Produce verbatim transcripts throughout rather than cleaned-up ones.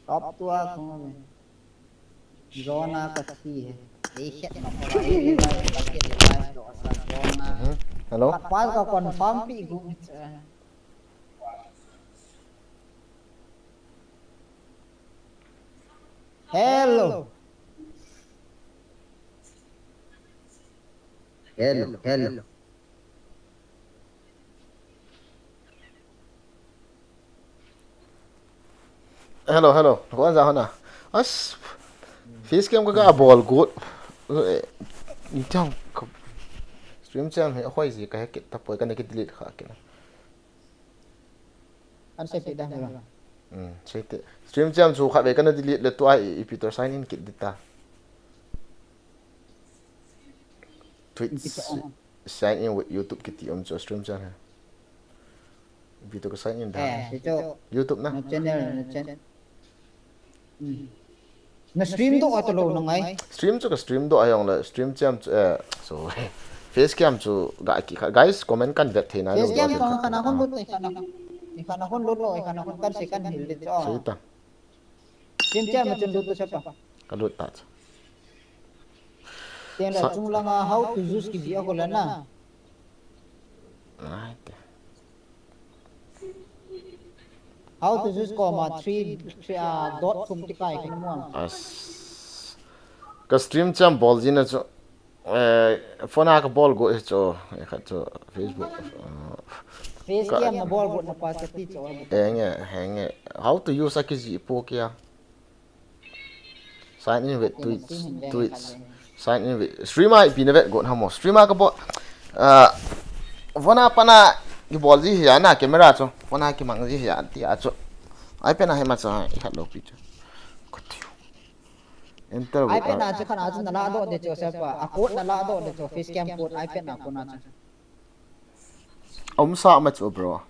Top two a kong ve. Zona ka thi he. Ei khet na ko ba, ei revive ka khet revive do sa zona. Mhm. Hello? Ka pa ka confirm pi gu. Hello. Hello, hello. Hello, hello. Ko an za hona. As face cam ka ga bol good. Eh, ni tang ka stream cam he hoi ji ka he kit ta poi ka ne ki delete kha kit na. An sei pe da me ba. Hmm, sei te. Stream cam chu kha ve ka na delete le tua i, i Peter sign in kit dita. Twitch, sign in with YouTube kiti um chu stream chan ha. Video ka sign in da. Eh, situ. YouTube na. Na channel, na channel. Hmm. Na stream do ato lo na ngai. Stream chu ka stream do ayong la stream cam chu, eh, so face cam chu ga ki kha. Guys, comment kan vet thei na lo. Face cam ka na hon lut, ka na hon lut lo, ka na hon kan se kan hil le cho. Sei ta. Stream cam ma chun lut ta sapa. Ka lut ta. Teng la chung langa how to use ki ji a ko la na. Ai te. How to use comma three, three, ah, dot thum ti kai ki na mo. As. Ka stream cam bol ji na chu. Eh, phone a ka bol go hi chu, eh, khat chu Facebook. Ah, face cam na bol go na pa sa ti chu. Henge, henge. How to use a ki ji po kia. Sign in with Twitch, Twitch. Sign in with stream a ipi na vet go na mo. Stream a ka bol. Ah, phone a pa na ki bol ji hi ya na camera chu. Phone a ki mang ji hi ya ti a chu. iPad na hi ma chu, i khat lo pi chu. Ko tiu. Enter with iPad a. Na chu khan a chu na la do de chu sapa. A code na la do de chu face cam code iPad na ko na chu. Um sa ma chu bro.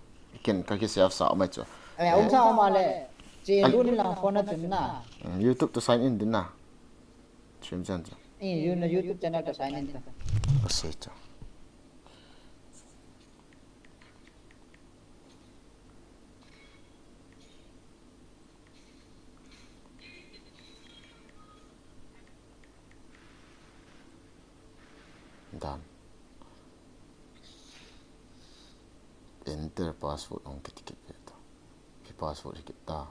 Ken ka ki save sa ma chu. Eh, um sa ma le. Che lu ni lang phone na chu na. Mm, YouTube to sign in din na. Stream chan chu. Eh, you na YouTube channel to sign in ta. Ka sei chu. Done. Enter password ong kit kit ve ta. Ki password kit ta.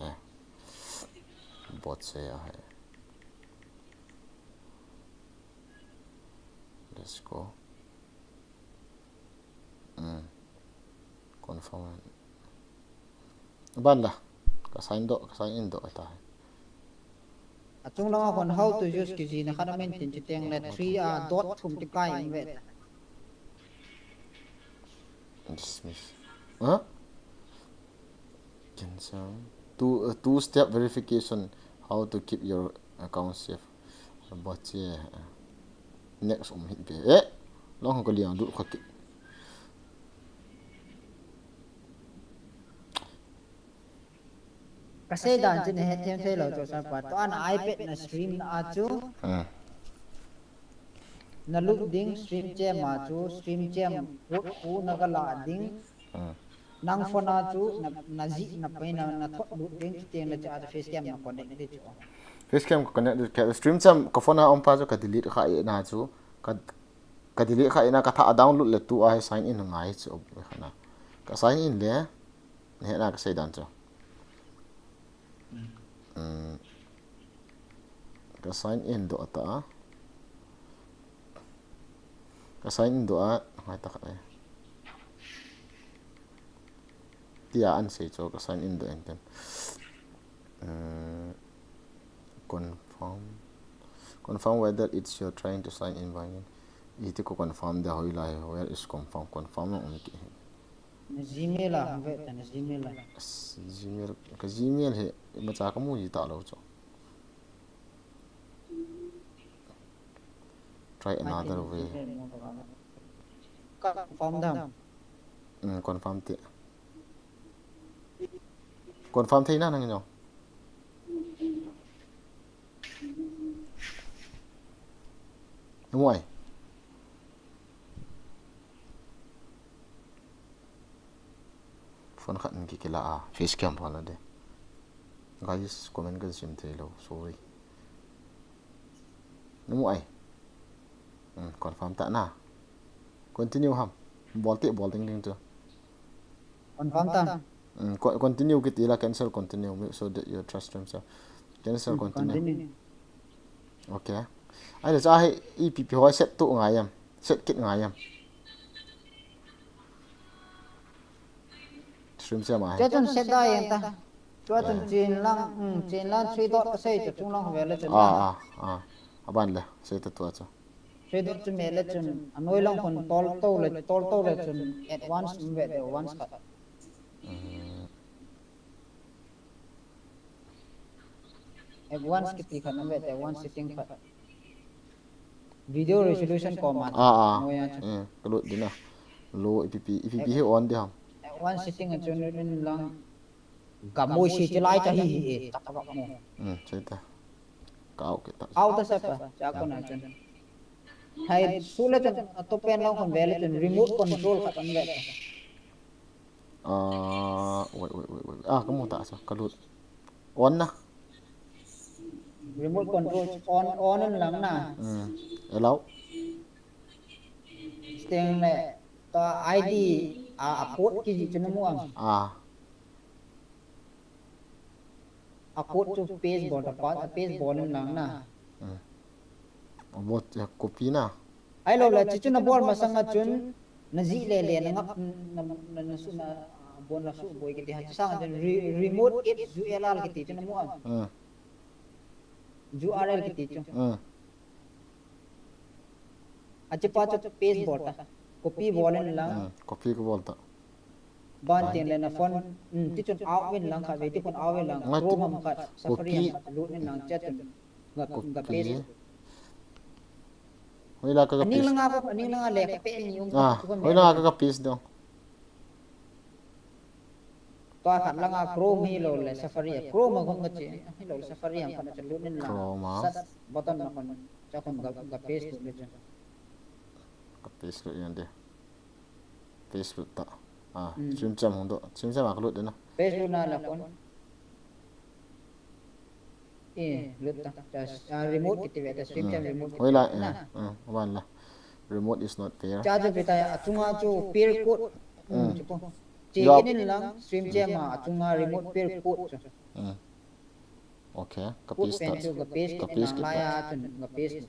Eh. Bot se a hai. Let's go. Hmm. Confirm. Ban la. Ka sign do, ka sign in do ta. A chung langa kon how to use ki ji na khan a main tin chi teng le three a dot thum ti kai in ve. Dismiss. Huh? Cancel. Two, uh, two-step verification. How to keep your account safe. Bache. Next um hit pe. Eh. Long ko liang du kha ki. Ka sei dan chu na het them thei lo chu sapa. To an iPad na stream na a chu. Hmm. Na lut ding stream chem a chu, stream chem code khu na ga la ding. Hmm. Nang phone a chu na, na ji na pai na, na thot lut ding chu teng le cha face cam na connect ding chu. Face cam ka connect ding ka stream chem ka phone a um pa chu ka delete kha e na chu. Ka, ka delete kha e na ka tha a download le tu a hi sign in ngai chu kha na. Ka sign in le. Nahe na ka sei dan chu. Hmm. Ka sign in do ta. Ka sign in do a, ngai ta khat e. Tia an sei chu ka sign in do en ten. Hmm. Confirm. Confirm whether it's your trying to sign in by in. Iti ko confirm da hoi lai, where is confirm? Confirm na um ki. Gmail a hung ve ta na Gmail a. Gmail, ka Gmail hi, imacha ka mu ji ta lo chu. Try another way. Confirm dam. Hmm, confirm ti. Confirm thei na nang no. Muai. Phone khat in kikila a, face cam pha la de. Guys, comment ka sim thei lou, sorry. Namu ai. Hmm, confirm ta na. Continue ham. Bol te, bol ding ding chu. Confirm ta. Hmm, co- continue kiti la, cancel continue. Make sure that you trust stream sir. Cancel Hmm, continue. Continue. Okay. Ai le cha hi ipi pi hoi set tu ngai em. Set kit ngai em. Stream siam a hi. Chachun set da yang ta. Chachun chin lang, hmm, chin lang three dot ka sei chu chung lang ve le chun. Ah, ah, ah. Aban le, sei ta tua chu. Three dot chu me le chun, anoi lang khun tol to le, tol to le chun advance um ve de, advance khat. Hmm. Advance kiti khat um ve de, advance setting khat. Video resolution koma. Ah, ah. Anoi a chu. Hmm, ka lut ding a. Low ipi pi, ipi pi hi on di ham. Advance setting a chun in lang. Gamui si chi lai cha hi hi e, tak tak mo. Hmm, sei ta. Ka au ke ta. Au ta sa pa, cha ko na chun. Hai, su le chun, a to pen lang khun ve le chun, remote control khat um ve. Ah, wait, wait, wait, wait. Ah, ka mu ta sa, ka lut. On na. Remote control on, on in lang na. Hmm. Allow. Sting le, ta I D, a, a port ki ji chun mu ang. Ah. A code chu paste bol ta pa, paste bol in lang na. Hmm. Bol, eh, copy na. Ai lo le, chu chu na bol masang a chun, na ji le le, na ngap, na, na, na su na, ah, bon na su boi kiti ha, chu sang a chun re- remote it U R L kiti chu na mu am. Hmm. U R L kiti chu. Hmm. Achi pa chu paste bol ta. Copy bol in lang. Hmm, copy ka bol ta. Ban tin le na phone, hmm, ti chun out in lang khat ve, ti phone out in lang. Ngai ti Chrome ham khat, Safari copy. Ham khat, lut in lang chat chun. Nga, nga Copy. Paste. Hoila ka ka Aning paste. Langa ko, aning langa le ka pe ni um. Ah, chu kon hoila me. Ka ka paste dong. Tua khat langa Chrome hi lo le Safari, Chrome a kon ka chi, hi lo le Safari ham khat na chu lut in lang. Chrome a. Search button na kon, cha kon nga, nga paste lut le chun. Ka paste lut yan de. Paste lut ta. Ah, hmm. Chim cham hung do. Chim cham a ka lut de na. Paste lut na la kon. Eh, lut ta. Just, ah, remote kiti ve ta, stream Hmm. Cam remote kiti Hoila, ve ta eh, na. Eh, wan la. Remote is not pair. Cha chu pi ta, achunga chu pair code. Hmm, Hmm. Chu ko. Chi Yup. Inin lang, stream Cam a, achunga remote pair code chu. Hmm. Okay, ka Code paste pen ta. Chu ka paste Ka kit paste lang kit lai ta. A chun, ka paste.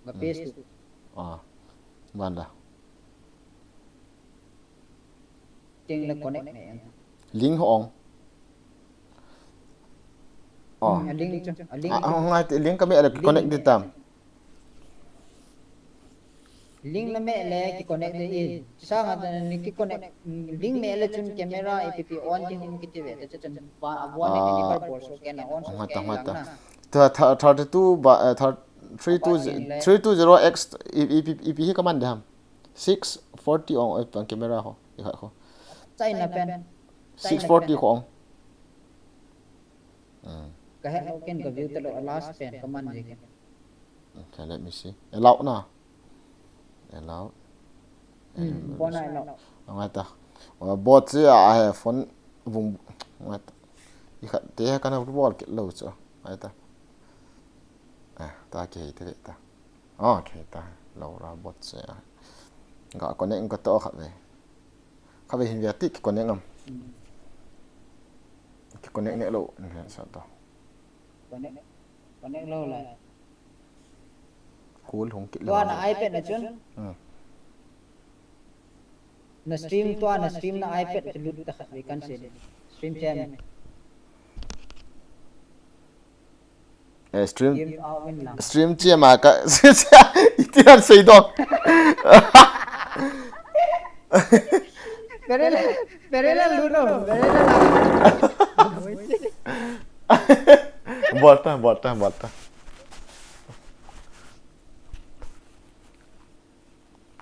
Ka Hmm. Paste. Ah, wan la. Ting le connect ne yan. Link ho ong. Oh. Hmm, a link chu, a link Ah, chu. Ah, ngai ti link ka me le Link connect ne. Di tam. Link na me le ki connect di i. Sanga ta ni ki connect, mm, link me le chun camera A P P on di hung kiti ve. Ta chun pa a buan ne Ah. Ki kar bol so ke na on so Ngai ke ta, ngai lang ta. Na. Ta, ta, thirty-two ba, eh, thir-, three two, Apa ni le? Three two zero X I, I, I, I P hi kaman de ham. Six forty ong, eh, pang camera ho, i khat ho. China pen. Six forty China pen. Ho ong. Hmm. Ka het lo ken ka view ta lo, a last pen ka man je ken. Okay, let me see. Allow na. Allow. Hmm, allow. Bona allow. Ngai ta. Wa bot si a he phone vung ngai ta. I khat te he kana bol kit lo chu. Ngai ta. Eh, ta ke te ta. Okay, ta lo ra bot se a. Ga connect ka to khat ve. Khat ve hin ve ti ki connect am. Hmm. Ki connect ne lo, ne sa to. Connect, connect lo la. Cool hung kit lo. Tua na iPad na chun. Hmm. Na stream tua, na stream na iPad chu lut ta khat ve kan se. Stream Cam. Eh, stream, Game out win lang. Stream Cam a ka, iti han sei dong. Parallel, parallel lut o, parallel lang. Bol ta, bol ta, bol ta.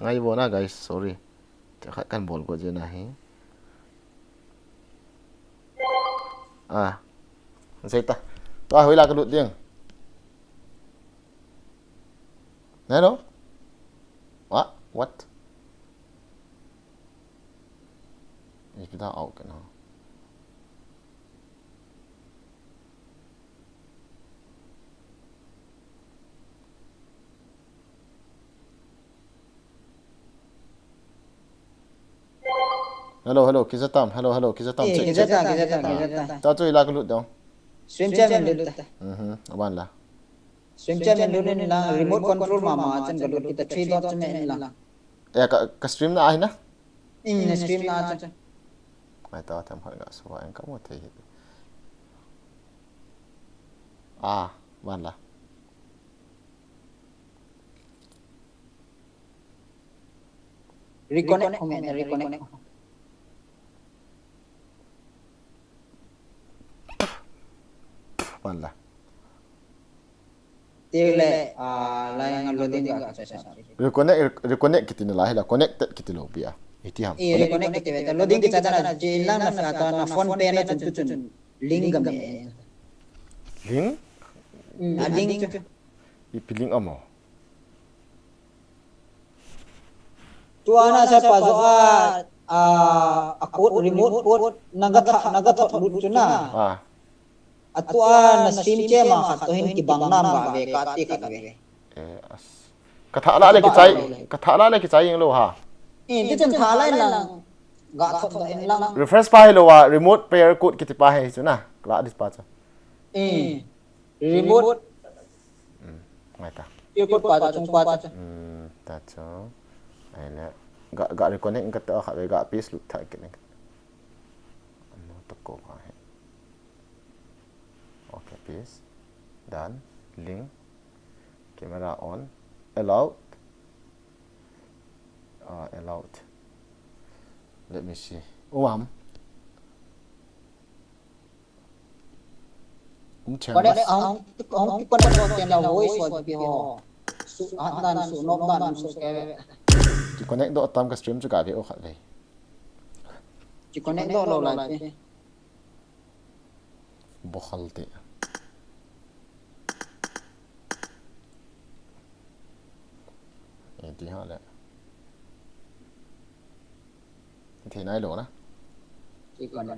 Ngai bo na, guys, sorry. Cha khat kan bol go je na hi. Ah. Sei ta. Tua hoila ka lut ding. Hello? What? What? Ipi ta out ka na. Hello, hello, kija tam. Hello, hello, kija tam. Eh, check, kija check. Ta, kija ta, kija ta. Ta chu ila ka lut dong. Stream chat min lut ta. Mhm, aban la. Stream chat min lut in la, remote control mama chan ka lut kita three dot chu me in la. Eh, ka, ka stream na ahi na? In, na stream na chan. Ai ta, tam khat ga suwa in ka mo thei hi. Ah, aban la. Reconnect, home, reconnect. Aban la. Tile, ah, lai nga loading ga cha cha. Reconnect, re-, reconnect kiti na la hi la, connected kiti lou pi a. Iti ham. Eh, reconnect kiti ve ta, loading kiti cha cha na, ji lang na fa ta na phone pe na chun tu chun. Link ga me. Link? Mm, a link chu. Ipi link amo. Tua na sa pa zo a, a, a code, remote code, na ga tha, na ga thot lut chu na. Ah. A tua na stream chat ma khat to hin kibang nam ga ve ka ti khat ve. Eh, as. Ka tha la le kichai, ka tha la le kichai jeng lou ha. Eh, ti chun tha lai lang. Ga thot da in lang. Refresh pa hi lou a, remote pair code kiti pa hi chu na. Ka la dis pa chu. Eh, remote. Hmm, ngai ta. Pair code pa chu, chung pa chu. Hmm, ta chu. Ai le. Ga, ga reconnect ka ta kha ve, ga paste lut tha kit ne. Ano ta ko ka he. Okay, paste. Done. Link. Camera on. Allowed. Ah, allowed. Let me see. Uam. Um, connect, ang, ang, connect ko ken la voice wa pi ho. Su, ah, dan su, nok dan su ke. Ki connect do tam ka stream chu ka ve o khat ve. Ki connect do lou lai pi. Bokhal te. Eh, ti ha le. Thei nai lou na. Ti kon na.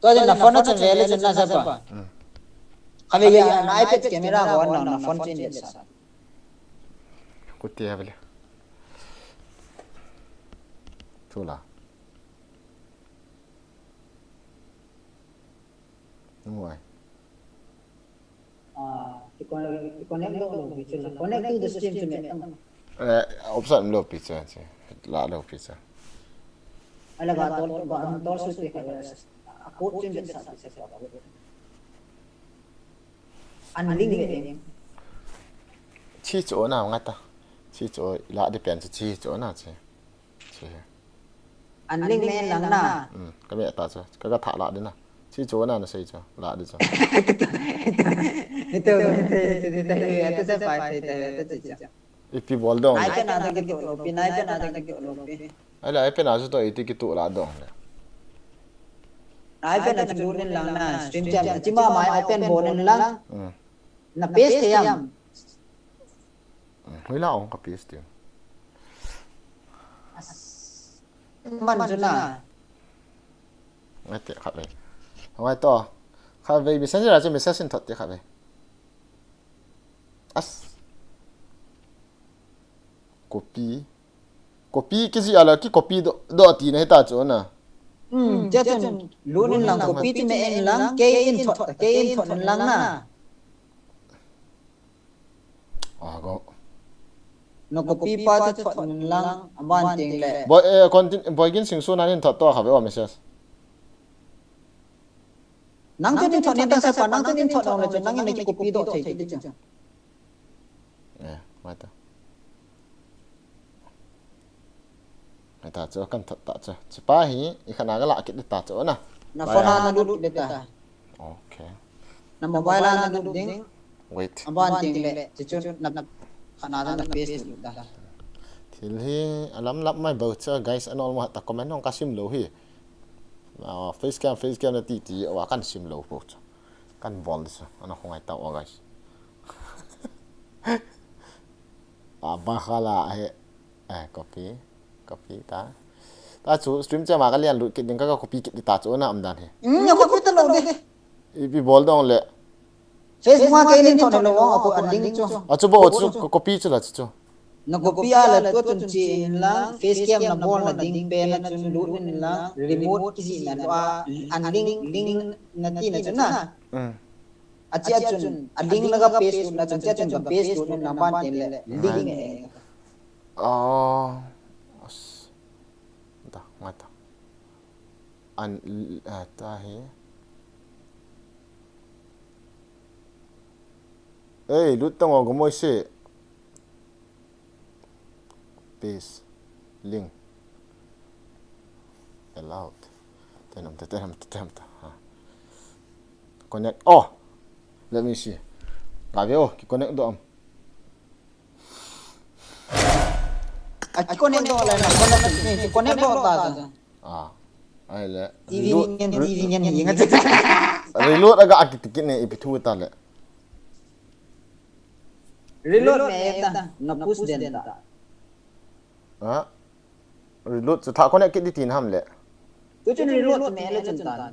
To jin na phone na chun ve le chun na sa pa. Hmm. Kha ve ya na iPad camera ko na, na phone chin le sa. Ku ti ha ve le. Tu la. Nuai. Ah, ki con-, ki connect lou lou pi chu la. Connect to the stream chu me. Eh, option lou pi chu, chu. La lou pi chu. Ala ga tol, ga tol su pi kha. A code chu me sa pi sa. An link me. Chi chu na nga ta. Chi chu la de pen chu chi chu na chi. Chi. An link me lang na. Hmm, ka me ta chu. Ka, ka tha la de na. Chi chu na na sei chu. La de chu. Ito, ito, ito, ito, ito, ito, ito, ito, ito, ito, ito, ito. Ipi bol dong. Ai pe na ta ki tu lo pi, ai pe na ta ki tu lo pi. Ai la, ai pe na chu to iti ki tu la dong le. Ai pe na chu lut in lang na. Stream chat. Chi ma mai open bol in lang. Hmm. Na paste te yam. Hoi la ong ka paste ding. Man chu na. Ngai te khat ve. Ngai to. Khat ve messenger a chu message in thot te khat ve. As. Copy. Copy ki ji ala ki copy do, do ti na hita chu na. Hmm, tia chun lut in lang copy ti me in lang, kei in thot, kei in thot in lang na. Ah, go. Na copy pa chu thot in lang, aban ting le. Boy, eh, continue, Boy Gin Sing Su na nin thot to kha ve o message. Nang chu nin thot nin tang sa pa, nang chu nin thot nang le chu, nang in ki copy do thei ti chu. Eh, mai ta. Mai ta chu kan thot ta chu. Chi pa hi, i khana ga la kit ta chu na. Na phone a na lut le ta. Okay. Na mobile a na lut ding. Wait. Aban ting le, chi chu na khana na paste lut ta. Thil hi alam lap mai bo cha, guys, an all mo ta comment hong ka sim lou hi. Ah, face cam, face cam na ti ti, wa kan sim lou po cha. Kan bol sa, ana khongai ta o guys. A ba khala he. Eh, copy, copy ta. Ta chu stream chat ma ka lian lut kit ding ka, ka copy kit ta chu na um dan he. Hmm, ya copy ta lo de. Ipi bol dong le. Facebook ma ke nin thot lo, a ko a link chu. A chu bo chu, ka copy chu la chu chu. Na copy a le tua chun che in lang, face cam na bol na ding pen na chun lut in lang, remote kijih na lou a, unlink, link na ti na chun na. Hmm. Achia chun, a link na ka paste lut na chun, chia chun ka paste lut in lang ban tin le, link e. Ah, as-, da, ngai ta. An, ah, ta hi. Ei, lut tang o, gamoi se. Paste. Link. Allowed. Tenam ta, tenam ta, tenam ta. Ha. Connect. Oh! Let me see. Ka ve o, ki connect doh am. A ki connect doh le na, connect doh ta. Ah. Ai le. T V reload, ngen, re-, T V ngen, ngen. Reload aga a kiti kit ne ipi thu ta le. Reload me ta, na push den ta. Ah. Reload chu tha connect kit di tin ham le. Tu chun reload me le chun ta.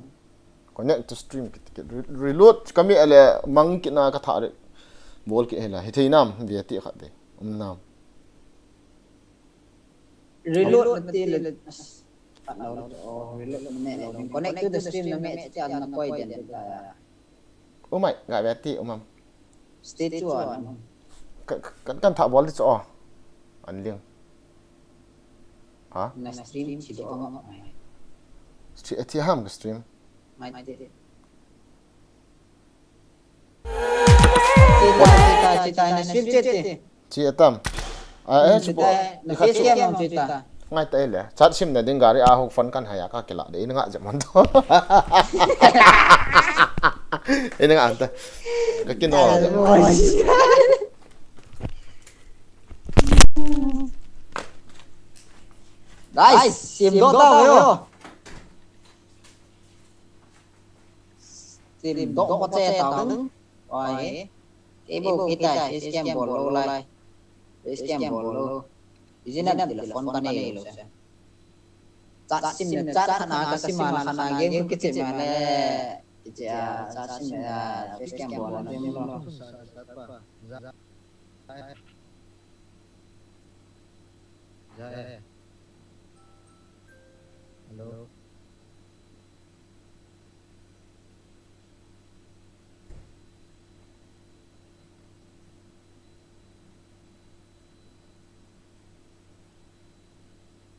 Connect to stream kiti kit. Re-, reload kami ale mang kit na ka tha re. Bol kit hela. Hi thei nam, ve ti khat de. Um nam. Reload na ti le. Khat lo, oh, reload na me lo. Connect to the stream na me ti a na koi den ta ya. Oh my, ga ve ti, um am. Stay tuned. Ka, ka, kan tha bol di chu, oh. An ling. Ha? Na stream chi do ang. Stre-, eh, ti ham ka stream. Mai te. Chita, chita, chita, na stream che te. Chi atam. Ah, eh, hmm, chupo. Chita, na face cam ang chita. Ngai ta ele. Chat sim na ding gari a huk phone kan haya ka kila de. Ina nga je mon to. Ina nga anta. Ka kino je. Guys, sim do ta yo. Sim doh ko che tao ding. Oi. Kei bou kei tai, face cam bol lou lai. Face cam bol lou. Ijin am telephone ka nei lou se. Chat sim na chat khana ka sim a la khana game kiche ma le. Kiche a chat sim na face cam bol na sim lou. Hello.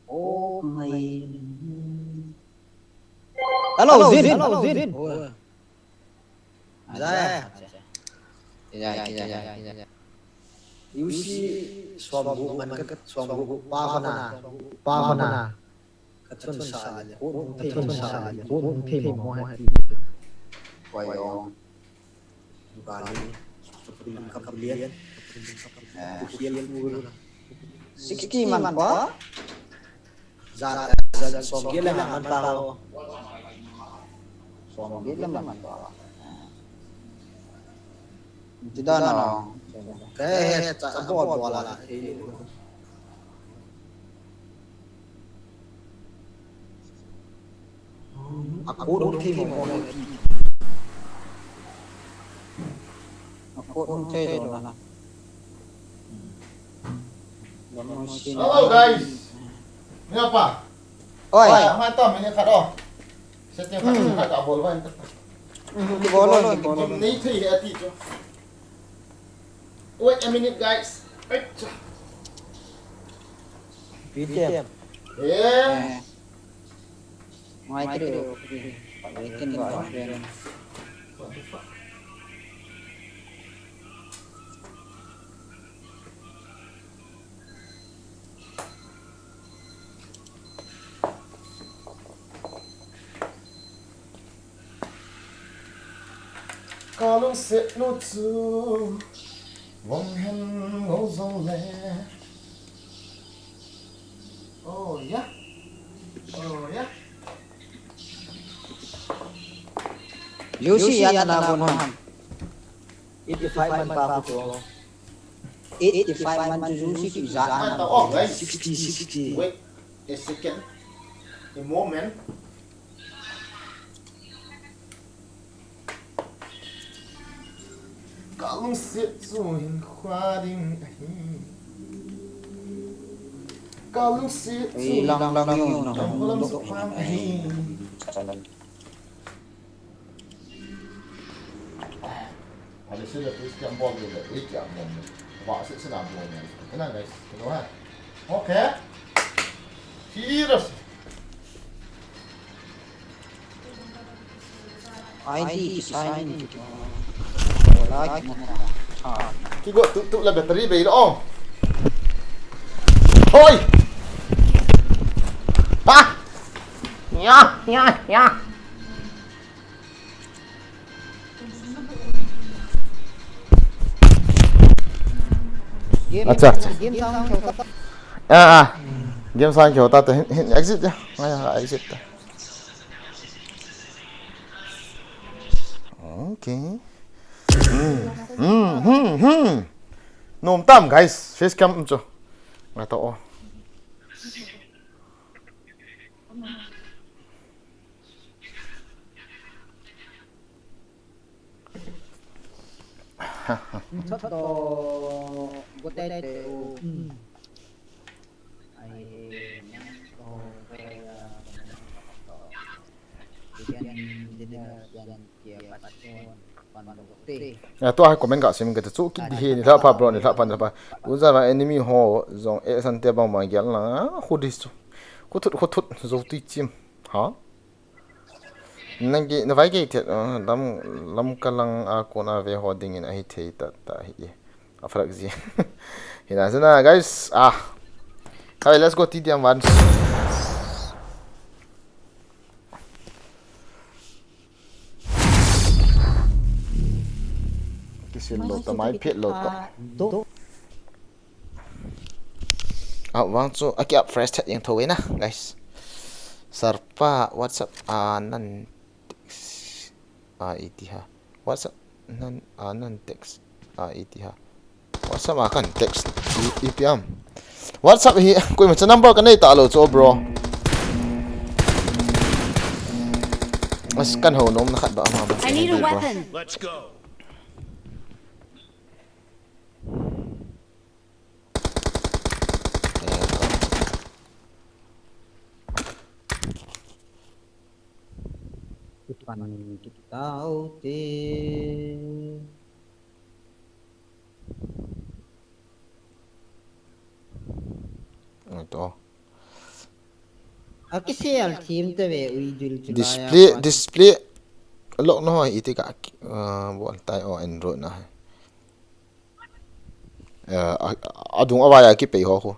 Oh my. Hello, Zin. Hello, Zin. Oh. Jai. Jai, jai, jai, jai. U C som gup man ka som gup pa khona. Pa khona. Ka thun sa le, ka thun sa le, ka thun thei mo mo ha ti. Koi ong. Bali. Ka pulian. Ka pulian. Sixty man pa. Za, za, som gila man pa ho. Som gila man pa. Ti dan a. Ka he, he, cha, cha, bol, bol a la. A code hung thei mo mo he. A code hung thei lo na. Hello, guys. Ni apa? Oi. Oi, mai ta, mai ni khat o. Setting khat, hmm, khat ka bol vai. Hmm, ki bol lo, ki bol lo. Nei thei he ati chu. Wait a minute, guys. Ai cha. P T M. Yeah. Eh. Mai kiri, okay. Waiting ba, friend. What the fuck? Ka lungset nu chu vong hen ngol jong le. Oh yeah. Oh yeah. U C ya na na bon ham. Eighty-five man pa ko. Eighty-five man chu U C ki ja. Ah, ta off, guys. Sixty, sixty. Wait a second. A moment. Ka lungset chu hin khwa ding ahi. Ka lungset chu lang lang nyo nang dong dong. Hale sila please kiam bol de le, eh, kiam bol de. Ba se se na bol de. Kena guys, kena ha. Okay. Serious. Ai di, ai di. Wala na. Ah. Kigo tu tu la battery bei lo. Hoi. Ha. Ya, ya, ya. Game, acha, acha. Game sound kyo ta. Ah, ah. Game sound kyo ta, ta hin, hin exit ya. Ngai ha exit ta. Okay. Hmm, hmm, hmm. Nom tam, guys. Face cam chu. Nga to. Chot to, go te te u. Ai, o, ya, tua hai comment ga sim ka chu kit di hi, ni lha pha bro, ni lha pha, ni lha pha. Uza la enemy ho jong e san te bang bang gel na, khu dis chu. Khu thut, khu thut, zo tui chim. Ha? Nang ki, na vai ki thiat, ah, lam, lam ka lang a kon a ve ho ding in ahi thei ta, ta hi. A farak ji. Hina zina, guys. Ah. Hai, let's go T D M once. Kisil lo ta, mai phet lo ta. Do. Ah, vang chu, aki up fresh chat yang tho na, guys. Sarpa, WhatsApp, ah, nan text, ah, iti ha. WhatsApp, nan, ah, nan text, ah, iti ha. WhatsApp a kan text, i, ipi ham. WhatsApp hi, koima cha number ka nei ta lo chu, bro. As kan ho nom na khat ba ama ba. I need a weapon. Let's go. Kipan kitau te. Ito. Aki share thim te ve ui dil chu. Display, display. Lock na ho iti ka, ah, bol tai o Android na. Eh, a, a, adung avai a kipei ho khu.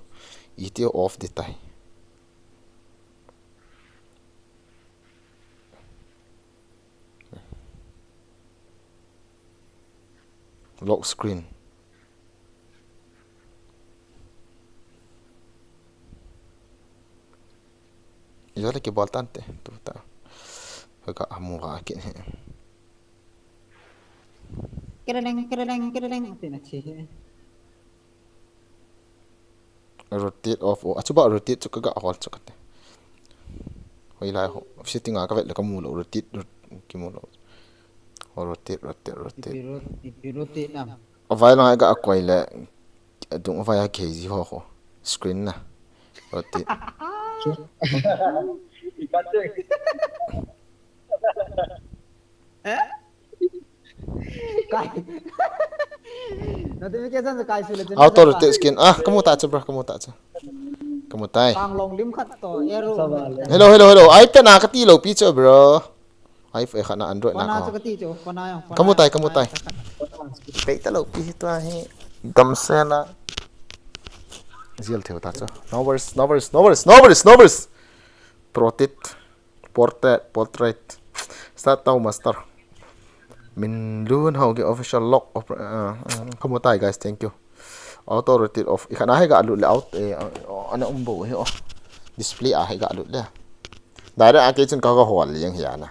Iti off di tai. Lock screen. Ijole kibol tante, tu ta. Ka amu ka ki. Kereleng, kereleng, kereleng. Tina chi. Rotate off, oh, achuba rotate chu kaga hol chu kate. Hoilai ho, setting a kavet le kamu lo, rotate, rot-, kimu lo. Oh, rotate, rotate, rotate. Ipi rot-, ipi rotate na. Avai lang ga akoi le, adung avai a kei ji ho ho. Screen na. Rotate. Eh? Kai. Notification sa kai sila. Auto rotate screen. Ah, kamu ta chu, bro, kamu ta chu. Kamu tai. Panglong lim khat to, arrow. Hello, hello, hello. iPad na kati lo pi chu, bro. iPhone khat na Android na ko. Kona chu kati chu, kona jong, kona. Kamu tai, kamu tai. Pei ta lo pi tua hi. Damsel a. Zial theu ta chu. No worries, no worries, no worries, no worries, no worries. Rotate. Portrait, portrait. Start tau master. Min lun hau ge official lock of, uh, uh, kamu tai guys, thank you. Auto rotate off. Ikhat na hi ga lut le out, eh, uh, ana um bo hi o. Display a hi ga lut le. Direct a kei chun ka ga hol le jeng hi ana.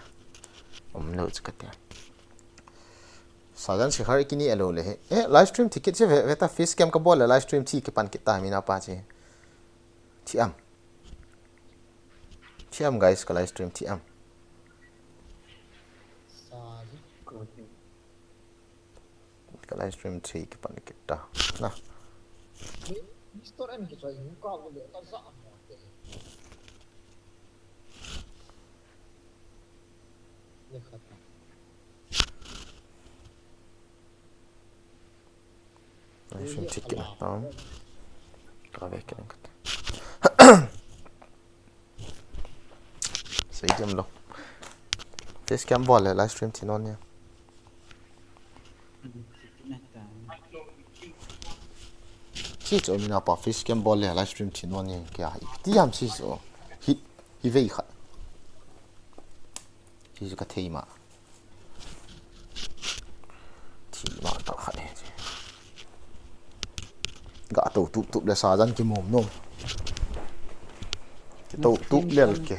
Um lo chu kate. Sajan si har kini alo le he. Eh, live stream ticket che ve, ve ta face cam ka bol le live stream thi kipan kit ta mi na pa che. Thiam. Thiam guys, ka live stream thiam. Ka live stream thi kipan kit ta. Na. Store en kichoi hung ka ko le ta za mo te. Ne khat. Ai, sun chik kit na tam. Ka ve kit na khat. Sei diam lo. Face cam bol le live stream thi non nia. Chi chu mina pa face cam bol le live stream thi non nia kya. Ti ham chi chu. Hi, hi vei kha. Chi chu ka thei ma. Thi ma ta kha e. Ga to tup tup le sa jan ki mom nom. Ki to tup le ke.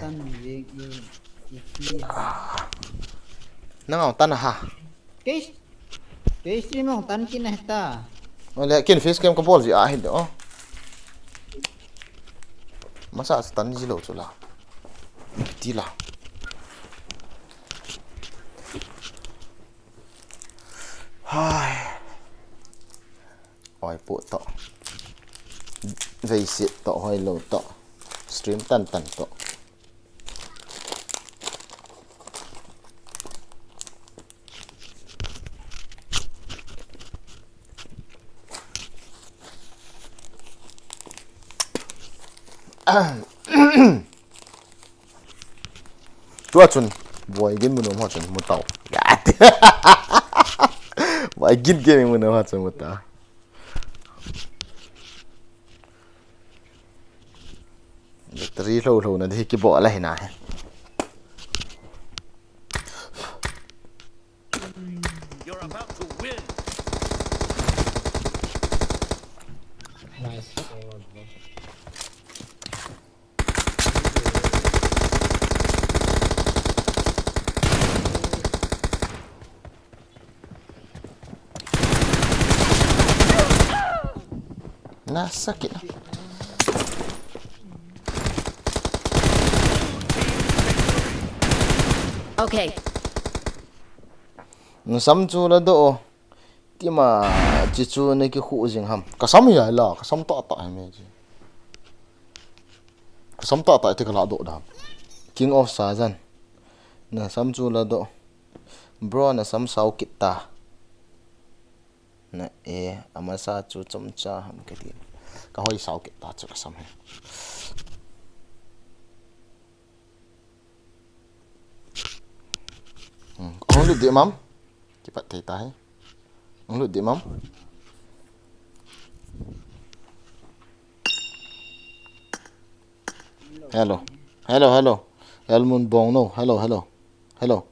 Nang au tan ha. Case. Case ni mong tan kin ta. O le kin face cam ka bol ji a hin do. Masa tan ji lo chu la. Ti la. Hai. Oi pu to. Vei sit to hoi lo to. Stream tan tan to. Tua chun, buai gin mun um ho chun, mu tau. Buai gin gin mun um ho chun, mu tau. Battery hlo hlo na di ki bo la hina he. You're about to win. Nice. Na sakit. Okay. Nasam chu la do. Tima chi chu na ki khu jing ham. Ka sam hi ai la, ka sam ta ta hai me chi. Ka sam ta ta te ka la do da. King of Sajan. Nasam chu la do. Bro, nasam sao kit ta. Na e, amasa chu chomcha ham ka ti. Ka hoi sao kit ta chu ka sam he. Hmm. Hong lut di mam. Kipat thei ta he. Hong lut di mam. Hello. Hello, hello. Elmun bong no. Hello, hello. Hello.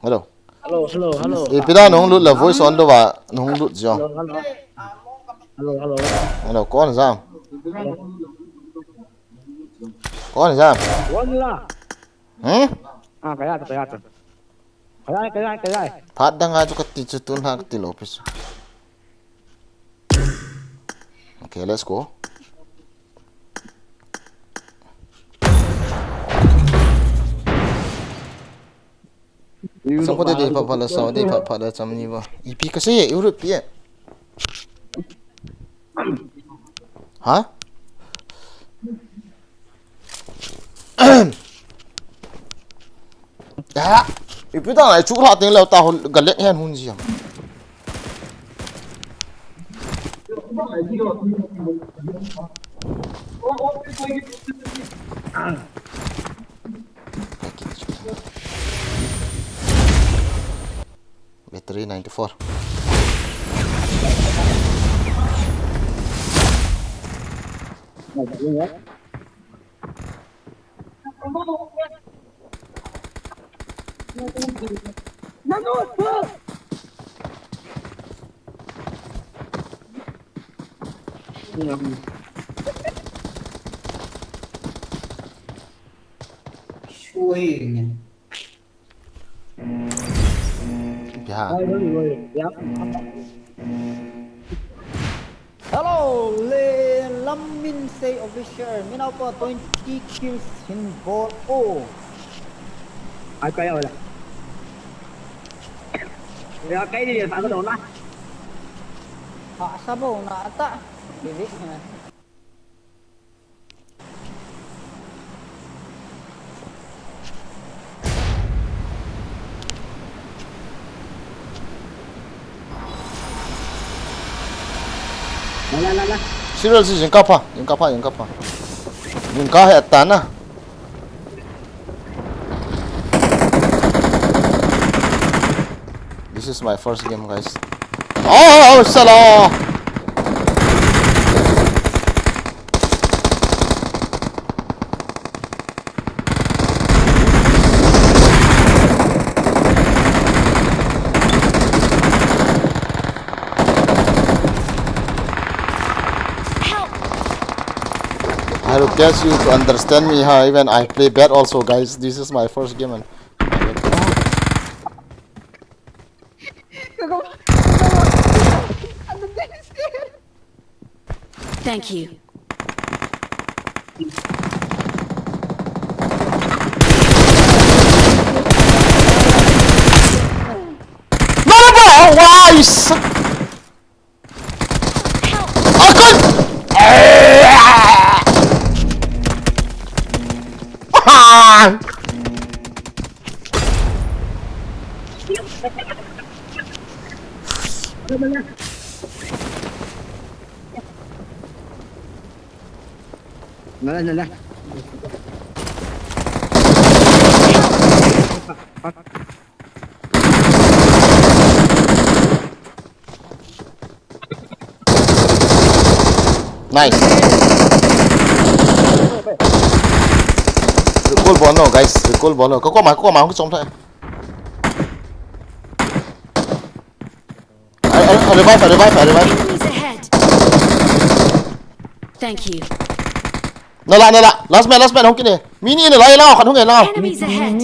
Hello. Hello, hello, hello. Ipi da nong lut la voice on do ba nong lut jo. Hello, hello. Hello, hello. Hello, kon jam. Hello. Kon jam. Wan la. Hmm? Ah, kaya, kaya. Kaya, kaya, kaya. Phat dang a chu ka ti chu tun hak ti lo pis. Okay, let's go. Sang ko de de pha pha la sao de pha pha la cham ni ba. Ipi ka se Europe pi. Ha? Ah, ipi ta nai chu la teng leo ta hol galek hen hun jiam. Battery ninety-four. Hello, le Lam Min Sei official. Min au pa twenty kills hin bol o. Ai kai au la. Ya kai ni sa ka dong na. Ha sa bo na ta. Bibik na. La, la, la, la. Serial si jingkah pha, jingkah pha, jingkah pha. Jingkah he ta na. This is my first game, guys. Oh, sala! I request you to understand me, ha. Even I play bad also, guys. This is my first game and Thank you. No, no, no! Why you suck? Help! Oh, God! Ah! Nala, nala. Nice. Recall bol no, guys. Recall bol no. Ka koma, ka koma, hung chom thei. I, I, I revive, I revive, I revive. Enemies ahead. Thank you. Nala, nala. Last man, last man, hung kit e. Mi ni nala, nala, khat hung e, nala. Enemies ahead.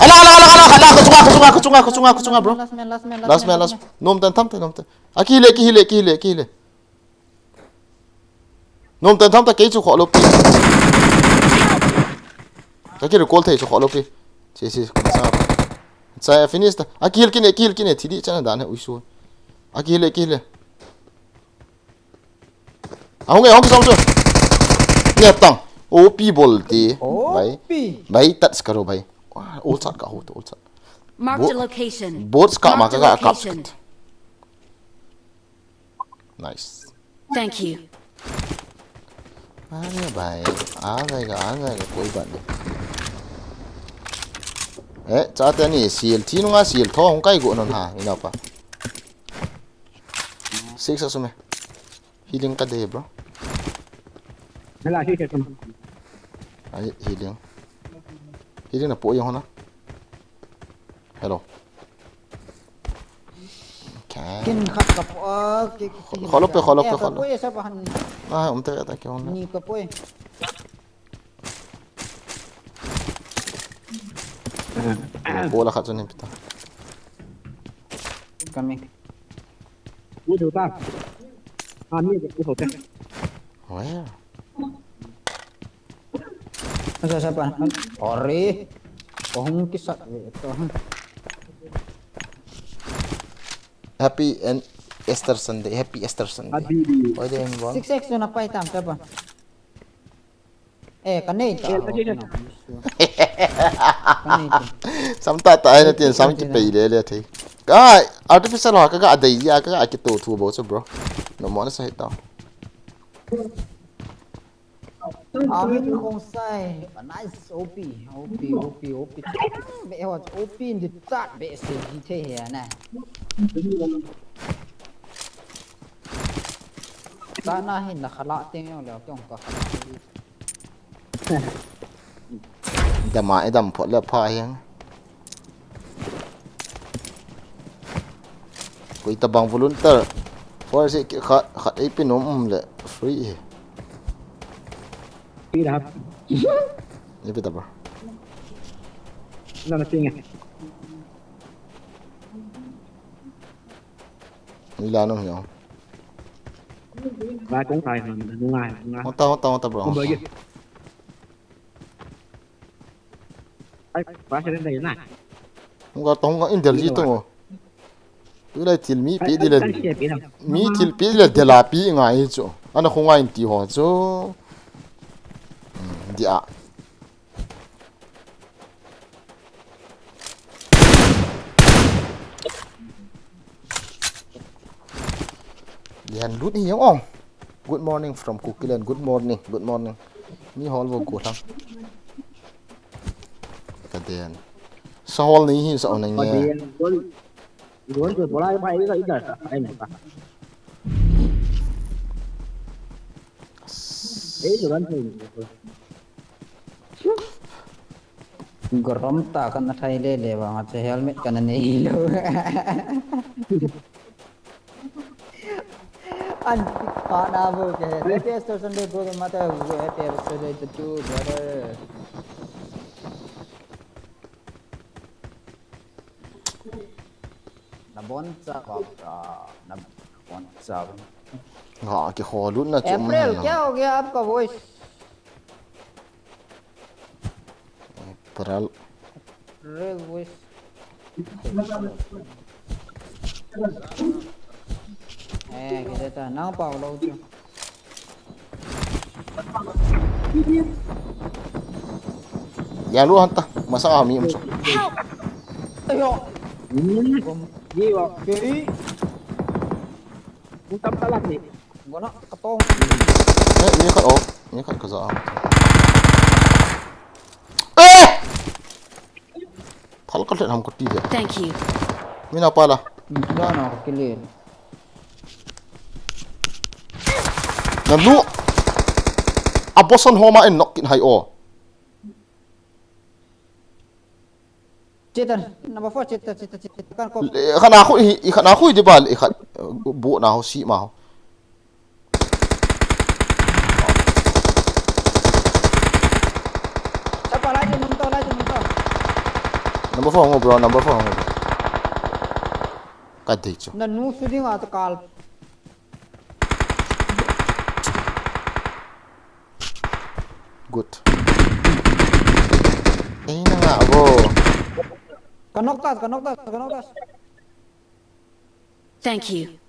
Ala, ala, ala, ala, ala, kachunga, kachunga, kachunga, kachunga, kachunga, bro. Last man, last man, last man, last man. Nom tan tham te, nom tan. A, kihil e, kihil e, kihil e, kihil e. Nom tan tham ta, kei chu khoh lou pi. Ka ki recall thei chu khoh lou pi. Che, che, ka sa. Sa finish ta. A, kihil kit e, kihil kit e, thi di chan dan he, ui su. A, kihil e, kihil e. Ahung e, ahung kisong chu. Nge tang. O P bol ti. Bhai. O P. Bhai, touch karo bhai. Wah, all chat ka ho to, all chat. Marked a Bo-, location. Bots ka Marked ma a ka ka location. Nice. Thank you. Are bhai, aa jayega, aa jayega, koi baat nahi. Eh, chate ni, C L T nunga C L tho hung kai go non ha, ina pa. Six asum e. Healing ka de, bro. Hala, six asum. Ai, healing. Healing na po yung na. Hello. Okay. Kin khat ka po, ah, ki, ki, ki, kholo pe, kholo pe, eh, kholo. Ka po e sa bahan. Ah, um te ta ki hon. Ni ka po e. Ko la khat chu ni pita. Kami. Wo do ta. Kami ko ko te. Where? Asa sa pa. Ore. Ko hung kisat ve to. Happy and Easter Sunday. Happy Easter Sunday. Happy. Why they involved? Six X na pai tam ta pa. Eh, ka nei ta. Eh, ka nei ta. Ka nei ta. Sam ta ta ai na tin, sam ki pei le le thei. Ka artificial ha ka ga dei ya ka ga ki to thu bo chu, bro. No mo na sai ta. Amin kong sai. Nice O P, O P, O P, O P. Be ho O P in the chat be se di the he na. Ka na hin na khala teng yong le tong ka khala. Dama e dam phot le pha hiang. Koi tabang volunteer. For si khat, khat ei pin um um le free he. Pi da. Ni pi ta ba. Na na ting. Ni la no hiang. Ba kong tai na ngai ngai. Hota, hota, hota, bro. Kong ba ge. Ai, ba se den dai na. Hung ka tong ka in del ji to. Tulai thil mi pe dile, mi thil pe dile dela pe ngai chu. Ana khungai in ti ho chu. Hmm, dia. Lian lut hi ong. Good morning from Kukiland. Good morning. Good morning. Mi hol vo go thang. Ka den. Sa hol ni hi sa on nge. Gorom ta kana thai le le vang a che helmet kana nei lou. An pa na bo ke he. Te so Sunday bro mata te so de tu brother. Na bon cha ba ka na bon cha ba. Nga ke ho lut na chu. April, kya ho gaya aapka voice? April. April voice. Eh, kita ta nang pa lo chu. Ya lu hanta, masa ami um. Ayo. Ye wa. Keri. Utam talat ni. Gona katong. Eh, ini kat oh, ini kat kaza. Eh! Phal ka lhen ham ka ti dia. Thank you. Mina pala. Dana ka kile. Nanu. A boson homa en nok kin hai o. Chetan, number four, chetan, chetan, chetan. Kan ko. Khana khu i khana khu di bal i khat. Bu na ho si ma ho. Sapa lai tu munto, lai tu munto. Number four ngo bro, number four ngo bro. Ka dei chu. Nanu shooting a ta kal. Good. Ei na nga bro. Ka nok tas, ka nok tas, ka nok tas. Thank you.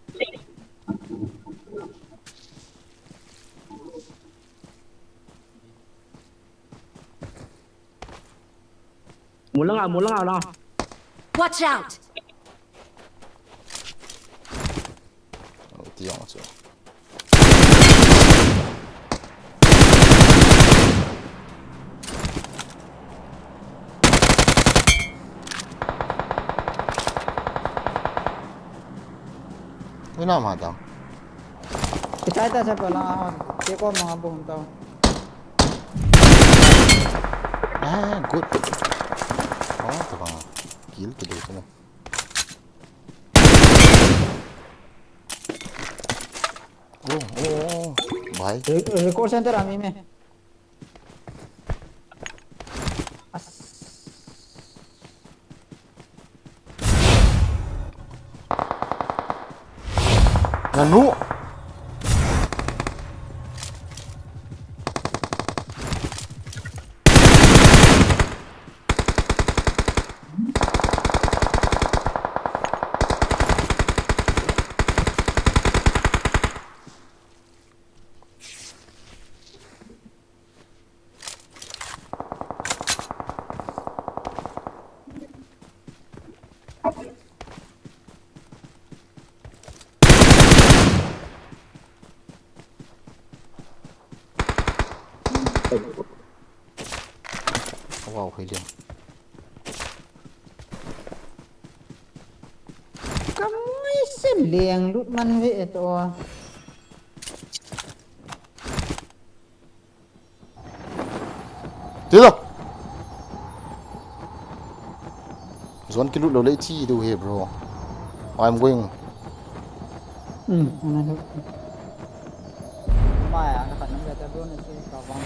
Mulang ah, mulang ah na. Watch out! Tiang chu. Ina ma dang. Kitai ta sa pala, ah, te ko mga buhong tao. Ah, good. Oh, tabang. Kill, kill, kill. Oh, oh, oh. Bhai. Re-, recall center ami mein. As. Nanu. Wow, hoi liang. Kamui se leng lut man ve to. Tilo. Zon kilut lo le chi do he, bro. I'm going. Hmm, ana do. Mai ana kan nam ta do na se ka wang.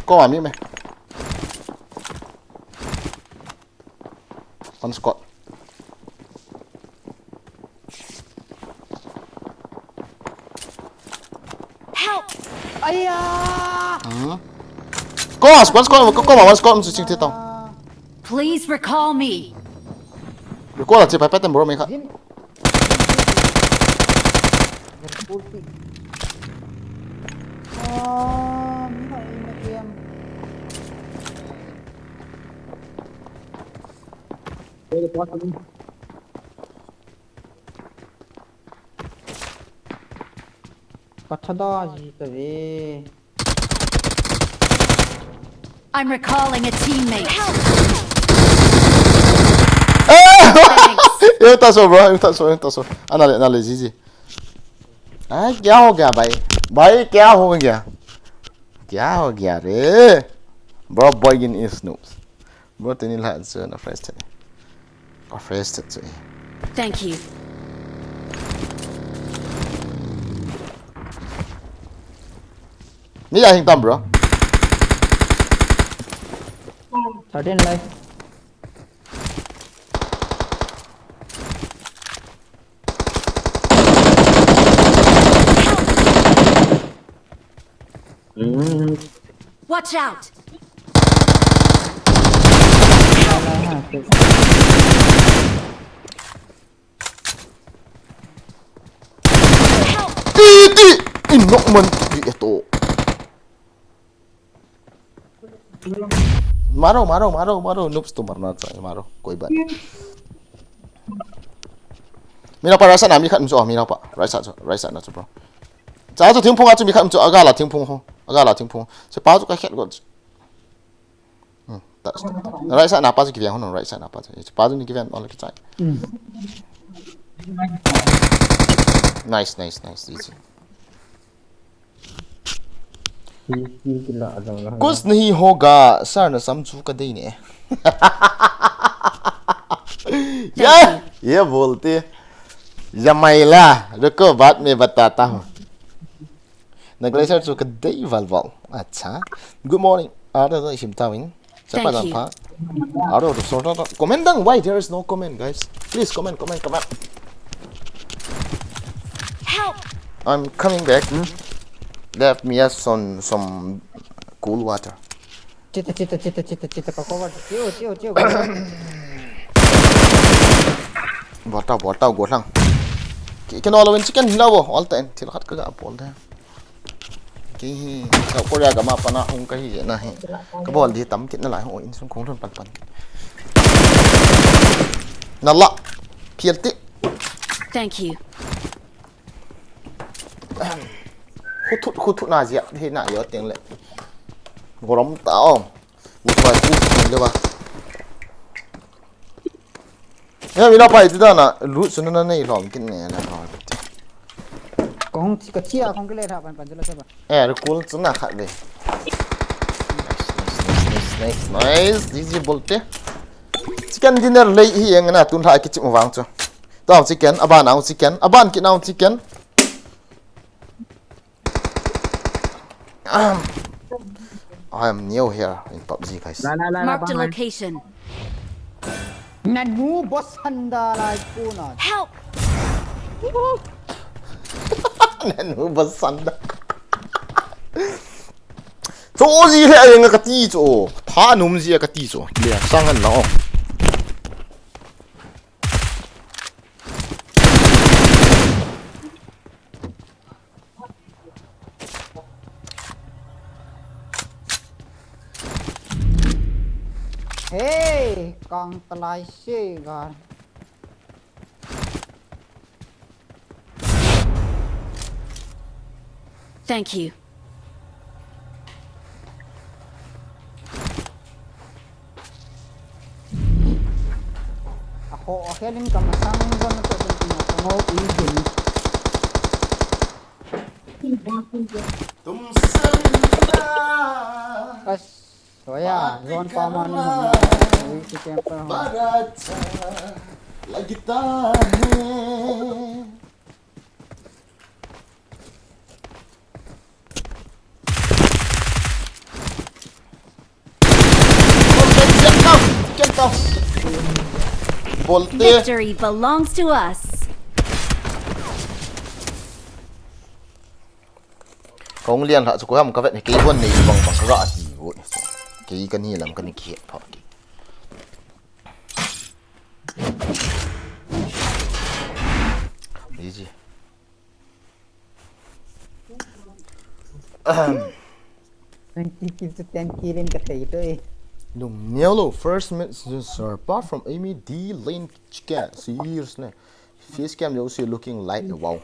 Ko ami me. One squad. Help! Aya! Hmm? Koma, one squad, koma, one squad, um, sing te tao. Please recall me. Recall a che pai pai tem bro me kha. Pathada ji ta ve. I'm recalling a teammate. Help! Eh! Thanks. Yo, ta so, bro. Yo, ta so, yo, ta so. Ana le, ana le, G G. Ah, kya ho gaya, bhai? Bhai, kya ho gaya? Kya ho gaya re? Bro, boy in is noobs. Bro, tuni la chu na fresh te. Ka fresh te chu. Thank you. Mi a hing tam, bro. Thirteen life. Watch out! Help! Ti, ti! In nok man ti eto. Maro, maro, maro, maro. Noobs to marna cha, maro. Koi ba. Mira pa right side na mi khat um chu, mira pa. Right side chu, right side na chu, bro. Cha chu thingphung a chu mi khat um chu, agala thingphung ho. Agala thingphung. Che pa chu ka khet go. Hmm, ta. Right side na pa chu kiveng ho, right side na pa chu. Che pa chu ni kiveng all kichai. Nice, nice, nice. Easy. कुछ नहीं होगा sir, na sam chu ka dei ne. ये, ये बोलते, जमाइला, रुको, बाद में बताता हूँ. Na glacier chu ka dei val val. Acha. Good morning. Ada da isim tawin. Thank you. Aro, so, so, so, comment dang, why there is no comment, guys? Please comment, comment, comment. Help! I'm coming back. Hmm? Left me some, some cool water. Chita, chita, chita, chita, chita, ka cover. Chiu, chiu, chiu, cover. Bol tau, bol tau, go lang. Ki, kino lo win chicken lo, all time. Thil khat ka ga bol de. Kei hi, South Korea gam a pat a hung kahi jeh in ahi. Ka bol di tam kit nalai ho, insung kong lhun pan pan. Nala, P L T. Thank you. Khuthut, khuthut na jia, hi na yo teng le. Gorom ta o. Upai ku le ba. Ya, mi la pai ti da na, lu su na na nei lom kin ne na lom. Kong ti ka chia kong kile tha pan pan jula sa ba. Eh, recall chu na khat ve. Nice, nice, nice, nice, nice. G G bolte. Chicken dinner lei hi eng na tun tha kichim vang chu. Tao chicken, aban au chicken, aban kit nau chicken. I am new here in PUBG, guys. La, la, la, la, Marked a location. Nanu bosanda lai kuna. Help! Nanu bosanda. Cho ji le ayeng ka ti cho. Tha num ji ka ti cho. Le sang an la. Hey, kang talai se ga. Thank you. Aho, ahelin kamasang zon to din kamo in din. तुमसे मिलना As, soya, zon pa man, wi si camper ho. बड़ा अच्छा लगता है। Bolte. Victory belongs to us. Kong lian ha chu ko ham ka vet ni kei bon nei bang bang ka ga ti bo. Kei kani lam kani kihet pha ki. Easy. Ahem. Thank you, thank you, Lin ka tei to eh. Lung Nielo, first message, sir. Apart from Amy D, Lin Chicken. Seriously. Face cam, you see looking like a wow.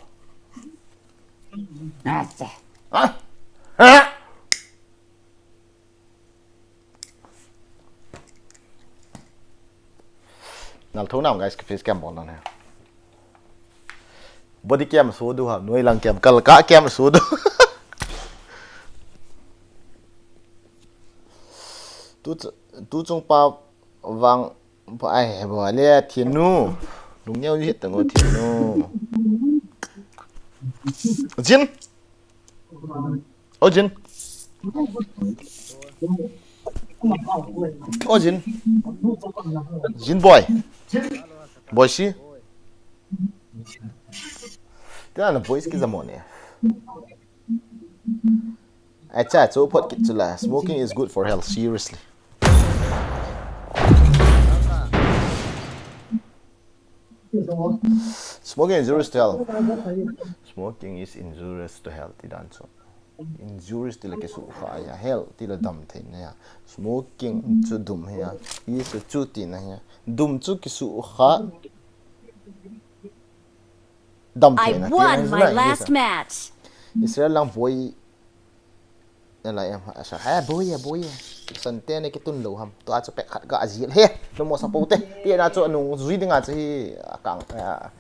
Ah, cha. Ah! Ah! Nal tho nam, guys, ka face cam bol na ne. Body cam so du ha, noi lang cam, kal ka cam so du. Tu ch-, tu chung pa vang, pa ai, bo le, Thienu. Lung Nielo hit tang o, Thienu. Jin. Oh, Jin. Oh, Jin. Jin boy. Boy, si. Tena na voice ki zamone. Acha, cho phot kit chu la. Smoking is good for health, seriously. Smoking injurious to health. Smoking is injurious to health, ti dan chu. Injurious ti la kisu kha ya, health ti la dam thei na ya. Smoking chu dum hi ya. Is chu ti na ya. Dum chu kisu kha. Dam I thei na ti won na my hi last sa. Match. Israel lang boy. Na lai em, asa, ha, boy, boy. Sante ne kitun lou ham. Tua chu pek khat ga ajil he. Lo mo sa po te. Ti na chu anung zui dinga chu hi akang, a,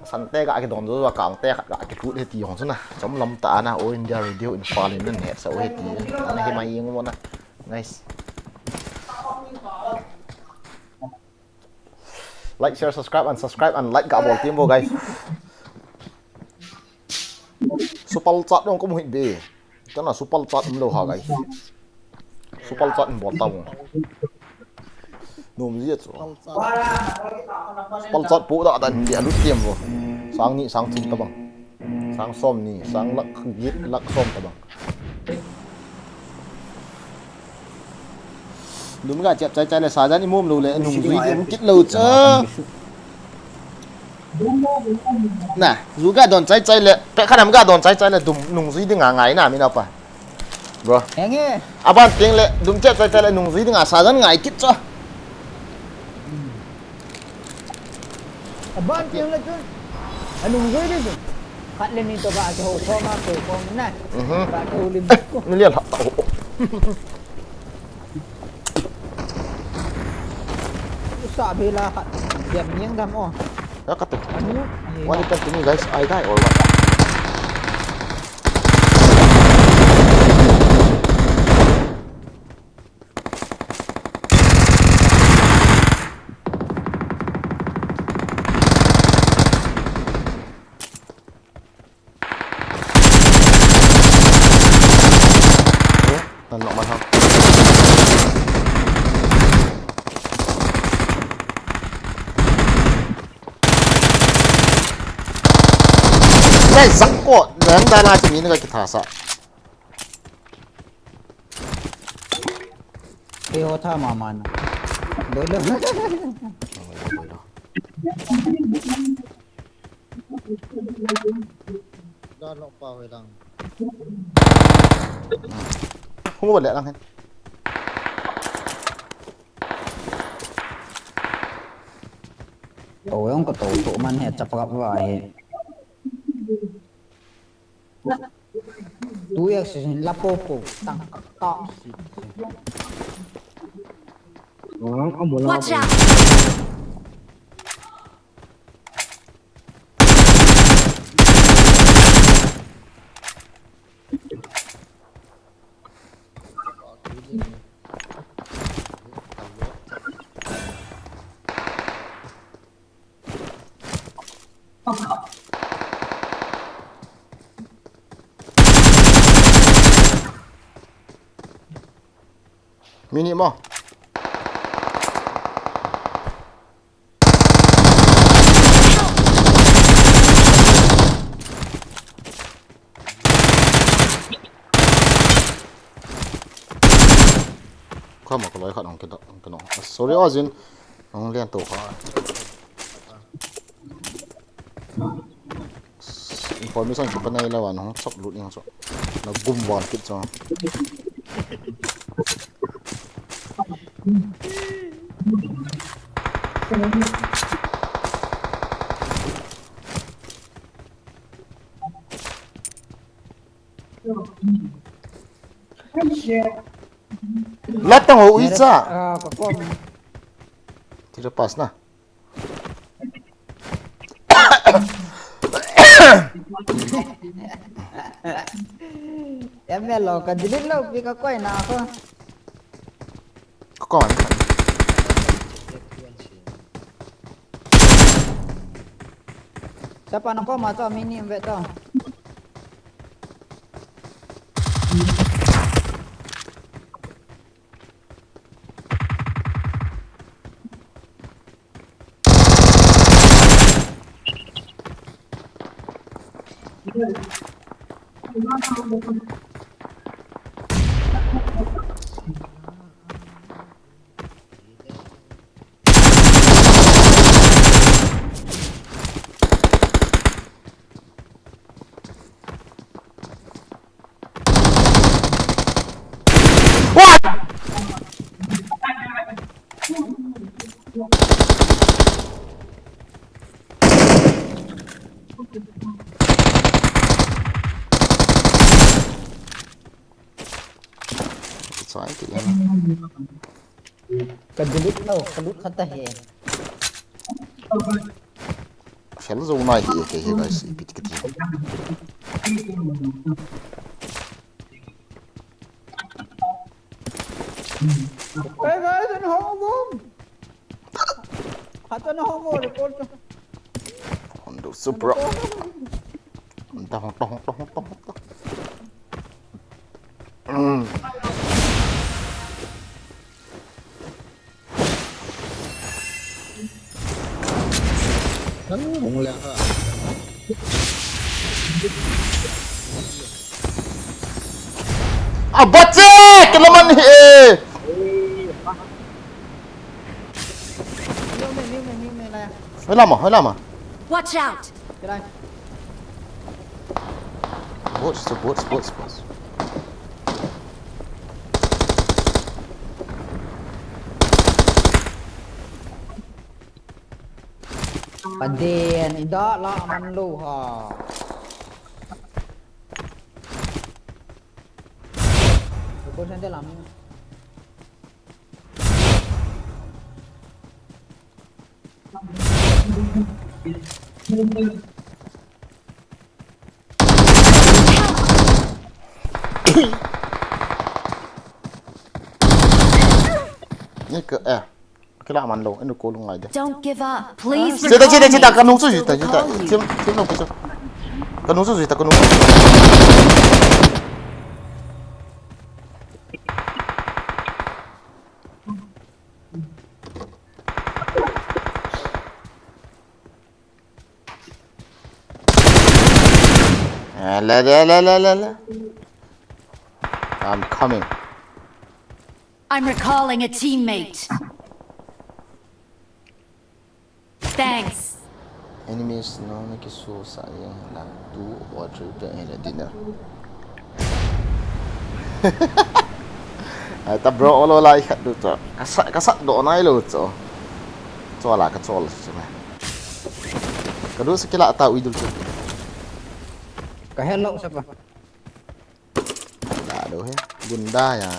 Sante ga kidon zo akang te khat ga kitut he ti hong chu na. Chom lam ta na, All India Radio Imphal in na ne sa o he ti. Ana he mai ing mo na. Nice. Like, share, subscribe and subscribe and like ga bol team bo, guys. Super chat dong ko mu hit be. Tana super chat um lou ha, guys. Super chat um bol ta mo. Nom ji chu. Super chat po da dan dia lut team bo. Sang ni, sang thum ta bang. Sang som ni, sang lak git lak som ta bang. Dum ga chep chai chai le sajan i mom lou le nung zui ding kit lou cha. Na, zu ga don chai chai le, pe khanam ga don chai chai le dum nung zui ding a ngai na mi na pa. Bro. Enge. Aban ting le dum chep chai chai le nung zui ding a sajan ngai kit cha. Aban ting le chun. Anung zui di chun. Khat le ni to ba ke ho khom a, ke ho khom na. Mhm. Ba ke ho lim ko. Ni lian ha ta ho. Sa bela khat. Diam niang dam o. Ya katu. Anu. What happened to me, guys? I die or what? Nan nok man ham. Nai zang ko, nang da na chi mi na ka kitha sa. Kei ho tha mama na. Boi lo. Boi lo, boi lo. Da lok pa hoi lang. Hung bol le lang hen. To yong ka to to man he chaprak va he. Tu yak si sin la po po tang ka ka si. Watch out! Mini mo. Kama ka loi khat hong kidok, hong kinong. Ah, sorry, o Jin. Hong lian to kha. Information kipa nei lo an hong chop lut ing chu. Na gum val kit chu. Latang ho uicha. Ah, ka kom. Tira pass na. Em lo ka delete lo pi ka koi na ko. Ka kom. Sapa na kom ma to mini ve to. What? Choi ti em. Ka delete lo, ka lut khat ta he. Fel zo nai hi e ke he guys, ipi ti kati. Hey guys, in home room. Hatan home room, report. Hondo Supra. Honda, honda, honda, honda, honda. Mm. Kan hung le ha. Abache! Kalaman hi e! Hiu me, hiu me, hiu me la. Hoi lama, hoi lama. Watch out! Kira. Bots, bots, bots, bots. Paden, ida la man lo ha. Bots ante lam. Ni ke, eh. Kila man lo, inu ko lungai de. Don't give up. Please. Chita, chita, chita, kanu chu chita, chita. Team, team lo kichu. Kanu chu chita, kanu. Ah, la, la, la, la, la, la. I'm coming. I'm recalling a teammate. Thanks. Enemies no, na kisu sa yang la two or three pe la dinner. Ai ta bro, olo lai khat du to. Kasa, kasa do nai lo to. Chola ka chol se me. Ka du se kila ta ui dul che. Ka hello sapa. La do he. Gunda ya.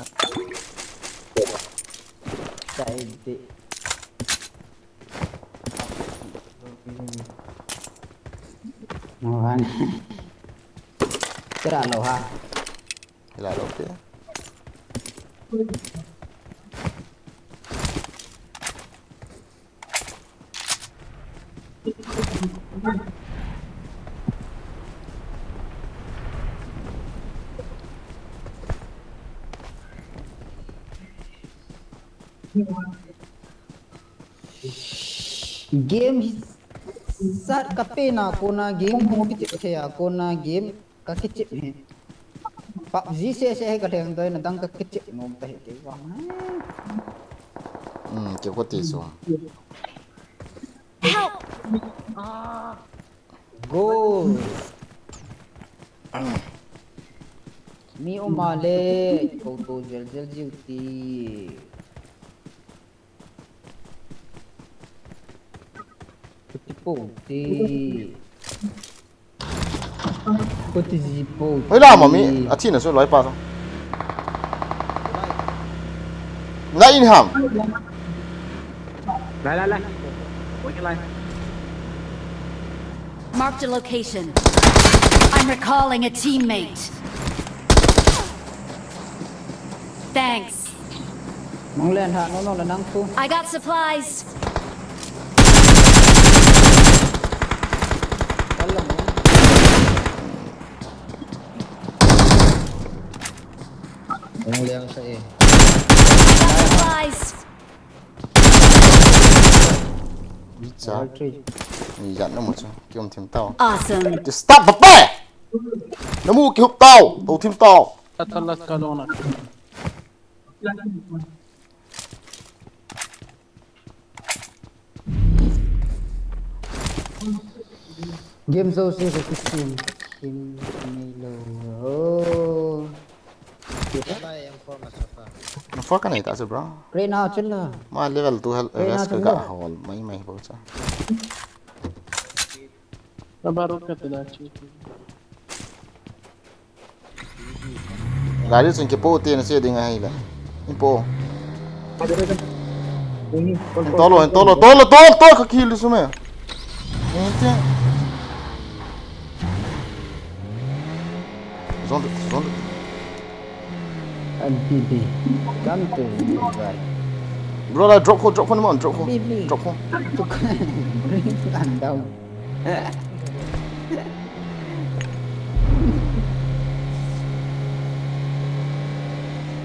Chai di. Mohan. Tira lo ha. Tira lo pe. Game hi sat ka pe na kona game hi kichep thei a kona game ka kichep hi. PUBG sese hi ka lheng doi na dang ka kichep nom ta hi kei vang. Hmm, kei ko ti so. Help! Goal. Mi um a le, ko to jel jel jiu ti. Kuti po ti. Kuti ji po. Hoi la, mami, athi na so loi pa so. Na in ham. Lai, lai, lai. Wait, lai. Marked a location. I'm recalling a teammate. Thanks. Mong len ha, no, no, la nang tu. I got supplies. Wala mo. Mong len sa eh. I got supplies. Bicha. Level three. Ni jat na mo chu. Kium thim tao. Awesome. Stop, papa! Namu kihup tao. To thim tao. Tatalas ka lona. Game so se ko kisim. Kim ni lo. Oh. Kita lah yang form masa pa. Na form ka nei ta se, bro. Kre na chun na. Ma level two hel Kre na rest ka chun ga na. Hol mai mai bo cha. Na baru ka ta na chu. Gari chun kipo te na se ding ahi la. Ipo. Tolo, tolo, tolo, tolo, tolo, ka kill su me. Ente. Zone, zone. M P B. Come to me, guy. Bro, la drop ko, drop ko, man, drop ko. M P B. Drop ko. Bring and down.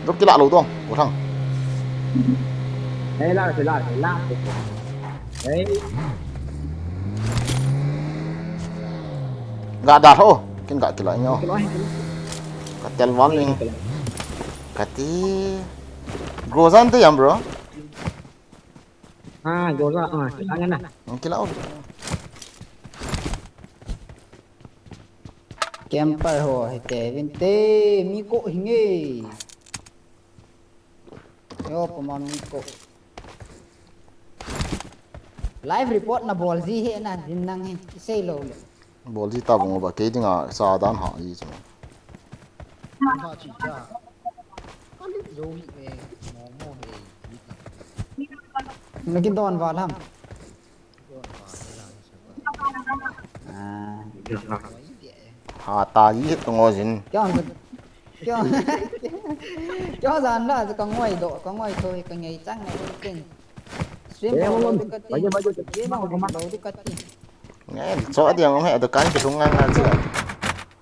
Drop kila lo dong, ko thang. Hey, la, la, la, la. Hey. Ga da tho, kin ga kila nyo. Kila, kila. Ka tel wan ni. Kila. Kati. Groza te yam, bro. Ah, Groza, ah, kila ngana. Kila o. Camper ho, hite, vinte, mi ko hinge. Yo, pama mi ko. Live report na bol ji he na, din nang he, isei lo le. Bol ji ta bung ba, kei dinga sa dan ha ji chu. Ha chi cha. Kali zo hi me, mo mo he, ji ta. Na kin don va lam. Ah. Ha ta ji tu ngo jin. Kyo, kyo, kyo jan la, ka ngoi do, ka ngoi thoi, ka ngei chang na kin. Stream lo lo ka ti. Ye lo lo ka ti. Nge, cho dia ngom he, do kan ki thung ngang ngang chi.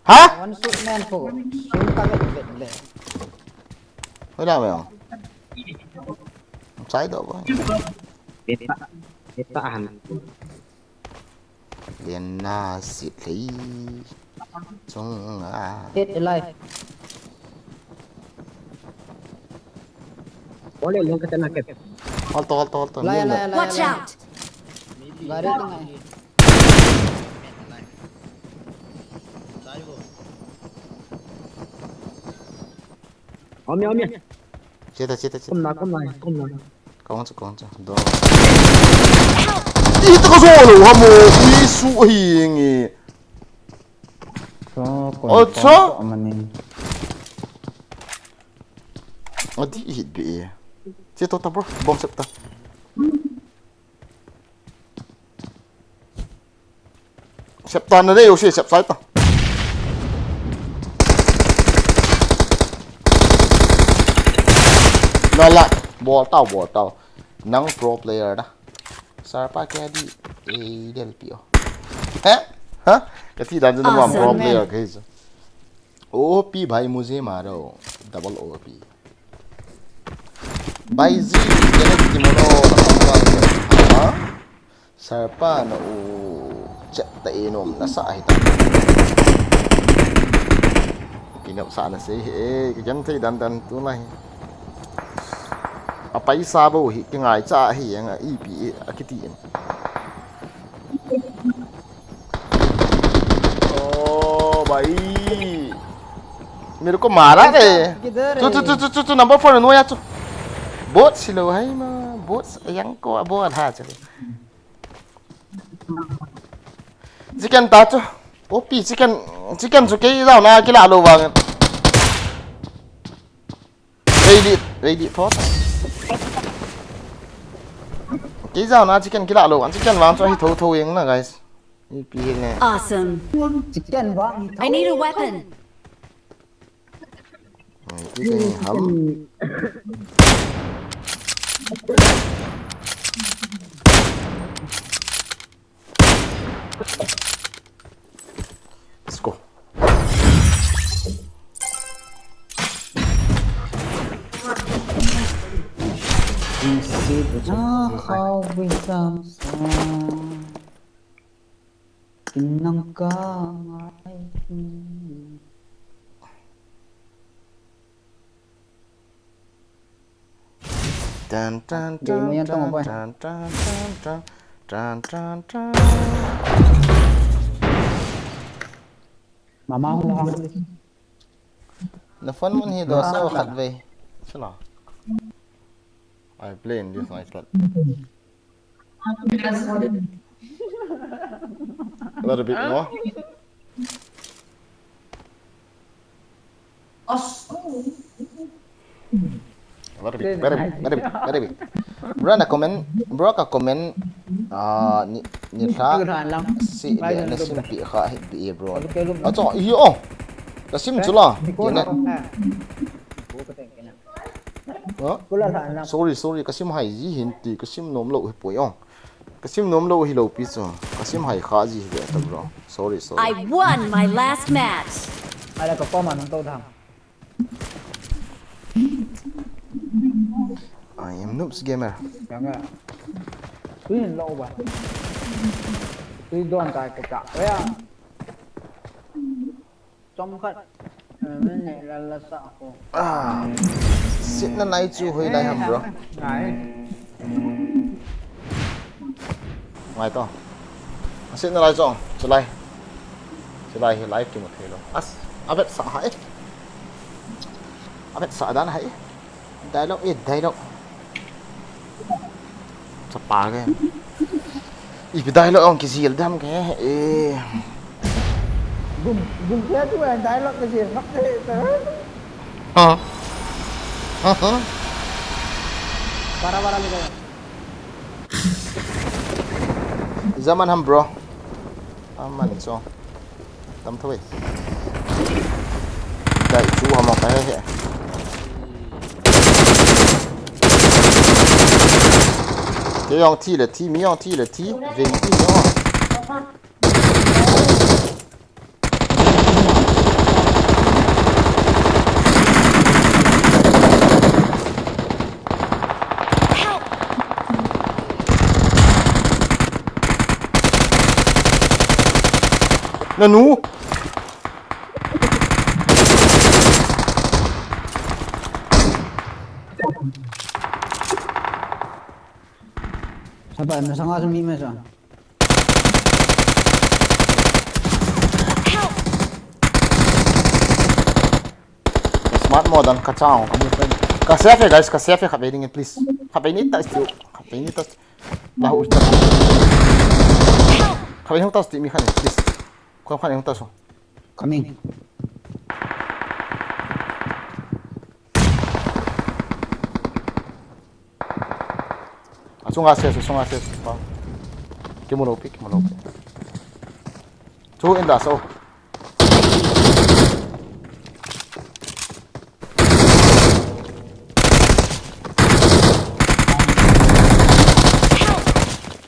Ha? One shot man ko. Sum ka vet vet le. Hoi la me ong. Chai do bo. Beta, beta han. Lian na sit lei. Chung a. Dead alive. Ole, leng ka tana ke. Hold to, hold to, hold to. Lai, lai, lai, lai. Watch out! Gari tu ngai. Om ya, om ya. Cheta, cheta, cheta. Kum na, kum na, kum na. Kong chu, kong chu. Do. Ih, ta ka zo lo ha mo. Ih, su hi nge. So, kon Acha. Kon amani. Adi hit be. Che to ta bro. Bom sep ta. Sep ta na dei, o se sep sai ta. Na la, bol tau, bol tau. Nang pro player na. Sarpa kya di, eh, del pio. He? Ha? Kati dan jana mam pro player kahi sa. O P bhai mujhe maro. Double O P. Bhai ji, kene kimono, ha? Sarpa na u chat ta e nom na sa hi ta. Kinepsah na sei hi, eh, kigenthei dandan tulai. A paisa bou hi, kingaicha hi, anga ipi, eh, akiti in. Oh, bhai. मेरे को मारा रे. किधर है? तू, तू, तू, तू, तू, तू, number four, नो यार, तू. Bot silo hai ma, bot yang ko bot ha chale. Chicken ta chu. Opi chicken, chicken chu kei jaona kila lou vang. Ready, ready thot. Kei jaona chicken kila lou vang. Chicken vang chu hi tho tho jeng na, guys. Ipi ne. Awesome. Chicken vang hi tho. I need a weapon. Ai, ti te ham. Let's go. Ah, how we come from. Kinang ka ngai. Tan, tan, Game yan tong, boy. Tan, tan, tan, tan, tan, tan, tan. Mama, hu hang. Na phone mun hi do sa khat ve. Sula. I play in this night slot. A little bit more. A little bit, very bit, very bit, very bit. Bro, na comment, bro, ka comment, ah, ni, ni kha, si, le, na sim pi kha, hi pi, bro. A chong, hi, oh. Ka sim chu la. Ti na. Huh? Sorry, sorry, ka sim hai ji hin ti, ka sim nom lou hi poi ong. Ka sim nom lou hi lou pi chu. Ka sim hai kha ji hi ve ta bro. Sorry, sorry. I won my last match. Ala ka pa man to dam. I am Noobs Gamer. Yang a. Tui lou ba. Tui don ta ka ka. Ya. Chomkhat, eh, min ne la la sa ko. Ah. Sitna nai chu hoi lai ham, bro. Ngai. Ngai to. Sitna lai chu, chu lai. Chu lai hi live kimu thei lou. As, a vetsah hai. A vetsah dan hai. Dialogue, eh, dialogue. Chapa ke. Ipi dialogue ong kijil dam ke, eh. Gum, gum ke tu, eh, dialogue kijil mak te, te. Ha. Ha, ha. Bara, bara le gaya. Zaman ham, bro. Aman so. Tam thoi. Dai chu ha mo ka he he. Ke yong thi le thi, mi yong thi le thi, veng thi yong. Nanu. Sapa, na sanga sumi me sa. Smart mo dan ka chang, ka mu pen. Ka safe, guys, ka safe, khatvei ding, please. Khatvei ni ta stu, khatvei ni ta. Lahu ta. Khatvei hung ta stu mi khan, please. Kham khan hung ta so. Coming. Achunga se, achunga se, pa. Kimu lou pi, kimu lou pi. Chu in da so.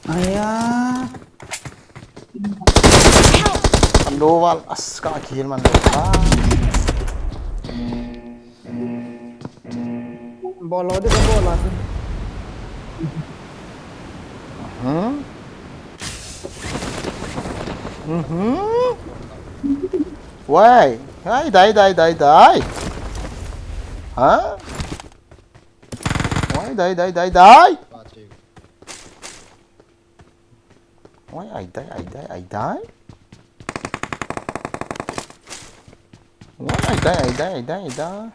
Aya. Ando wal as ka kill man lo. Ah. Bolo de bolo. Hmm? Mhm. Why? Ai, dai, dai, dai, dai. Ha? Oi, dai, dai, dai, dai. Oi, ai, dai, ai, dai, ai, dai. Oi, ai, dai, ai, dai, ai, dai, ai, dai.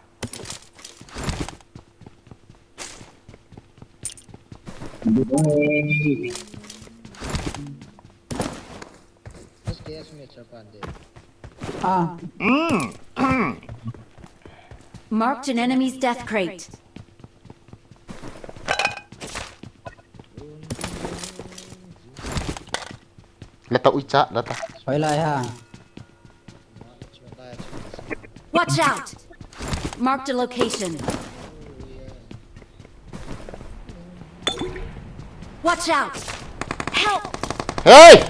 Just guess me, Chapande. Ah. Marked an enemy's death crate. Lata uicha, lata. Hoilai ha. Watch out! Marked a location. Watch out! Help! Hey!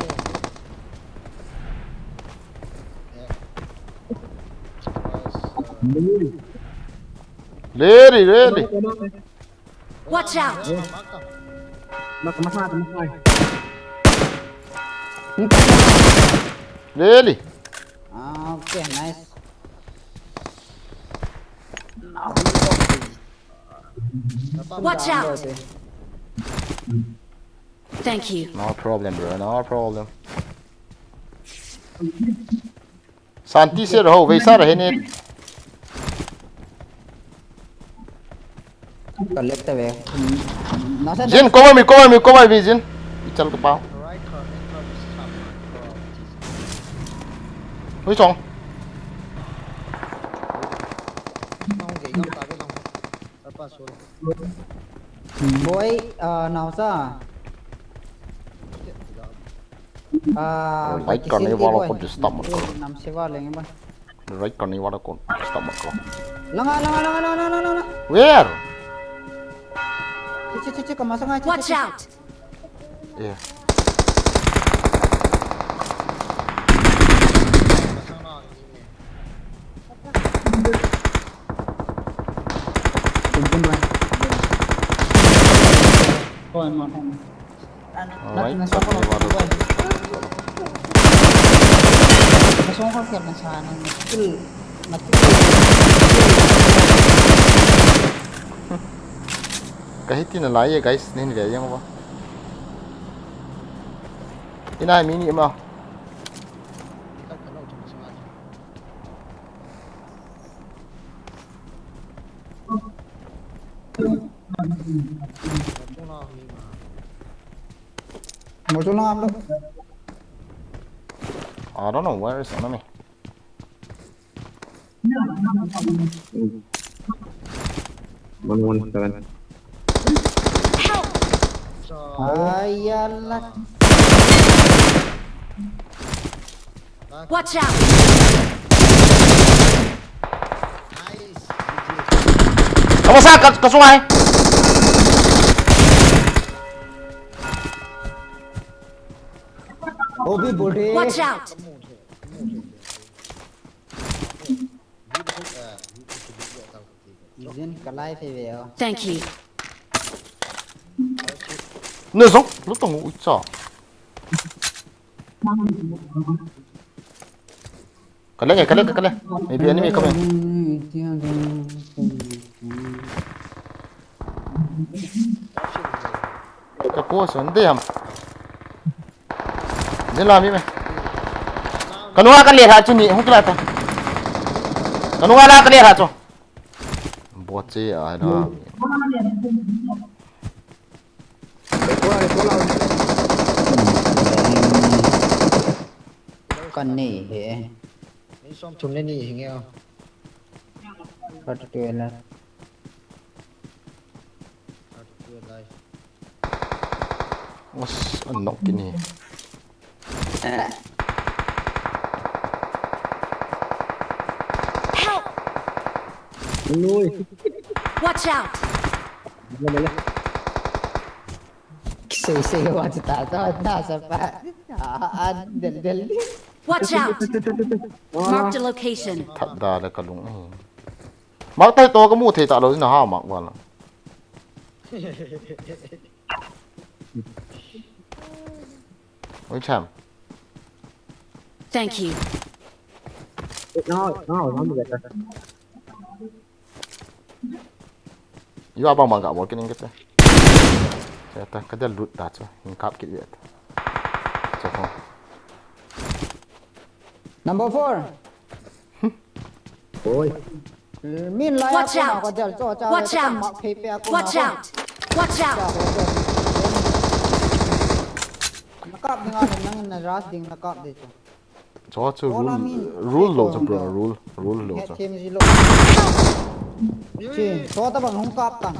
Really, really. Watch out! Mark, mark, mark, mark. Really? Ah, okay, nice. Watch out! Thank you. No problem, bro. No problem. Santi sir ho, vei sa rahe ne. Collect ve. Jin, cover me, cover me, cover me, Jin. Ichal ka pao. Hui chong. Boy, uh, naosa. Ah, right corner wala ko disturb mat karo. Nam seva lenge ba. Right corner wala ko disturb mat karo. Langa, langa, langa, langa, langa, langa. Where? Che, che, che, che, kamasa ngai, che, che, che. Watch out. Yeah. Kahi tina lai e, guys, nin ve yang ba. Ina mini ma. Motor lang upload. I don't know where is enemy. One one seven. Help! Ay, Allah. Watch out! Kamu sa, ka, kasungai. Obi bol rahe. Watch out! Jin, kalai phei ve o. Thank you. Ne zong, lu tong u cha. Kaleng, kaleng, kaleng. Maybe enemy coming. Ka ko son de ham. Jin la mi me. Ka nunga ka le ha chu ni hung kila ta. Ka nunga la ka le ha chu. Bot che a na. Kan nei he. Ni som thum le ni hi nge. Ka tu tu la. Ka tu tu la. Was a knock in here. Help! Lui. Watch out! Sei sei wa ta ta ta sa pa. Ah, ah, del del. Watch out! Marked a location. That da da ka lung. Mark tai to ka mu thei ta lo na ha mark wala. Oi cham. Thank you. Now, now, now, get that. Iva bang bang ka bol kit ning kati. Kati, ka del lut ta chu. Hin kap kit vet. Chu ko. Number four. Oi. Min la ya. Watch out! Watch out! Watch out! Watch out! Nakap ding a, nang na rush ding nakap ding chu. Cho chu rule, rule lo chu bro, rule, rule lo chu. Chi, cho ta bang hung kap tang.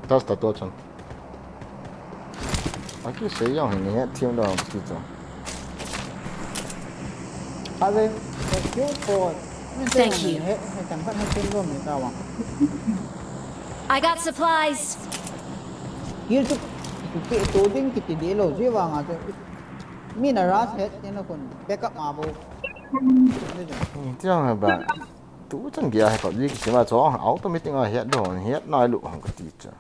Just a touch on. Aki sei jong hin nge thiam lo ti chu. Ave, thank you for. Thank you. He, he, tang khat he thiam lo mi ta wa. I got supplies. Ye chu, tu pe to ding kiti de lo je wa nga chu. Mi na rush he, te na kun backup ma bo. Tiang ba. Tu chan gei a hi PUBG kisima chu automatic a hiat doh, hiat nai lou ham kati chu.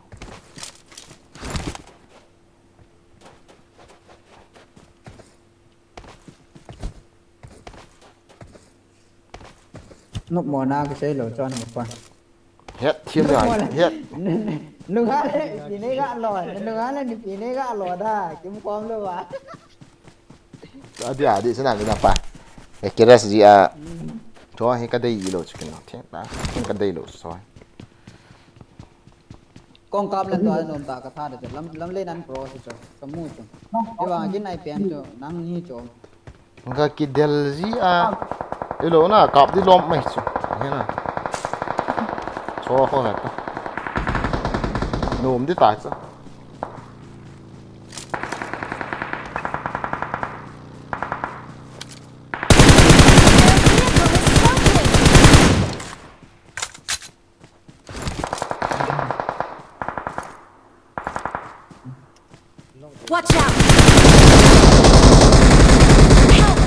Nop mo na kisei lou chu nop pa. Hiat thiam le, hiat. Nunga le, pi ne ga lo, nunga le, pi ne ga lo da, kim kom lo wa. Adi, adi, sana mina pa. E keras ji a. Cho hi ka dei lo chu kin lo. Theng ta. Theng ka dei lo so. Kong kap le to nom ta ka tha de lam, lam le nan pro si cho. Ka mu cho. Iwa kin ai pen cho. Nang ni cho. Ka kidel ji a. Ilo na kap di lom mai chu. Hena. Cho ho na ta. Nom di ta chu. Watch out! Help!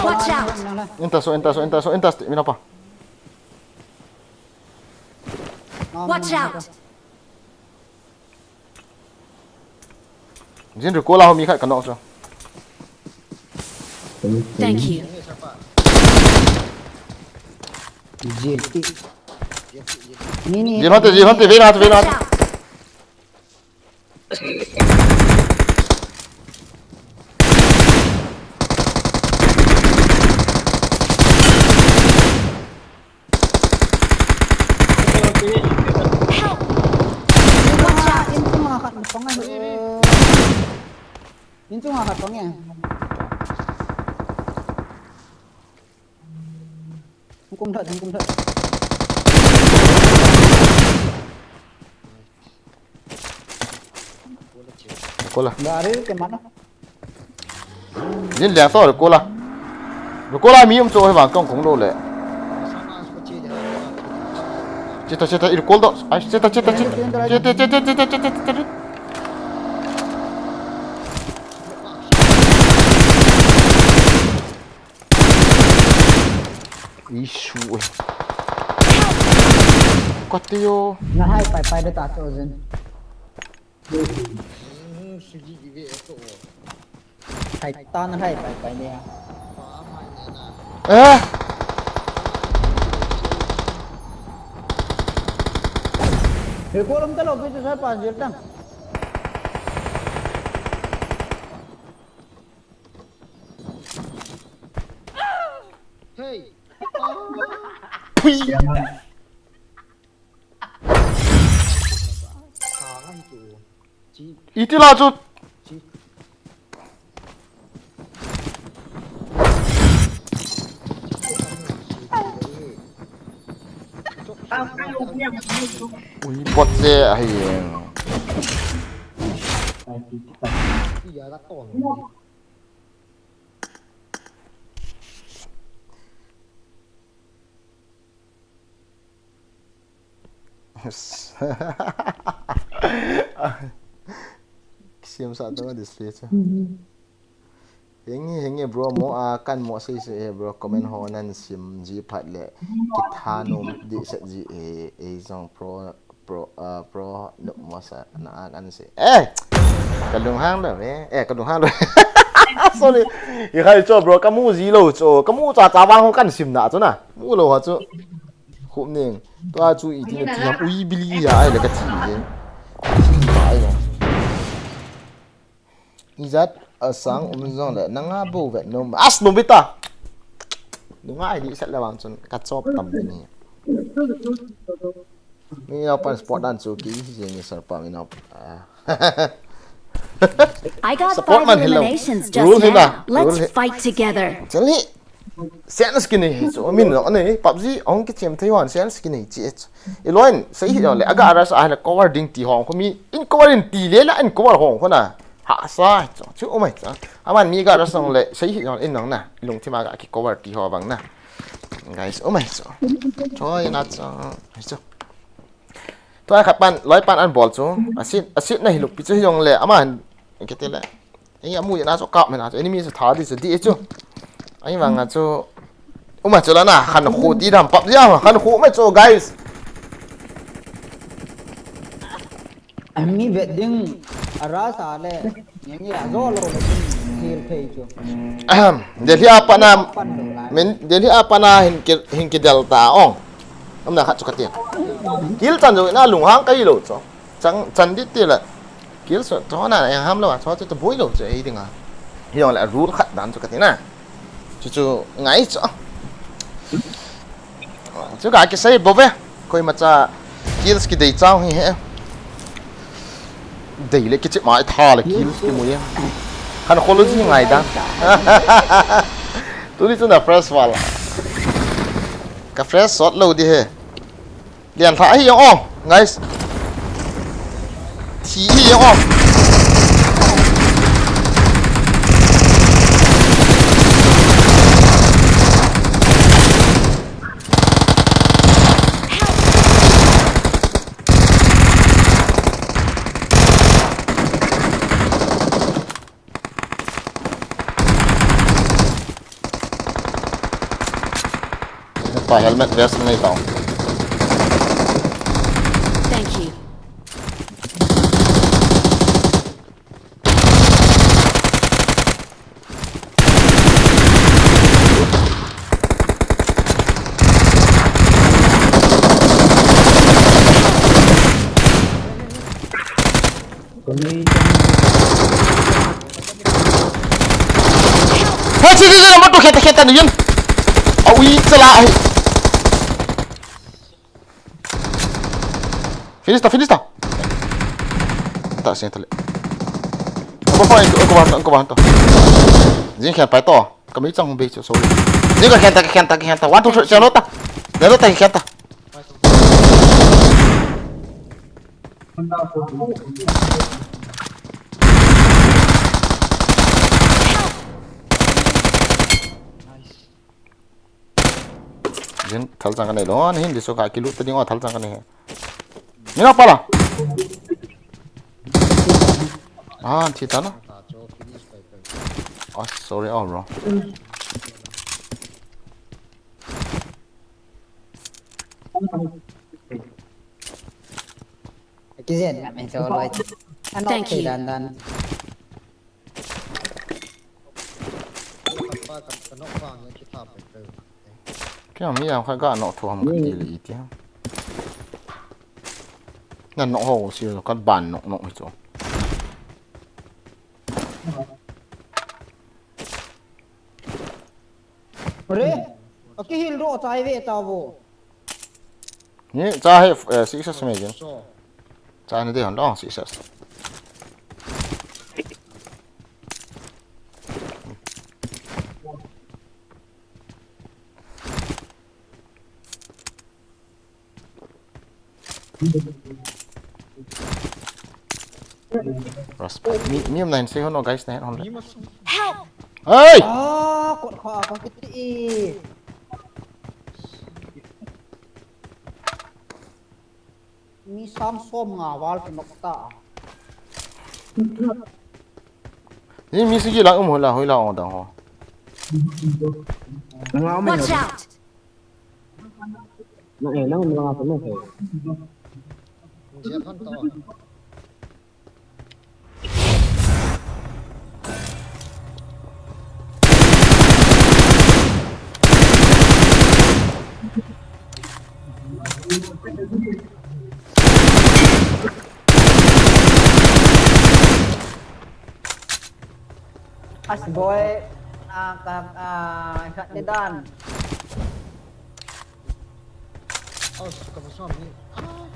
Watch out! Enta so, enta so, enta so, enta so, mina pa. Watch out! Jin ru kola ho mi khat ka nok so. Thank you. Jin ti. Ni ni. Jin hon te, jin hon te, ve na, ve na. Watch out! Help! Watch out! In chunga khat na pang e. In chunga khat pang e. Hung kum that, hung kum that. Kola. Gari ke mana? Jin liang to kola. Kola mi um cho he bang kong kong lo le. Cheta, cheta, ir kol do. Ai, cheta, cheta, cheta. Cheta, cheta, cheta, cheta, cheta, cheta. Issue. Kati yo. Na hai pai pai de ta to jin. Hai ta na hai pai pai ne. Eh? He ko lam ta lo ke sa pa jil tang. Hey. Pui. Iti la chu. Ui, bot se ahi. Siam sa tong display chu. Henge, henge, bro, mo a kan mo sei sei he, bro, comment ho nan sim ji phat le kitha nom di set ji e, e jong pro, pro, ah, pro no mo sa na a kan sei. Eh! Ka lunghang lo e. Eh, ka lunghang lo. Sorry. I khai cho, bro, ka mu ji lo cho. Ka mu cha cha vang ho kan sim na cho na. Mu lo ha cho. Khup ning. Tua chu i ti na ti ham ui bili ya ai le ka ti je. Ti ai lo. Ijat a sang um jong le nanga bo vet nom. As Nobita. Nunga ai di set le vang chun ka chop tam ni. Mi nao pan sport dan chu ki hi jeng ni sar pa mi nao. Ah. I got Support five man hi lo. Eliminations just Rule hi now. Na. Let's Rule hi. Fight together. Chal hi. Sense ki nei hi chu. Min lo nei. PUBG ong ki chem thei hon sense ki nei chi chu. I loin sei hi lo le. Aga rush a le cover ding ti hong ko mi. In cover in ti le la in cover hong ko na. Ha sa chu. Chu o mai chu. Aman mi ga rush song le sei hi lo in nong na. Lungthim a ga ki cover ti ho bang na. Guys, o mai chu. Choi na chu. Chu. Tua khat pan, loi pan an bol chu. Asit, asit na hi lup pi chu hi jong le. Ama han, kiti le. Ei amu na chu kap me na chu. Enemy chu tha di chu di chu. Ai vang a chu. Uma chu la na, khan khu ti dam pap ya, khan khu me chu, guys. Ami vet ding, ara sa le. Nge nge a zo lo le. Thil thei chu. Ahem. Delhi a pana, Pan lo lai. Min, Delhi a pana hin ki, hin ki del ta ong. Amna khat chu ka ti. Kil chan jo na lunghang kai lo cho. Chang, chan dit ti la. Kil so, cho na, yang ham lo, cho chu boi lo cho, ei ding a. Hi yong la rule khat dan chu ka ti na. Chu chu ngai cho. Chu ka ki sei bo ve. Koima cha kills ki dei chang hi he. Dei le ki chip mai tha le kills ki mu ye. Han kholo ji ngai dan. Tuni chu na fresh wala. Ka fresh sot lo di he. Lian lha hi yong ong, guys. Thi hi yong ong. Pa helmet vest nei tao. Thank you. Hei, chi, chi, chi, number two, kheta, kheta, ni yun. Aui, chala, ai. Finish ta, finish ta. Ta, sing ta le. Ko pa, ko, ko ba, ko ba to. Jing khen pai to. Ka mei chang be chu, sorry. Jing ka khen ta, ka khen ta, ka khen ta. One, two, three, chalo ta. Chalo ta, ka khen ta. Jin thal chang ka nei lo, hin di so ka kilu ta ding o thal chang ka nei. Ni na pala. Ah, thi ta na. Oh, sorry, oh, bro. Kizen na me so loi. Ano Thank you. Dan dan. Kya mi yang kha ga nok thu ham ka ti le iti ha. Na nok ho si ka ban nok nok hi chu. Re, aki hil ro tai ve ta vo. Ni cha he, eh, six S me jin. Cha ni de han dong six S. Ras, mi, mi um nine sei hon, guys, nine hon. Help! Hey! Ah, kot kha, kha kiti. Mi sam som nga val ki nok ta. Ni mi sigi lang um hoila, hoila ong dang ho. Watch out! Nang eh, nang nang apa nang eh. Jia phan to. As boy, ah, ka, ah, kat ni dan. Oh, suka pasal ni. Ah.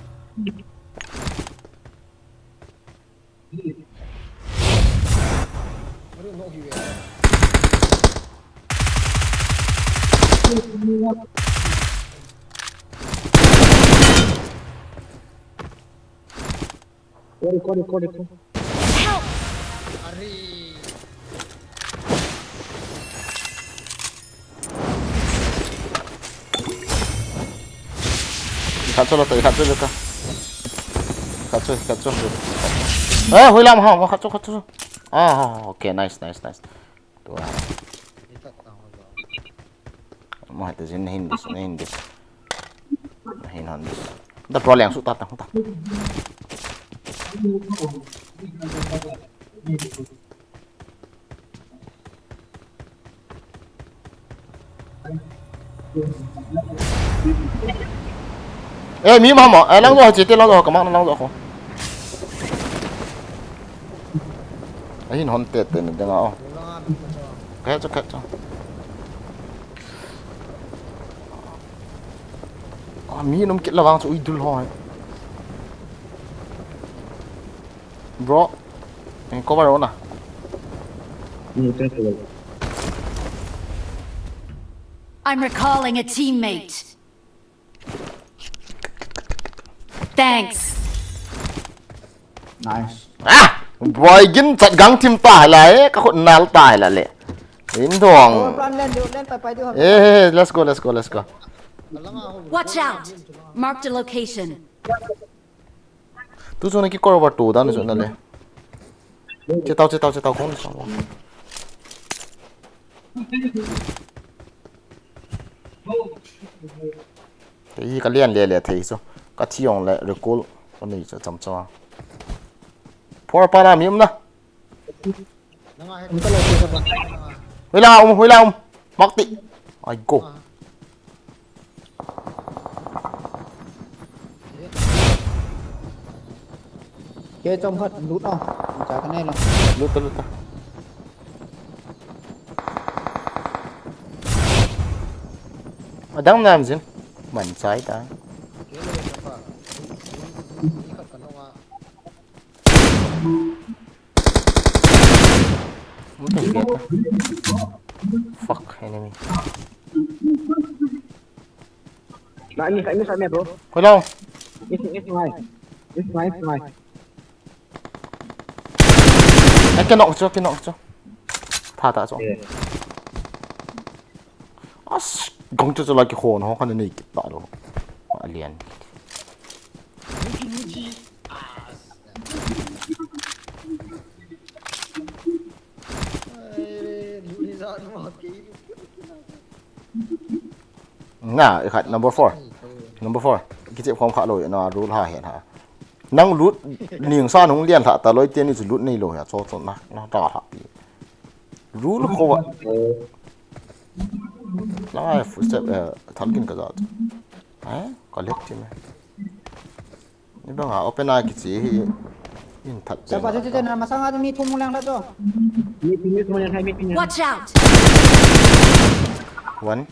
Kore, kore, kore, kore. Help! Are. Ikhat cho lo ta, ikhat cho lo ta. Ikhat cho, ikhat cho. Eh, hoilam ha, ikhat cho, ikhat cho. Ah, okay, nice, nice, nice. Tua. Mo hete jin nahin dis, nahin dis. Nahin hon dis. Da pro liang su ta ta ta. Eh, mi ma ma, eh, lang zo, chete lang zo, ka mang lang zo ko. Ahin hon te te na denga o. Ka cho, ka cho. Ah, mi nom kit la vang chu ui dul ho. Bro, eh, cover ona. I'm recalling a teammate. Thanks. Nice. Ah! Boy gin chat gang thim ta la e, ka khut nal ta la le. In dong. Over plan len diu, len pai pai diu. Eh, let's go, let's go, let's go. Watch out! Marked a location. Tu chu na ki cover tu dan chu na le. Che tau, che tau, che tau, kon sang. Hei, ka lian le le thei chu. Ka thi ong le recall ka nei chu cham cham a. Por pa na mi um na. Hoila um, hoila um. Mak ti. Ai go. Ke chom khat lut o. Cha ka nei lo. Lut ta, lut ta. Adang nam jin. Man chai ta. Fuck, enemy. Ngai, ngai, ngai, ngai, bro. Hello. Ngai, ngai, ngai. Ngai, ngai, ngai. Ai, ka knock cho, ka knock cho. Tha ta cho. Yeah. As, gong cho cho la ki hon ho kan nei kit ta lo. Alien. Na, ikhat number four. Number four. Kichep khom kha lo na, rule ha hen ha. Nang lut ning sa nung lian tha ta loi tian ni chu lut nei lo ya, cho cho na, na ta tha pi. Rule ko wa. Lai footstep, eh, thal kin ka za. Eh, ka lek ti me. Ni bang a open a kichi hi in that. Sa pa chu chu na masang a mi thum lang la cho. Mi, mi thum lang hai mi thum. Watch out! One.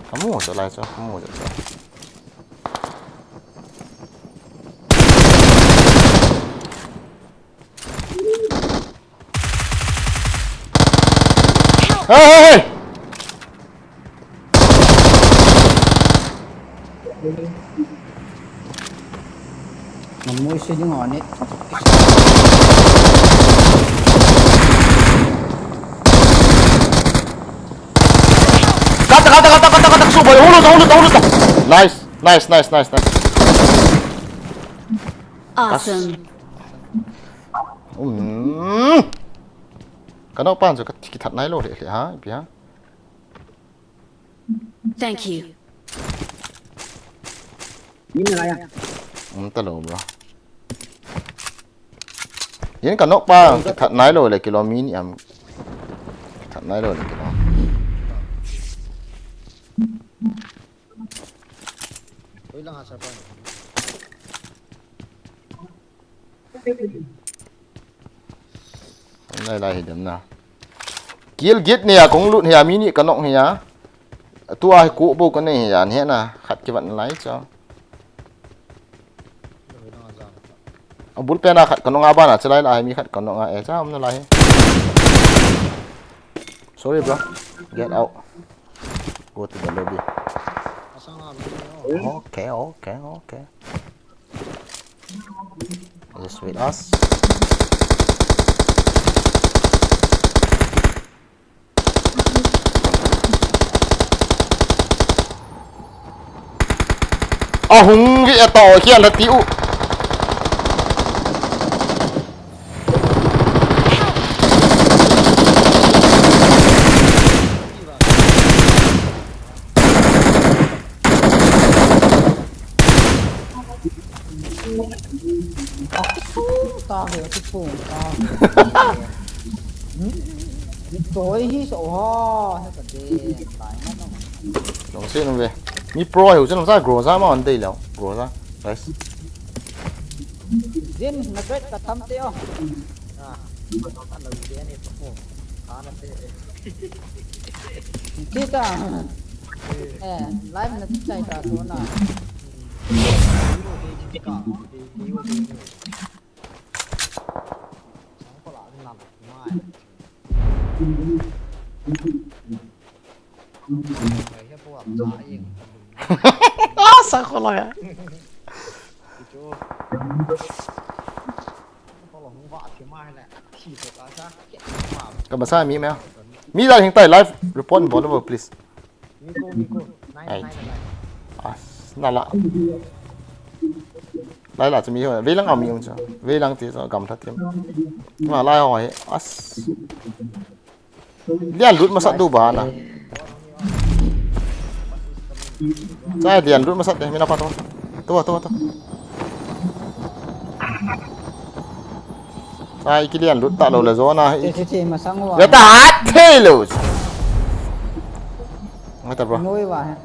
Kamu cho lai cho, kamu cho cho. Hey, hey, hey! Namui si ding o ni. Cut Kata, kata, kata, kata, super. Hold on, hold on, hold on. Nice, nice, nice, nice, nice. Awesome. Um. Ka naopa chu ka kithat nai lou le le ha, ipi ha. Thank you. Min na ya. Um, ta lou, bro. Yen ka naopa kithat nai lou le kilou mi ni am. Kithat nai lou le kilou. Oi lang asa pa. Lai lai hi dem na. Kill git ni a kong lut hi a mi ni ka nok hi a. Tua hi ko bo ka nei hi a, ni na khat kivat lai cha. A bul pen a khat ka nong a ban a, chalai lai mi khat ka nong a, e cha, um na lai. Sorry, bro. Get out. Go to the lobby. Okay, okay, okay. Just wait us. Ahung vi ato hial hati u. Aku sung ta he, aku sung ta he. Toi hi so ha, he ka de, tai na no. Long se no ve. Mi pro hi u chen sa Groza ma on dei lo. Groza. Nice. Jin na great ka tham te o. Ah, ka lo de ni ko. Ka na te. Kita. Eh, live na chai ta so na. Ah, sa ko la ya. Ka masa mi me. Mi la hing tai live report bol bo, please. Ai. As, na la. Lai la chu mi ho. Veilang a mi um chu. Veilang ti chu gam that tim. Ma lai ho hi. As. Lian lut masat du ba na. Chai lian lut masat de, mi na pa to. To, to, to. Chai ki lian lut ta lo le zo na. Che, che, che, masang wa. Ya ta hat thei lo. Ngai ta, bro. Noi wa hai.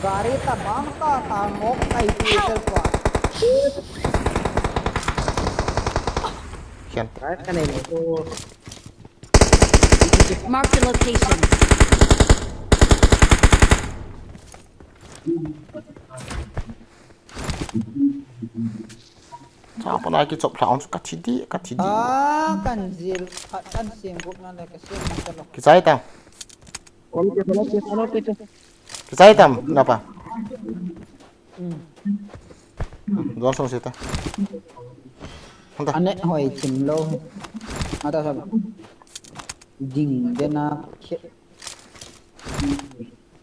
Gari ta bang ta ta ngok kai ti tel kwa. Khian. Right ka nei lo. Mark the location. Cha pa na ki chop thla on ka thi di, ka thi di. Ah, kan zil, kan sem gup na le ka sem ma ta lo. Ki chai ta. Kon ke, kon ke, kon ke. Ki chai tam, na pa. Don song sita. Hanta. Ane hoi chim lo. Ata sa. Ding dena khe.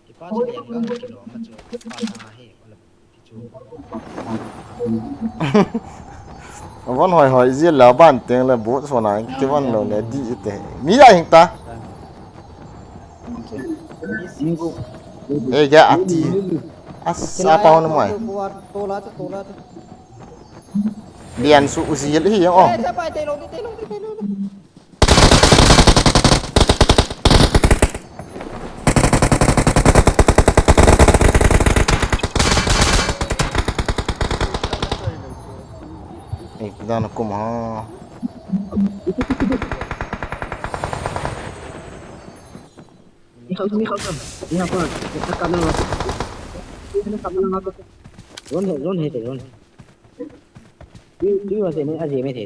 Kipa chu lian gang kilo ma chu. Pa na he. Von hoi hoi zia la ban teng le bot so na ki von lo le di te. Mi ya hing ta. Ei, ga ati. Asa pa hon mai. Lian su u zil hi o. Eh, kita nak kum ha. Ni kau, ni kau, ni apa? Ni apa? Ni apa? Zone hai, zone hai, zone. Ni, ni masih ni aje me the.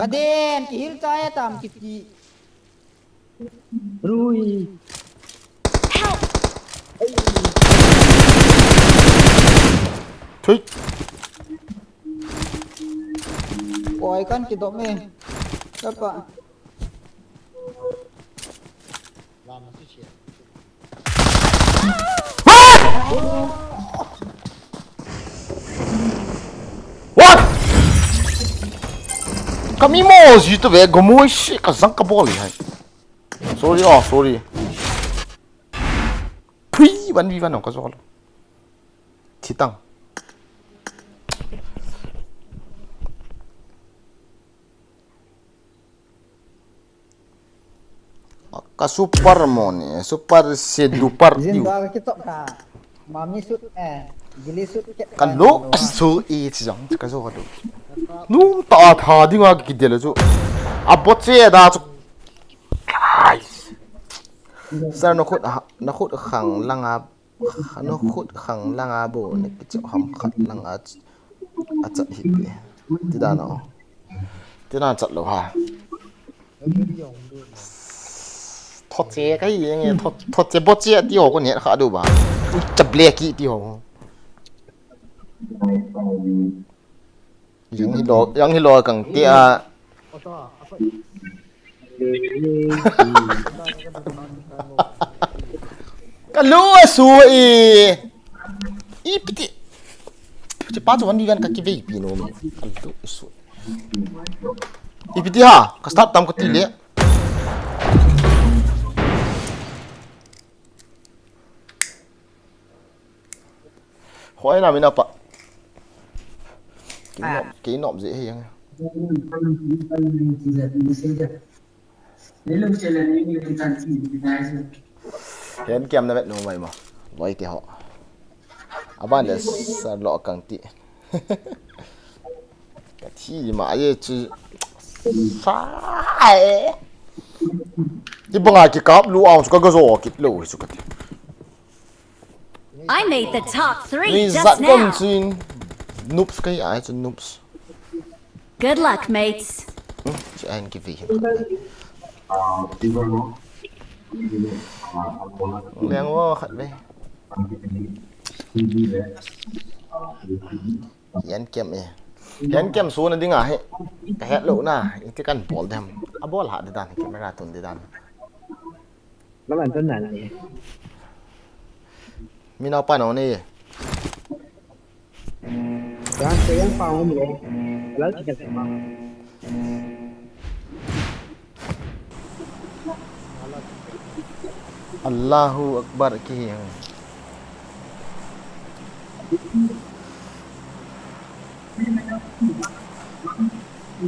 Kaden, kihil chai tam kiti. Rui. Help! Thui. Oi, kan kidop me. Kapa. What? Kami mo ji tu ve, gomo shi ka zang ka bol hai. Sorry, oh, sorry. Pui, one v one ka zolo. Thitang. Ka super mo ni, super se duper Zin tiu. Ba ka kitok ka. Mami sut, eh, gili sut ke. Ka lo su e chi jong ka zo ka do. Nung ta tha ding a ki del chu. A bot che da chu. Guys. Sir, na khut, na khut khang langa, na khut khang langa bo, na ki chu ham khat langa. A chat hi ti. Ti dan o. Ti dan chat lo ha. Thot che ka hi nge, thot, thot che bot che ti ho ko ne kha do ba. Cha black ki ti ho. Yang hi lo, yang hi lo kang ti a. Ka lu a su e. Ipiti. Piti pa chu one v one ka kivei pi nom e. Ka lu a su. Ipiti ha, ka start tam ka ti le. Hoi na mina pa. Ki nom, ki nom je he yang. Hen kiam na vet no mai ma. Loi te ho. Aban le sa lo kang ti. Ka thi ma ye chu. Sa e. Ti banga ki kap lu ang chu ka ga zo kit lo chu ka ti. I made the top three just now. Ni zat gon chin. Noobs kai ai chu noobs. Good luck, mates. Chi an ki vi hin khat ve. Leng wo khat ve. Yan kem e. Yan kem su na ding a he. Ka het lo na. Iti kan bol dem. A bol ha de dan camera tun de dan. Laban tan nan ni. Mi nau pa nau ni. Ran se yang pa hom lo. Lal ti ka se ma. Allahu Akbar ki hi.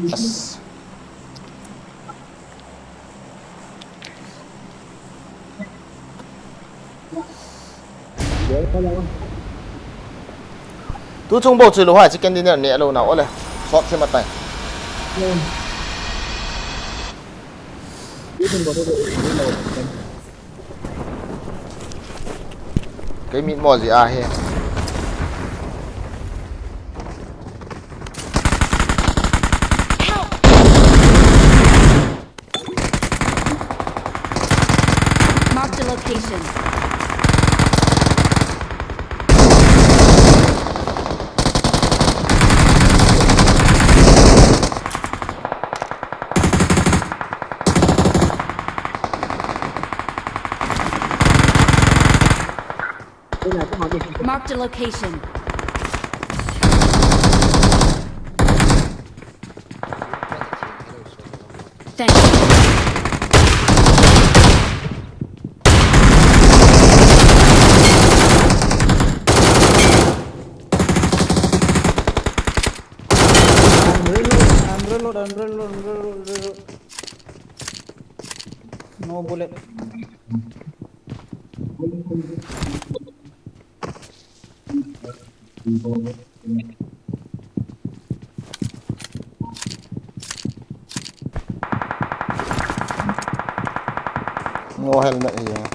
Yes. Tu chung bou chu lou hai, chicken dinner ne lou na, ole. Sot thim atai. Kei mit mo ji a he. Marked a location. Marked a location. Thank you. Reload, reload, reload, reload, reload. No bullet. No helmet here.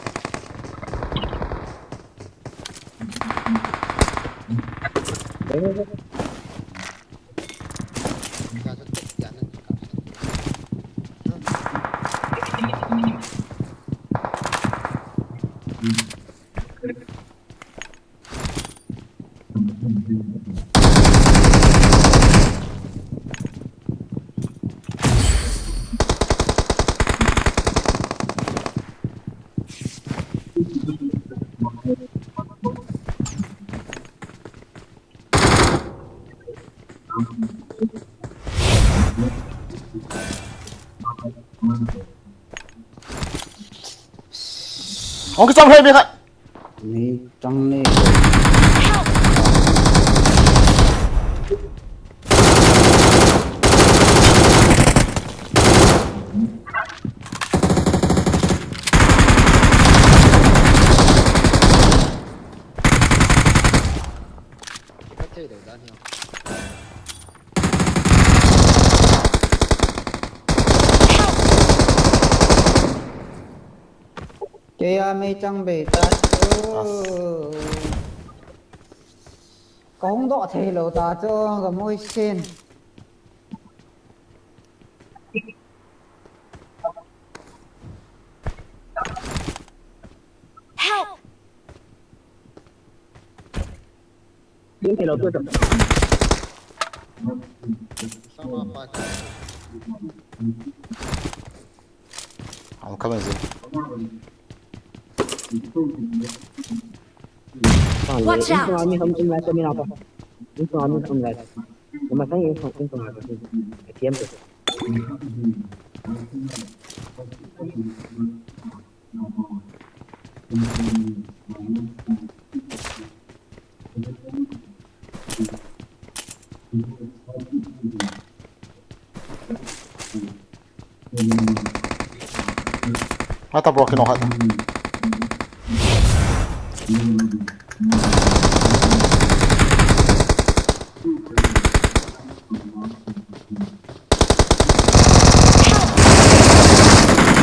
Hong kicham lhai be kha. Ni chang ni. Kipat thei lou dan hi. Kei a mei chang bei ta chu. As. Ka hung doh thei lou ta chu, ka mui sin. Help! Kin thei lou tu chu. I'm coming, Zin. Watch out! Insung a mi hung tum lai, kami na pa. Insung a mi hung tum lai. Masang insung, insung a mi. A T M tu. Mata broken off.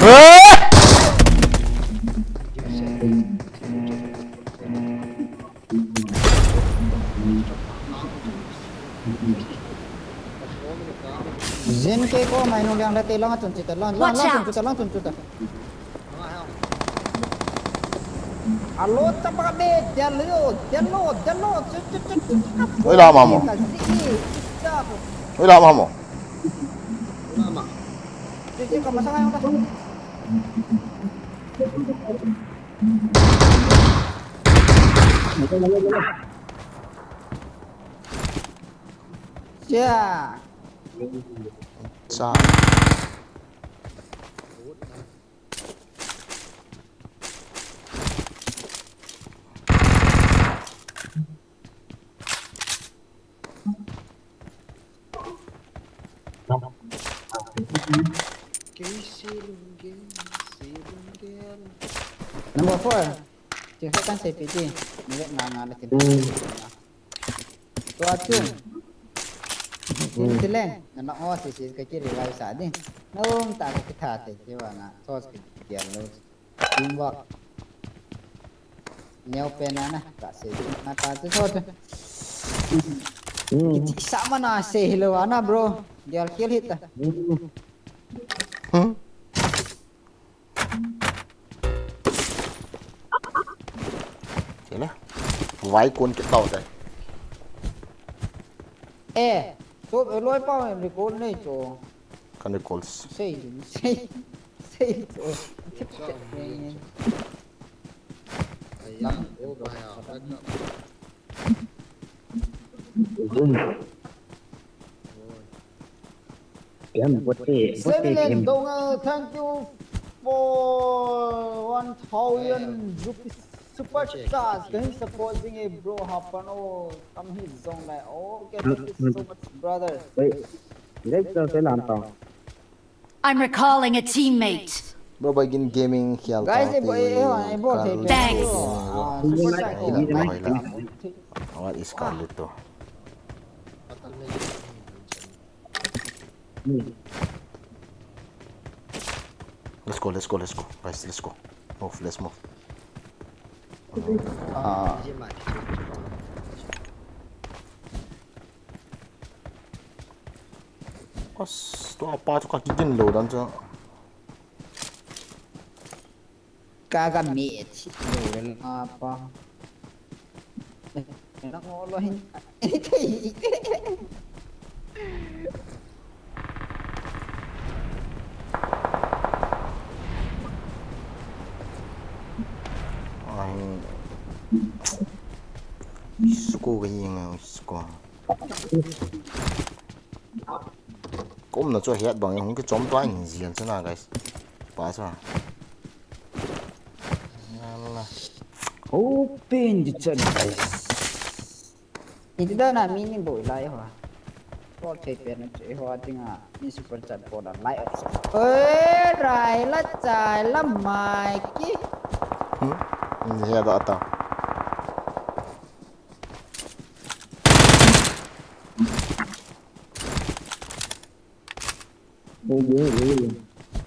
Eh! Zen ke ko mai nu liang la te lang chun chuta lang, lang chun chuta, lang chun chuta. Alo ta pa de, jalo, jalo, jalo, chu, chu, chu, chu, chu. Oi la mamo. Oi la mamo. Mama. Chu, chu, ka masang ayong ta. Cha. Cha. Number four. Ti khat kan sei pi ti. Ni vet nga nga la tin. Tua chun. Tin ti leng. Na na o si si ka ki revive sa ding. Na um ta ka ki tha te ti va nga. Sos ki ki lo. Teamwork. Neo pen na na. Ka sei ding. Na ta chu so chu. Ki sa ma na sei lo na bro. Gel kill hit ta. Hmm. Kile. Vai kon kit tau tai. Eh, so loi pa recall nei cho. Kan recall. Sei, sei, sei cho. Aya, oh, bhai, ah, back up. Oi. Em, bote, bote, Seven em. Dongal, thank you for one thousand rupees super chat. Kahin support jing e bro, hapan o, kam hi jong lai. Okay, thank you so much, brother. Wait. Let's go, let's go. I'm recalling a teammate. Bro, Baigin Gaming, Hial Guys, Tang, eh, boy, eh, eh, boy, eh, Carlos Thanks. Gaming, ah, Gaming, super chat. Gaming, Gaming. What is Carlito? Let's go, let's go, let's go. Guys, let's go. Move, let's move. Ah. As, tua pa chu ka kigin lou dan chu. Ka ga mi et si lou le la pa. Na ngo lo hin. Ai. Score ga yeng, score. Ko Umna chu ahet bang, hung kichom tua in jian chu na, guys. Pa chu. Yalla. Open the chat, guys. Iti da na mi ni boi lai ho. Bol thei pen na che ho, tinga mi super chat bol a lai. Oi, rai la chai la mai ki. Hmm? Ni he da ta.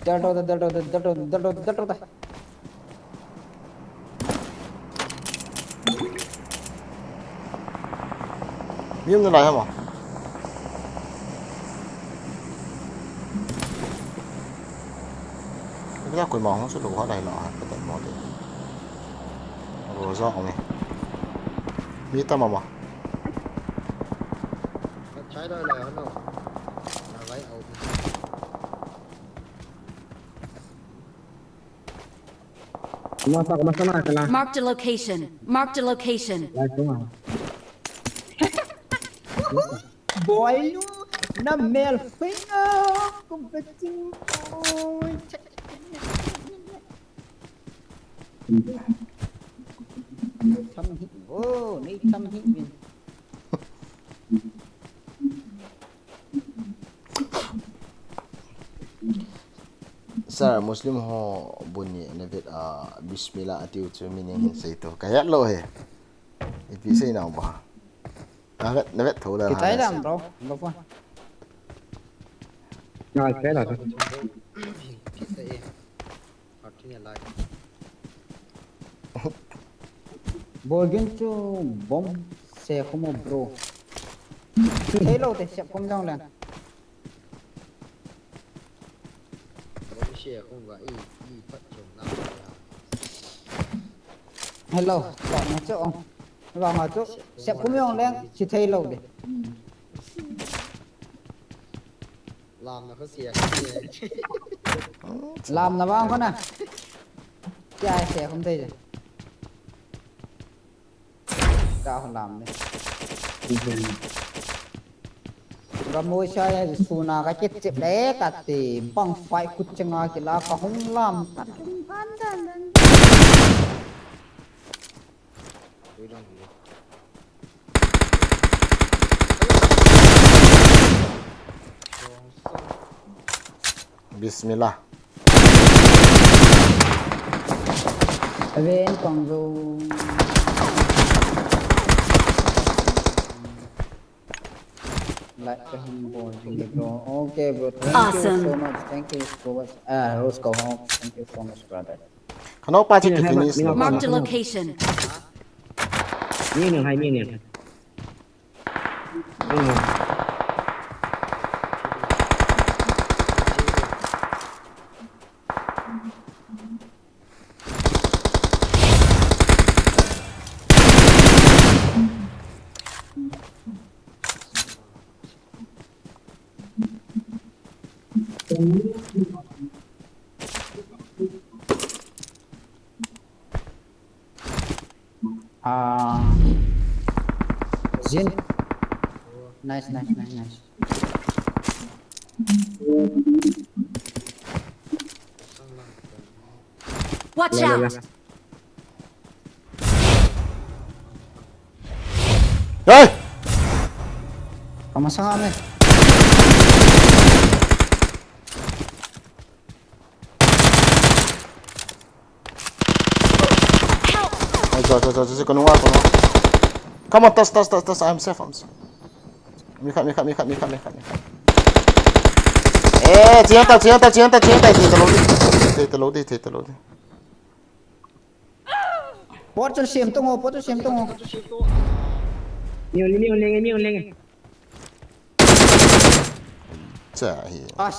Dal rau da, dal rau da, dal rau da, dal rau da, dal rau da. Mi um nalai ham a? Kila koima hung su lou ha lai la ha, kata mo de. Ro za ong e. Mi tam ama. Ka chai lai lai ha no. Na lai au. Masa, masa na kala. Marked a location. Marked a location. Lai ko. Boy, nu, na mel finger, ko betu, boy. Tham hi, oh, nei tham hi min. Sir, Muslim ho bun ni na vet a, bismillah atiu chu meaning hin sei to. Ka het lou he. Ipi sei nau ba. Na vet, na vet tho da. Kitai dam, bro. Bro pa. Na, kitai dam. Borgin chu bom se khomo, bro. Thei lou te, sep khom jong le. Bom se khom va i, i phat chom na. Hello, ko na chu. Vang a chu, sep khom jong le, si thei lou de. Lamna kho sia kho sia. Lamna vang kho na. Kya hai se khum thei je. Ka ho lam ne. Gamoi sa ya suna ka kit chip le ka ti bang fai kut chenga kila ka hung lam ka. Bismillah. Aven pang jo. Like ka hung bol jing le bro. Okay, bro. Thank you so much. Awesome. Thank you so much. Ah, Rose Go Home. Thank you so much, brother. Kano pa chu kifinish na. Marked a location. Mi ni hai, mi ni. Ah, Zin. Nice, nice, nice, nice. Watch out! Hey! Kamasang kami. Help! Acha, acha, acha, acha, kanung a, kanung a. Come on, tas, tas, tas, tas, I'm safe, I'm safe. Mi khat, mi khat, mi khat, mi khat, mi khat, mi khat. Eh, chiang ta, chiang ta, chiang ta, chiang ta, thei talou di. Thei talou di, thei talou di. Pot chu sem tung o, pot chu sem tung o. Mi hung leng e, mi hung leng e, mi hung leng e. Cha hi. As.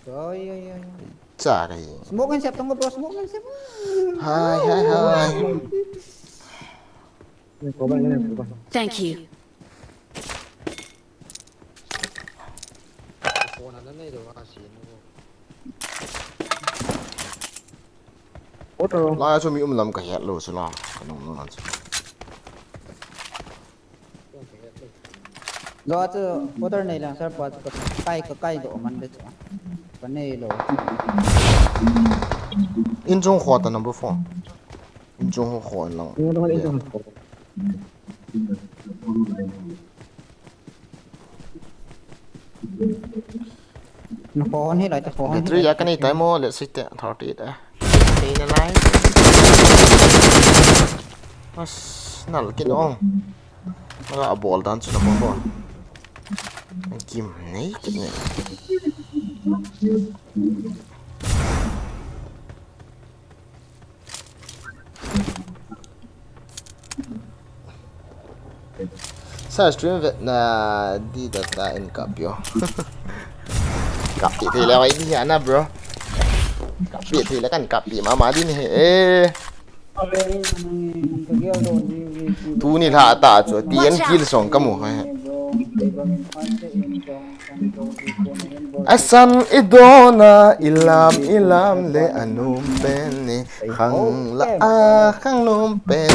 Oi, oi, oi. Cha hi. Smoke and sep tung o, bro, smoke and sep. Hai, hai, hai. Thank you. Auto. Lai chu mi um lam ka het lou chu la. Ka nung nung chu. Lo chu quarter nei lang sir pa chu ka kai, ka kai doh man de chu. Ka nei lou. In chung kho ta number four. In chung kho in lang. Ni dong in chung kho. Na kho hon hi lai ta kho hon hi. Battery lai ya ta. Ka nei tai mo, let's see te, thirty eight a. Te na lai. As, nal kin ong. Nga a bol dan chu na mo ko. Kim nei, kim nei. Sa stream vet na di da ta in kap yo. Kap ti thei le wai di ana, bro. Kap ti thei le kan kap ti mama di ni he. Eh. Tuni lha ta chu, T N kill song ka mu hai. Asan i dona, i lam, i lam le a nom pen ni. Khang la a, khang nom pen.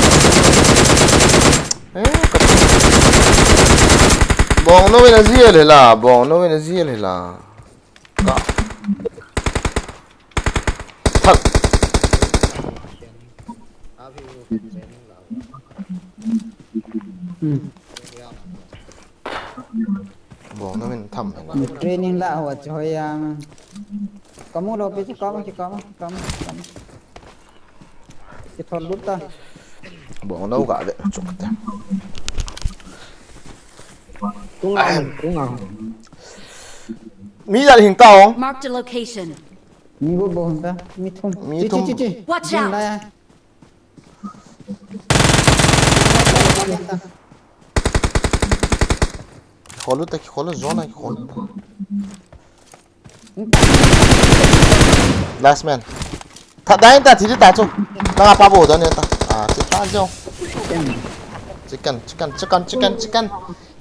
Eh, ka Bong no win a ziel hi la, bong no win a ziel hi la. Ka. Thak. Hmm. Bong na min tham hen. Training la ho chu hoiya. Kamu lo pe chu kama ki kama, kama, kama. Ki thol lut ta. Bong no ga ve chuk te. Tung a, tung a. Mi dal hing ta ong. Marked a location. Mi bo bo hing ta. Mi thum. Mi thum. Chi, chi, chi, chi. Watch out. Jin la ya. Kholu ta, kholu zona, kholu ta. Last man. Tha dai ta, thi ta chu. Na pa bo da ne ta. Ah, thi ta jo. Chicken, chicken, chicken, chicken, chicken.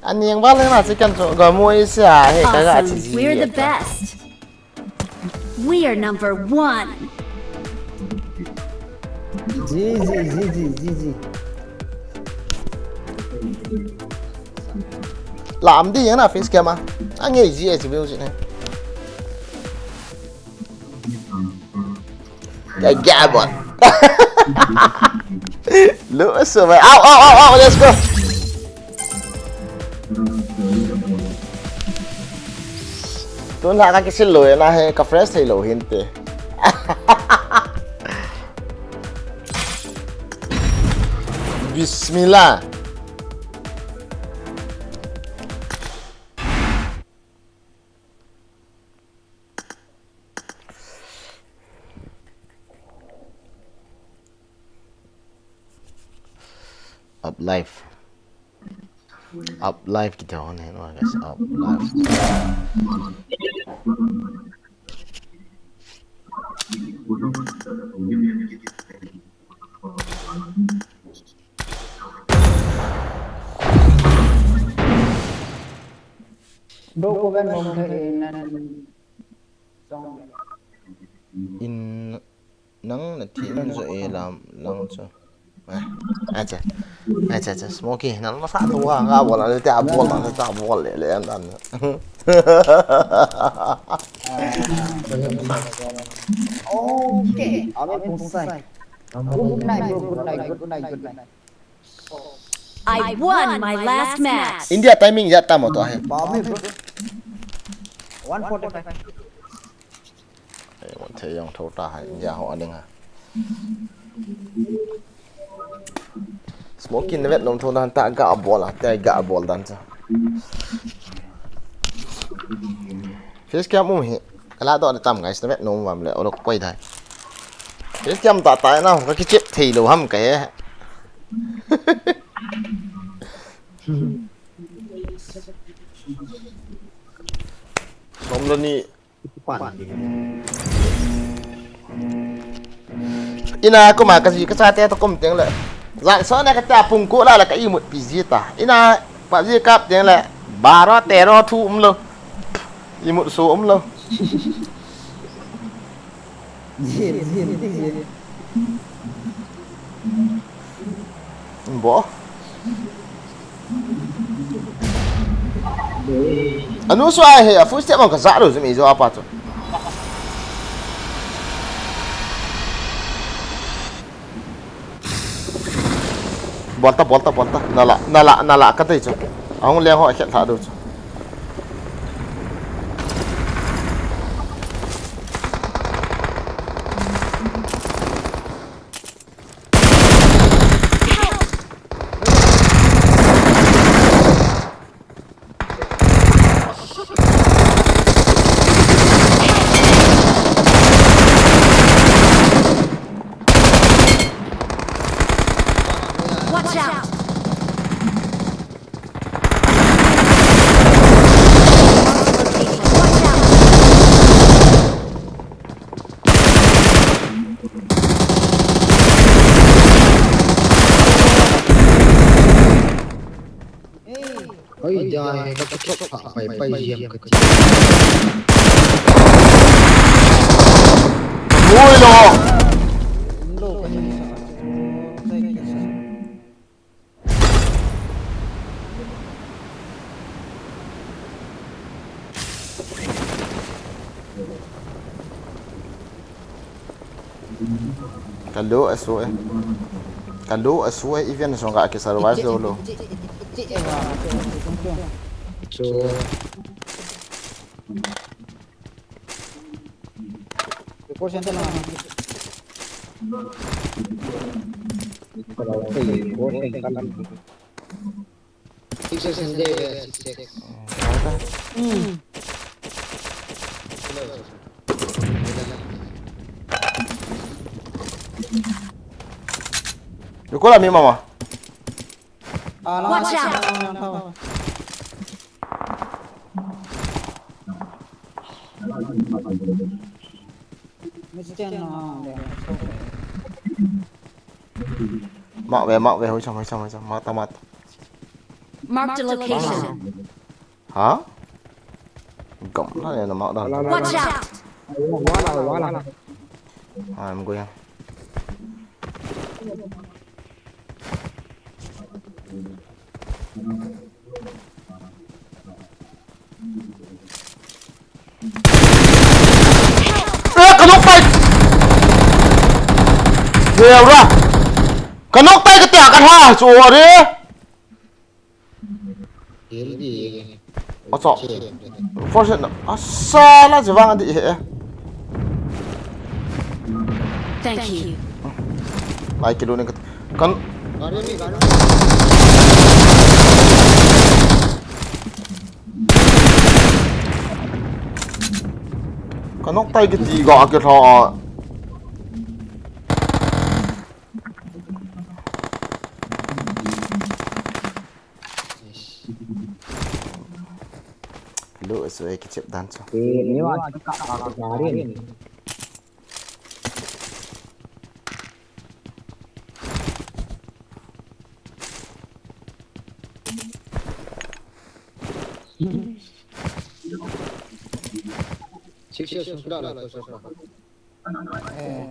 Ani yang ba le na chicken chu. Ga mo i sia he ka ga thi. Awesome. We're the best. We are number one. G G, G G, G G. Lam di yang na face cam a. Ang ei G H music ne. Ka gabon. Lu so ba. Au, au, au, au, let's go. Tun la ka kisil lo na he, ka fresh thei lo hinte. Bismillah. Up live. Up live kita on hai, no, guys, up live. Bro, ko ben bom the in nan song. In nang na thi in zo e lam lang chu. Acha. Acha, acha. Smoky, nang ma sa tu ha, nga bol le ta bol, le ta bol le le an an. Okay. Amen, Pungsai. Good night, bro. Good night, good night, good night. I won my last match. India timing ya ta mo to he. Babe, bro. One forty-five. Ai, mo the yong tho ta ha, India ho aning ha. Smoking na vet nom tho dan ta ga bol a, te ga bol dan cha. Face cam um hi. Ka la doh na tam, guys, na vet nom vam le, o lo koi dai. Face cam ta ta na, ka kichep thei lo ham ka he. Som lo ni. Ina kuma ka ji ka chate to kum teng le. Zan so na ka ta pung ko la la ka imut pi ji ta. Ina pa ji kap teng le. Baro tero thu um lo. Imut so um lo. Jin, jin, jin. Bo. Anu so ai he, a full step ang ka za lo jum i jo apa chu. Bolta, bolta, bolta. Nala, nala, nala ka dei chu. Ahung leng ho a khet tha do chu. Watch out! Oi, dai, ka kichop pha pai pai jeng ka ti. Ui lo. Ka lo a su e. Ka lo a su e, even song ka ki survive lo lo. Chu. Report center lang. Report center lang. Six X and there, six X. Hmm. Recall a mi mama. Watch out! Mark ve, mark ve, hoi cham, hoi cham, hoi cham, mark ta, mark ta. Marked a location. Ha? Gam na ne na mark da. Watch out! Wala, wala. I'm going. Eh, ka nok tai. Veu ra. Ka nok tai ka tia ka ha chu re. Acha. Force na. Asa la je vang adi he. Thank you. Lai kilo ne kan. Ka nok tai kiti ga ke tha. Lu su e kichep dan chu. Eh, ni wa ka ka ka rin. Six years from now, so, so, so. Eh.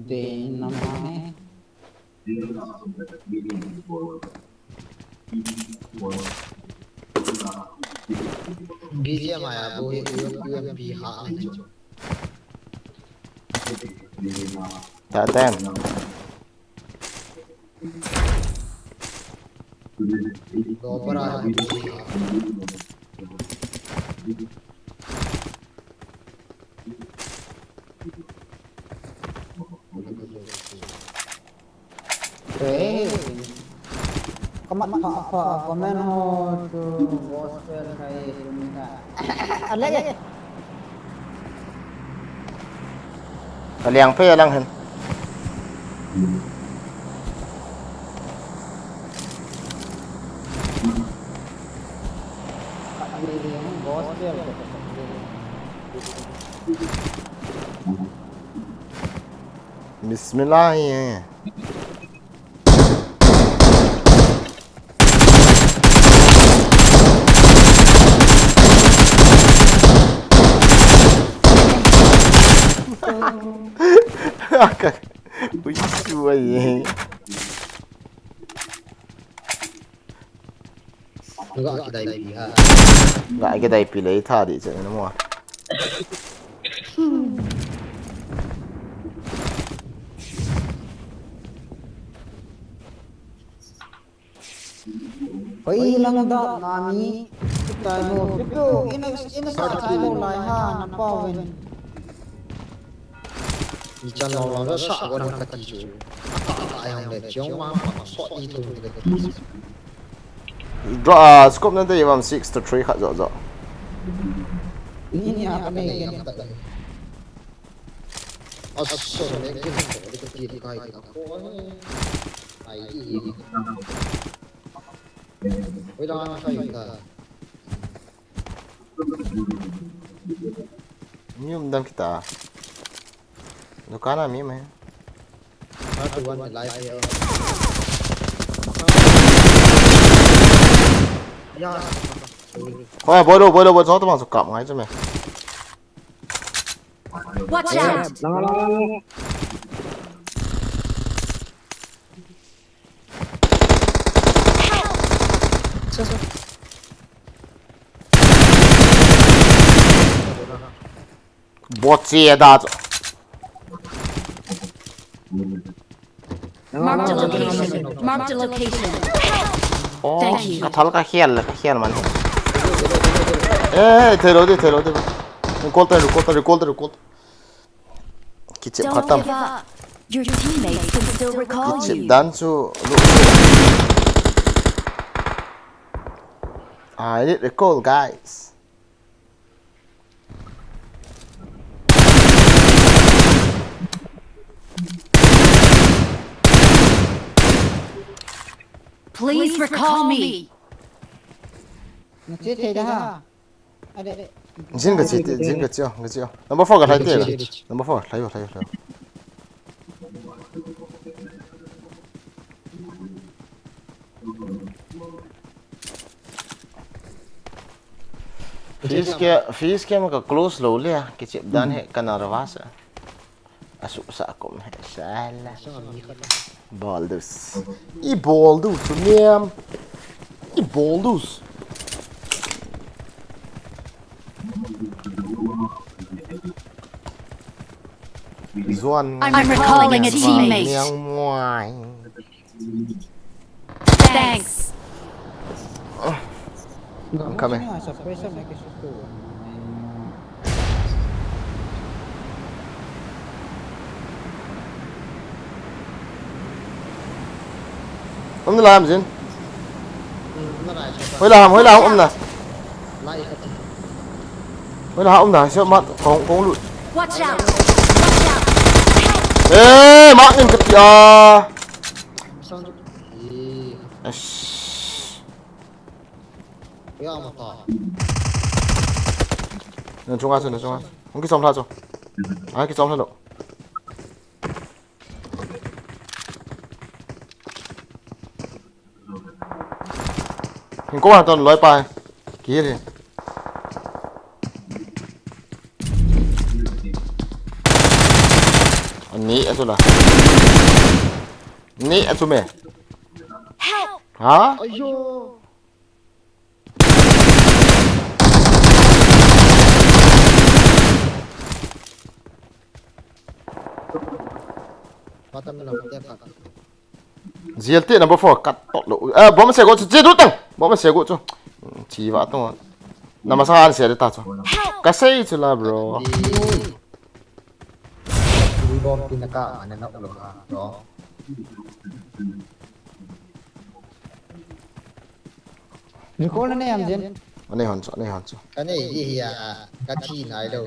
De nama hai. B G M aaya, bo hi U M P ha ahi. Ta ten. Hey. Kamat pha pha comment ho chu gospel hai sumita. Alai. Ka liang phei a lang hen. Bismillah. Ui, ui. Ga kidai pi ha. Ga kidai pi le tha di chen mo. Hoi lang da nami. Kitai mo. Pipo ina ina sa tai mo lai ha na pa wen. Ichan lo lo sa ko nang kati chu. Ata ta yang le chiong ma ma so i thum ni kati. Draw, ah, scope nante ivam six to three khat jo jo. Ni ni a ka nei ken ta. Aso ne ken ko de kati kai ka ko. Ai i. Wei da na sai ka. Mi um dam kita. Dukan a mi mai. Hard to one alive here. Ya. Hoi, boi lo, boi lo, boi lo, chong tumang su kap ngai chu me. Watch out! Lang, lang, lang, lang. Bot che da chu. Marked a location. Marked a location. Oh, thank you. Ka thal ka khel le, ka khel man. Eh, thei lo di, thei lo di. Recall ta, recall ta, recall ta, recall ta. Kichep khatam. Don't give up. Your teammates can still recall you. Kichep dan chu. I need recall, guys. Please recall me. Nache thei da ha. Are. Jin ka chi, jin ka chi, ka chi. Number four ka lhai te. Number four, lhai, lhai, lhai. Face cam, face cam ka close lou le, kichep dan hi ka nervous a. Asu sa kom he sala. Bol dus. I bol dus, niam. I bol dus. Zuan. I'm recalling a teammate. Niang muai. Thanks. I'm coming. Um na lam jin. Hoi la ham, hoi la ham, um na. Hoi la ham, um na, siap mat, kong, kong lut. Watch out! Watch out! Eh, mak ngin kati a. Ash. Na chunga chu, na chunga chu. Hung kichom lha chu. Ai, kichom lha lo. Hin ko han ton loi pa. Ki hi. Ani a chu la. Ni a chu me. Help! Ha? Ayo. Bottom left, left. Zial te number four kat tot lo. Ah, bomb se go chu, che du tang. Bomb se go chu. Chi va tong. Nama sa an se de ta chu. Ka sei chu la, bro. Ui. Ui, bomb pin ka ma na nok lo ha, bro. Recall na nei am jin? Anei hon chu, anei hon chu. Ka nei hi hi a, ka thi nai lo.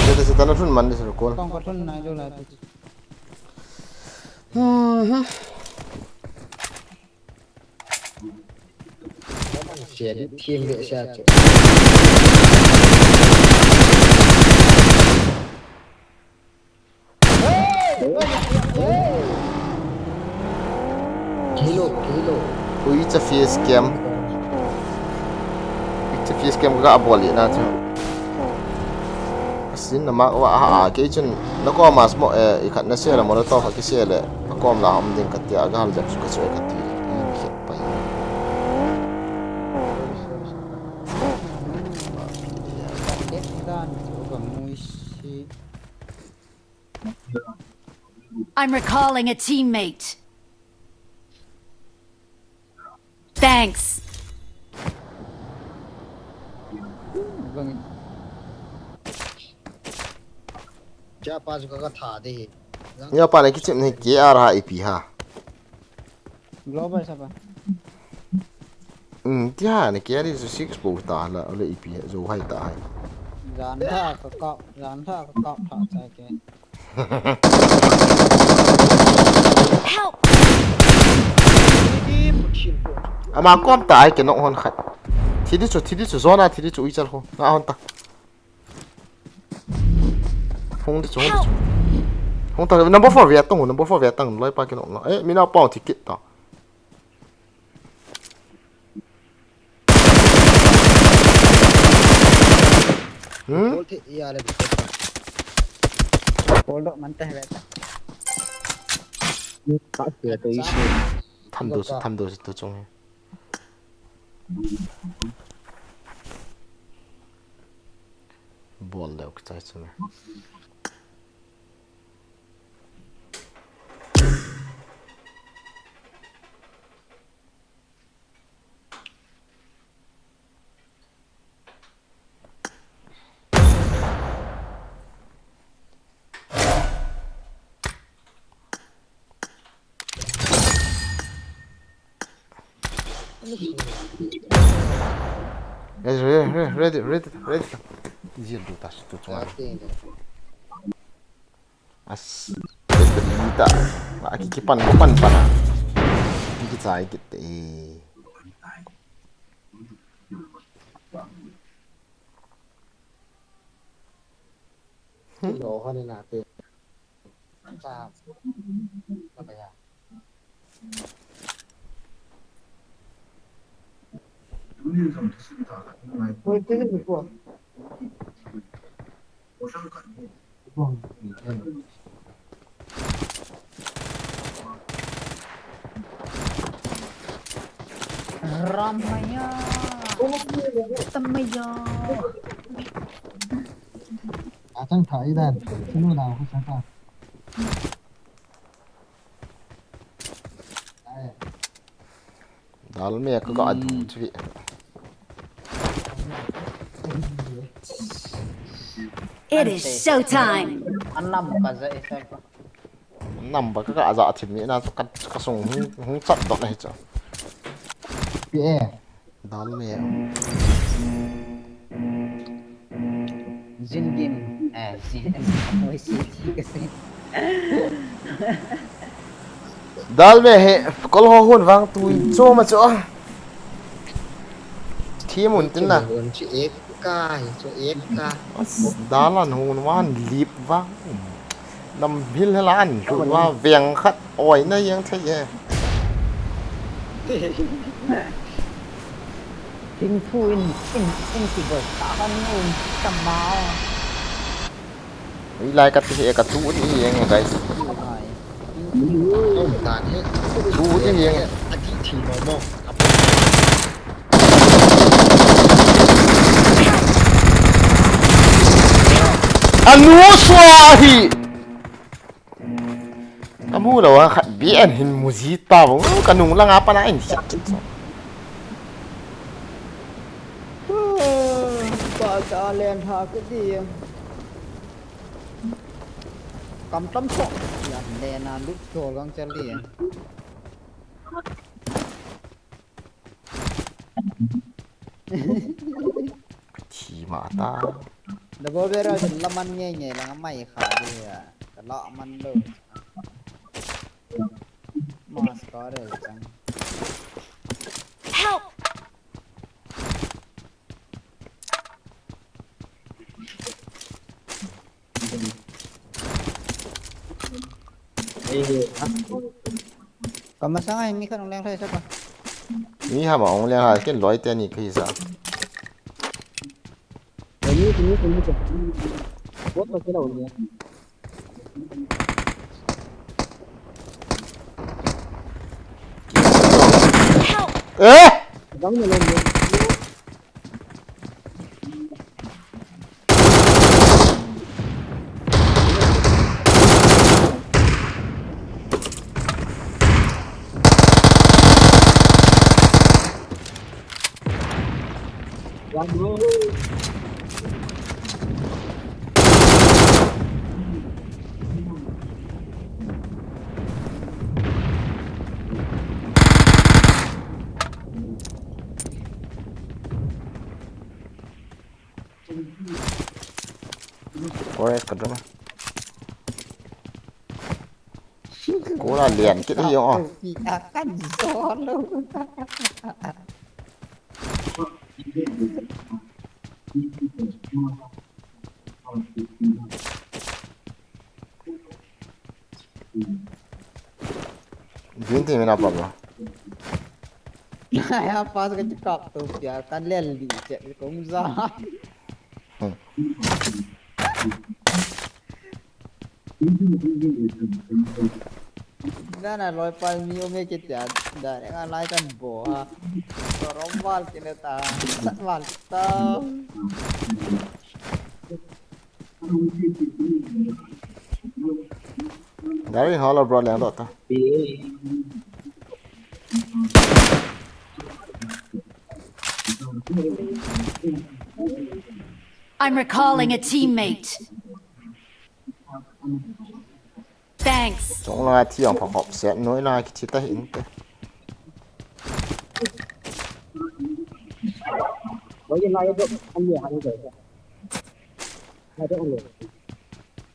Seta, seta na thun man ni recall. Kong ka thun nai lo la tu. Hmm. Sia, thim be sia chu. Kilo, kilo. Ui, it's a face cam. It's a face cam ka bol na chu. Asin na mak wa ha, a, kei chun na kom a smoke, eh, i khat na se la mo na to kha ki se le. Na kom la hom ding ka tia ga hal jap su ka se ka ti. I khet pai. Dan chu ka mui si. I'm recalling a teammate. Thanks. Bang. Cha pa chu ka, ka tha de. Nia pa na kichim ni K R ha ipi ha. Global sapa. Hmm, tia ne K R is six po ta la, ole ipi zo hai ta hai. Jan tha ka ka, jan tha ka ka tha cha ke. Help! Ama kom ta ai ke nok hon khat. Thi di chu, thi di chu, zona thi di chu, ui chal ho. Nga hon ta. Hung di chu, hung di chu. Hung ta, number four ve tang, number four ve tang, loi pa ke nok na. Eh, mina pa thi kit ta. Hmm? Bol thi iya le. Bol do man te ve ta. Ka ke to isi. Tham do, tham do tu chung. Bol le ka chai chu me. Yes, re-, re-, ready, ready, ready. Zil du ta, tu chunga. As, ready ta. Aki kipan, kipan pa na. Ki kichai kit e. Lo hon na te. Sa. Apa ya? Ramaya. Tamaya. Atang thai dan. Sinu na ko sa ta. Dalme ka ga du chu. It is showtime. Anam ka za isa ko. Number ka ga za thim ni na chu ka, ka sung hung, hung chat dot na hi chu. Pi e. Dalme. Zin game. Eh, zin. Oi, si, si, si. Dalme he, kol ho hun vang tui choma chu. Thi mun tin na. Hun chi ek ka, hi chu ek ka. As, dalan hun van lip vang. Nam hil hela an lu va veng khat oi na yang thei e. Thing thu in, in, in ki bol ta han un tama. Ui lai ka ti he ka tu ni yeng, guys. Tu ni yeng. Anu swa hi. Ka mu lou a khat bi en hin mu ji ta bo, ka nung langa pana in siat kit so. Pa ta len ha ke di. Kam tam so. Ya len a lut so gang chal di. Thi ma ta. Double barrel jin la man ngei ngei lang a mai kha di a. Ka la man lou. Mas ka re chang. Help! Ka masang a hin mi khat hung leng thei sah a. Mi ham a hung leng thei, ken loi te ni ka hi sa. Ni, ni, ni, ni. Bot ma kila ni. Eh! Bang na lom. Help! Oi, kadama. Kula lian kit hi jong o. Pi a kan zo lo. Green team in a pam lo. Ai, a pass ka chikap to pia, kan lel di che, kum za. Hmm. Dana loi pal mi ome kitia, da nga lai kan bo ha. Torom val kile ta, sat val ta. Dari holo bro leng to ta. I'm recalling a teammate. Thanks. Chong la thi ang pha khop set noi la kithi ta hin te.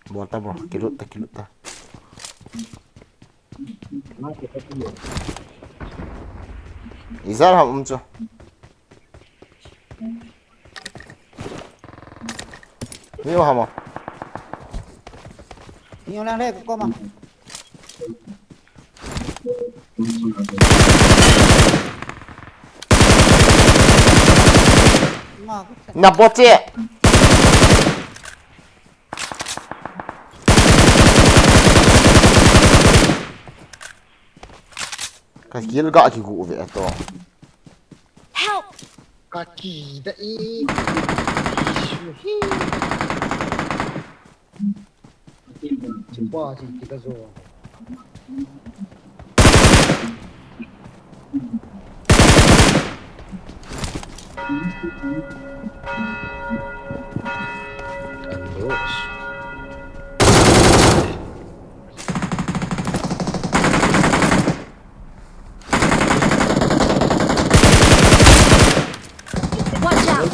Bol ta bro, kilut ta, kilut ta. Izar ham um chu. Ni wa hama. Ni ulang le ko ma. Na boche. Ka kill ga kigu ve to. Help! Ka ki da e. Chupa chi ki ka zo. Watch out!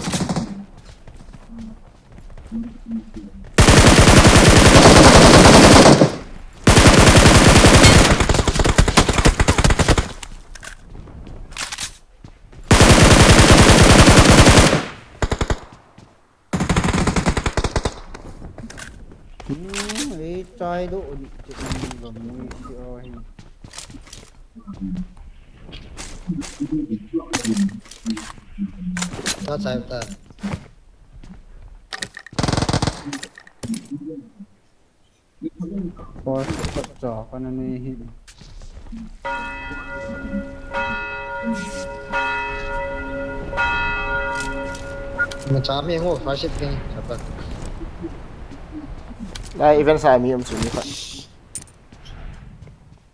Hmm, ei chai do ni che ni lo mu si o hi. Ta chai ta. Boss, ka chop ana nei hi. Macha mi ngo, first aid keng, chapa. Lai event sa mi um chu mi khat.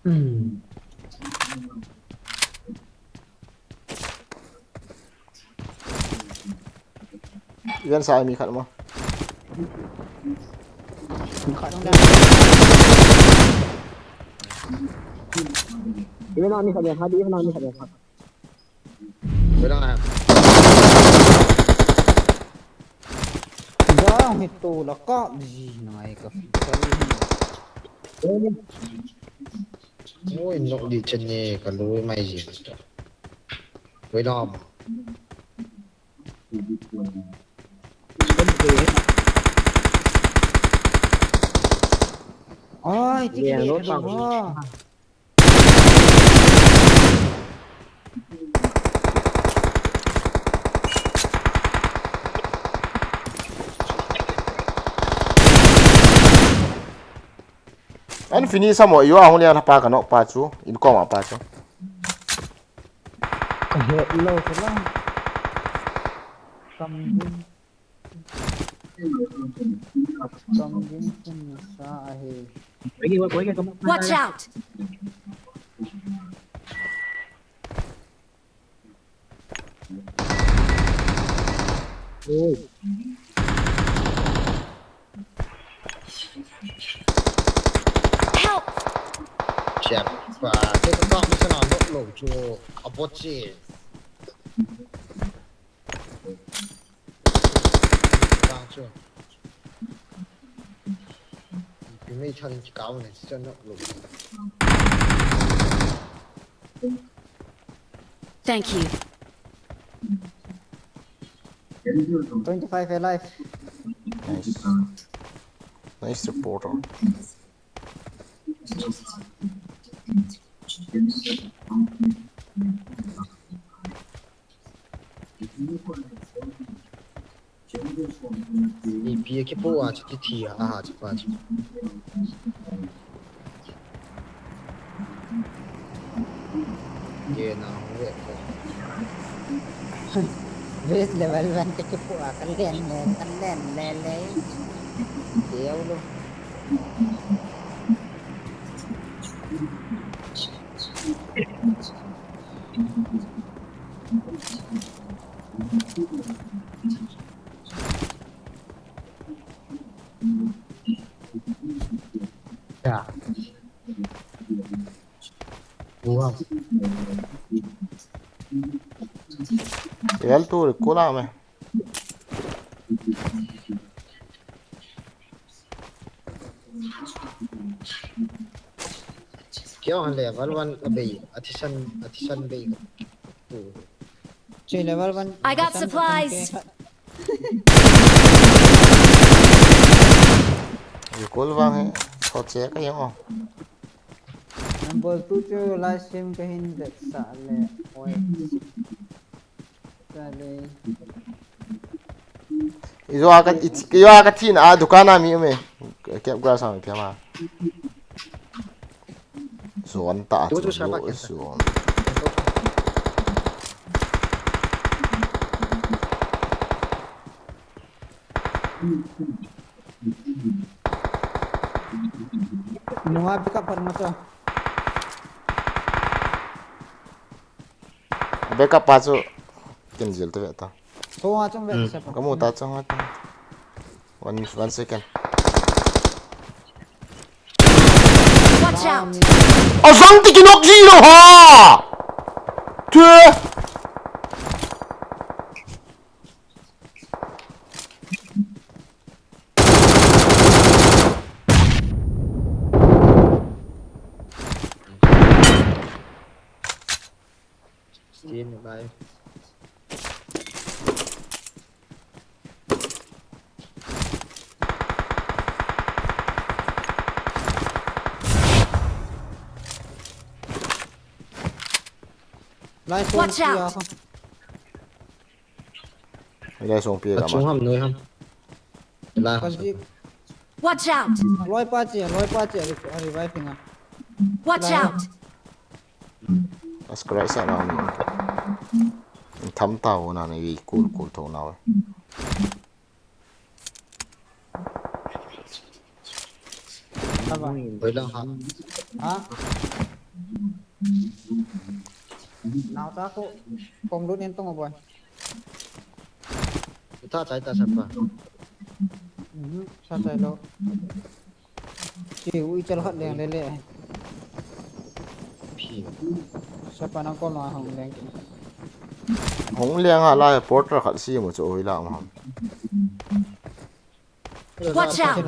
Hmm. Ian sa mi khat mo. Khat dong dong. Ian na mi khat ya, hadi ian na mi khat ya. Ian na. Dang hito la ka ji nai ka. Oi, nok di chen ne ka lui mai ji. Oi, dam. Oi, ti ki lo ta. An finish amo, yo ahung le pa ka nok pa chu, in kom a pa chu. Ka het lo chu la. Kam din. Kam din kum sa ahi. Watch out! Ui. Help! Chep pa, ke ka kap masa na nok lo chu, a bot chi. Bang chu. Pi mei chan chi kau ne, chi chan nok lo. Thank you. Twenty-five alive. Nice. Nice reporter. Ipi akipu a chu ti thi a, a chu pa chu. Ye na ho ve ko. Vet level one ka kipu a ka len le, ka len le le. Keu lo. Ya. Wow. Real tu recall a me. Kyo han level one a bei, a thisan, a thisan bei. Tu. Che level one. I got supplies. Recall vang he, so che ka yang o. Number two chu live stream ka hin vet sa le, oi. Sa le. Ijo a ka, i, ijo a ka thi na a dukan a mi um e. Kep grass a mi pia ma. Zone ta chu, zone. Nunga pick up par ma cha. Backup pa chu kin jil te ve ta. Ko a chung ve sa. Ka mu ta chung ta. One, one second. Watch out! Azang ti kinok ji lo ha. Tu. Steam, bye. Nice one. Watch out! Ila song pi la ma. Achung ham, noi ham. Ila. Watch out! Loi pa che, loi pa che, a revive nga. Watch out! Ascry sa na ni. Tham ta ho na ni cool cool tho na. Boi lang ha. Ha? Nau ta ko kong lut nin tong boi. Tha chai ta sapa. Mhm, tha chai lo. Chi u i chal khat leng le le. Phi. Sapa nang ko lo hong leng. Hong leng a la porter khat si mo chu oi la ma. Watch out!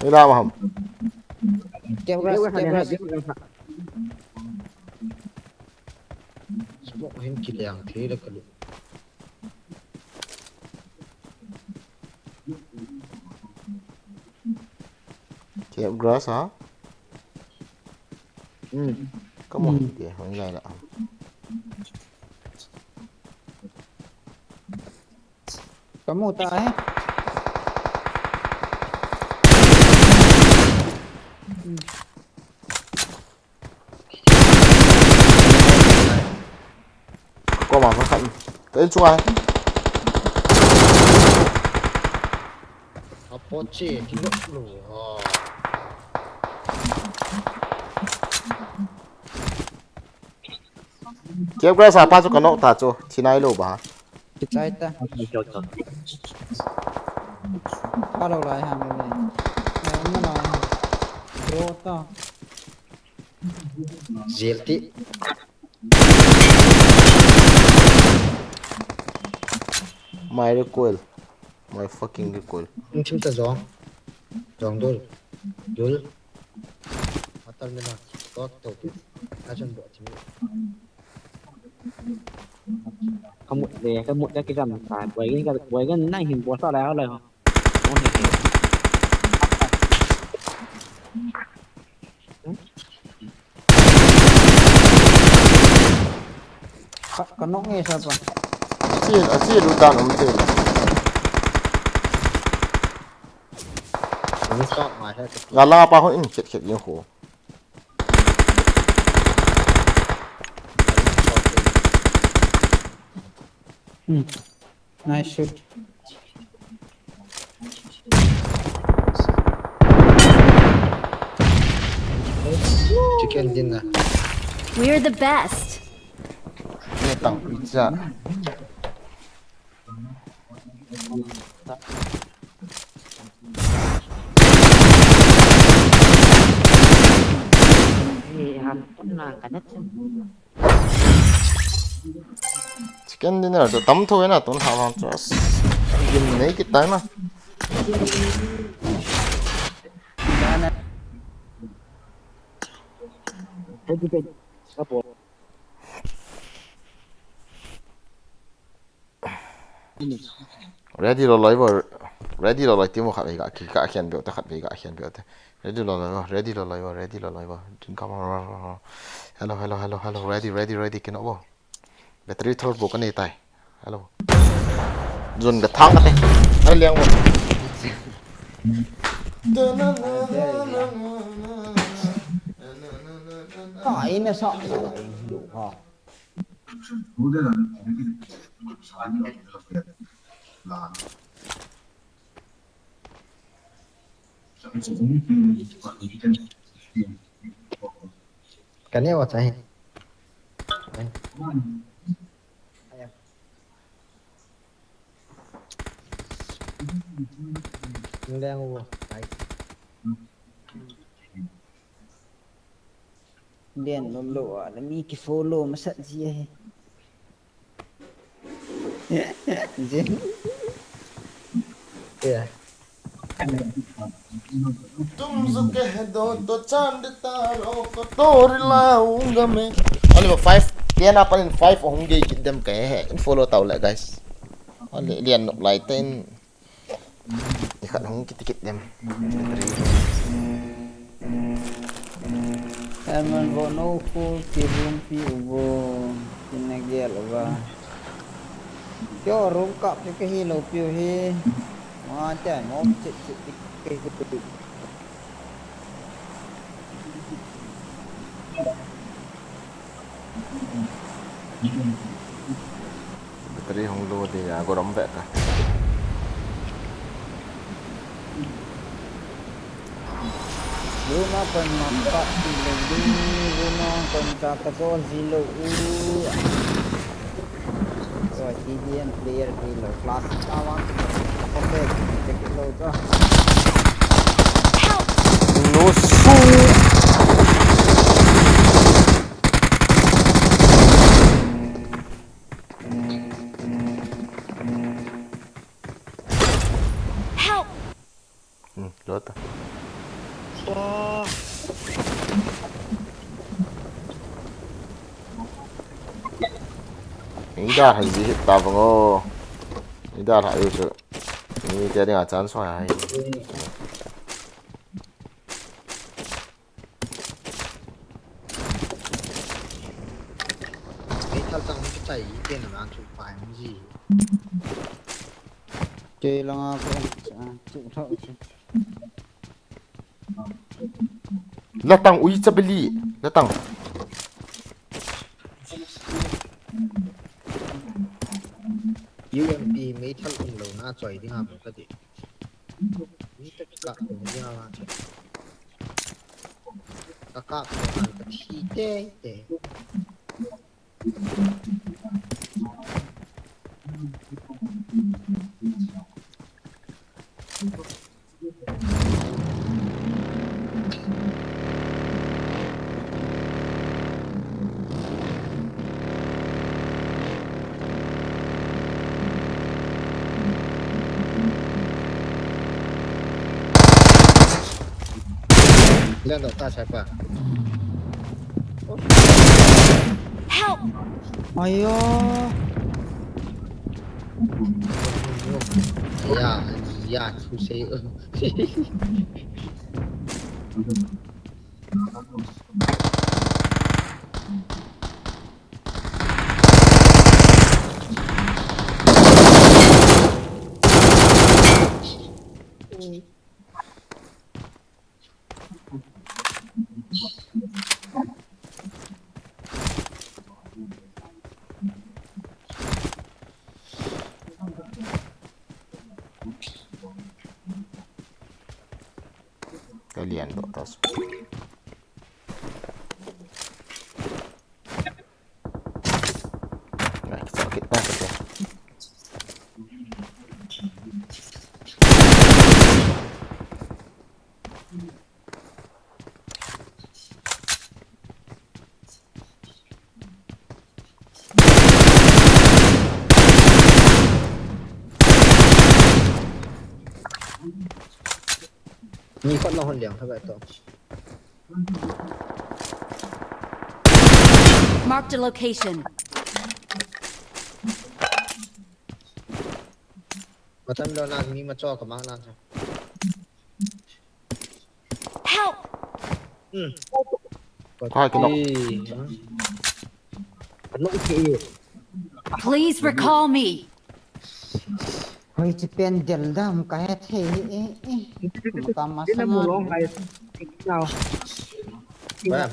Ila ma ham. Kep grass, kep grass. Smoke hin kiliang thei le kalu. Kep grass ha? Hmm. Come on, okay, hong lai la. Kamu ta hai. Ko ma khat. Ka in chunga. Apo che, ki lo lo. Kep grass a pa chu ka nok ta chu, thi nai lo ba. Kichai ta. Hello, lai ham le. Hello, lai ham. Bro ta. Zelti. My recoil. My fucking recoil. Tum ta jong. Jong dul. Dul. Atal me na. Tok tok. Ajan bo chim. Ka mut le, ka mut le kijam ta. Boi ka, boi ka nang hin bol sa lai ho lai ho. Ka, ka nok nge sa pa. Achi, achi lu dan um te. Ni sa ma he. Nga la pa ho in khet khet yin ho. Hmm. Nice shoot. Chicken dinner. We're the best. Ni tang pizza. Chicken dinner to tam tho na tun ha vang chas. Gin nei kit tai na. Ready lo loi bo, ready lo loi team khat vei ka, ki ka khen beu te, khat vei ka khen beu te. Ready lo loi bo, ready lo loi bo, ready lo loi bo. Ding ka ma. Hello, hello, hello, hello. Ready, ready, ready. Kino bo. Battery thor bo ka nei tai. Hello. Zun ka thang ka te. Ai liang bo. Ka ina sa. Ha. Kane wa chai. Leng wo. Ai. Len lom lo a, la mi ki follow masat ji ahi. Jin. Yeah. Tum zu ke do to chand taro ko tori launga me. Only five. Kena panin five hung ge kit dem ka he. In follow tau le, guys. Only lian nok lai ten. Ikhat hung kiti kit dem. Herman bo no full ki room pi ubo. Kina gel uba. Kyo room kap ke hi lo piu hi. Ma cha mo chit chit ke ke. Battery hung low de ya, gorom ve ta. Luma kon mapa ti lo du, luma kon ta ka to ji lo u. So, T D M player ki lo class ka wa. Okay, check it lo to. Help! Lo su. Help! Hmm, lo ta. Ida hai ji hit ta bang o. Ida hai u chu. Ni te ding a chan so hai. Ei thal chang ki chai te na lang chu pai ji. Ke langa ko chu thau chu. Latang ui chabeli, latang. U M P meithal um lo na choi ding a bo ka ti. Mi te ka ko ding a wa choi. Ka ka ko an ka thi te te. Leng doh ta sapa. Help! Ayo. Ya, ya, thu sei. Kalian doh tas. Right, fuck it, fuck it. Ni khot long hon liang tha bai to. Marked a location. Matan lo na ni ma cho ka mang na. Help! Hmm. Hai, kino. Ano ki. Please recall me. Hoi chi pen del dam ka he the e e. Ka ma Dina sa mo na. Long hai. Now. Ba.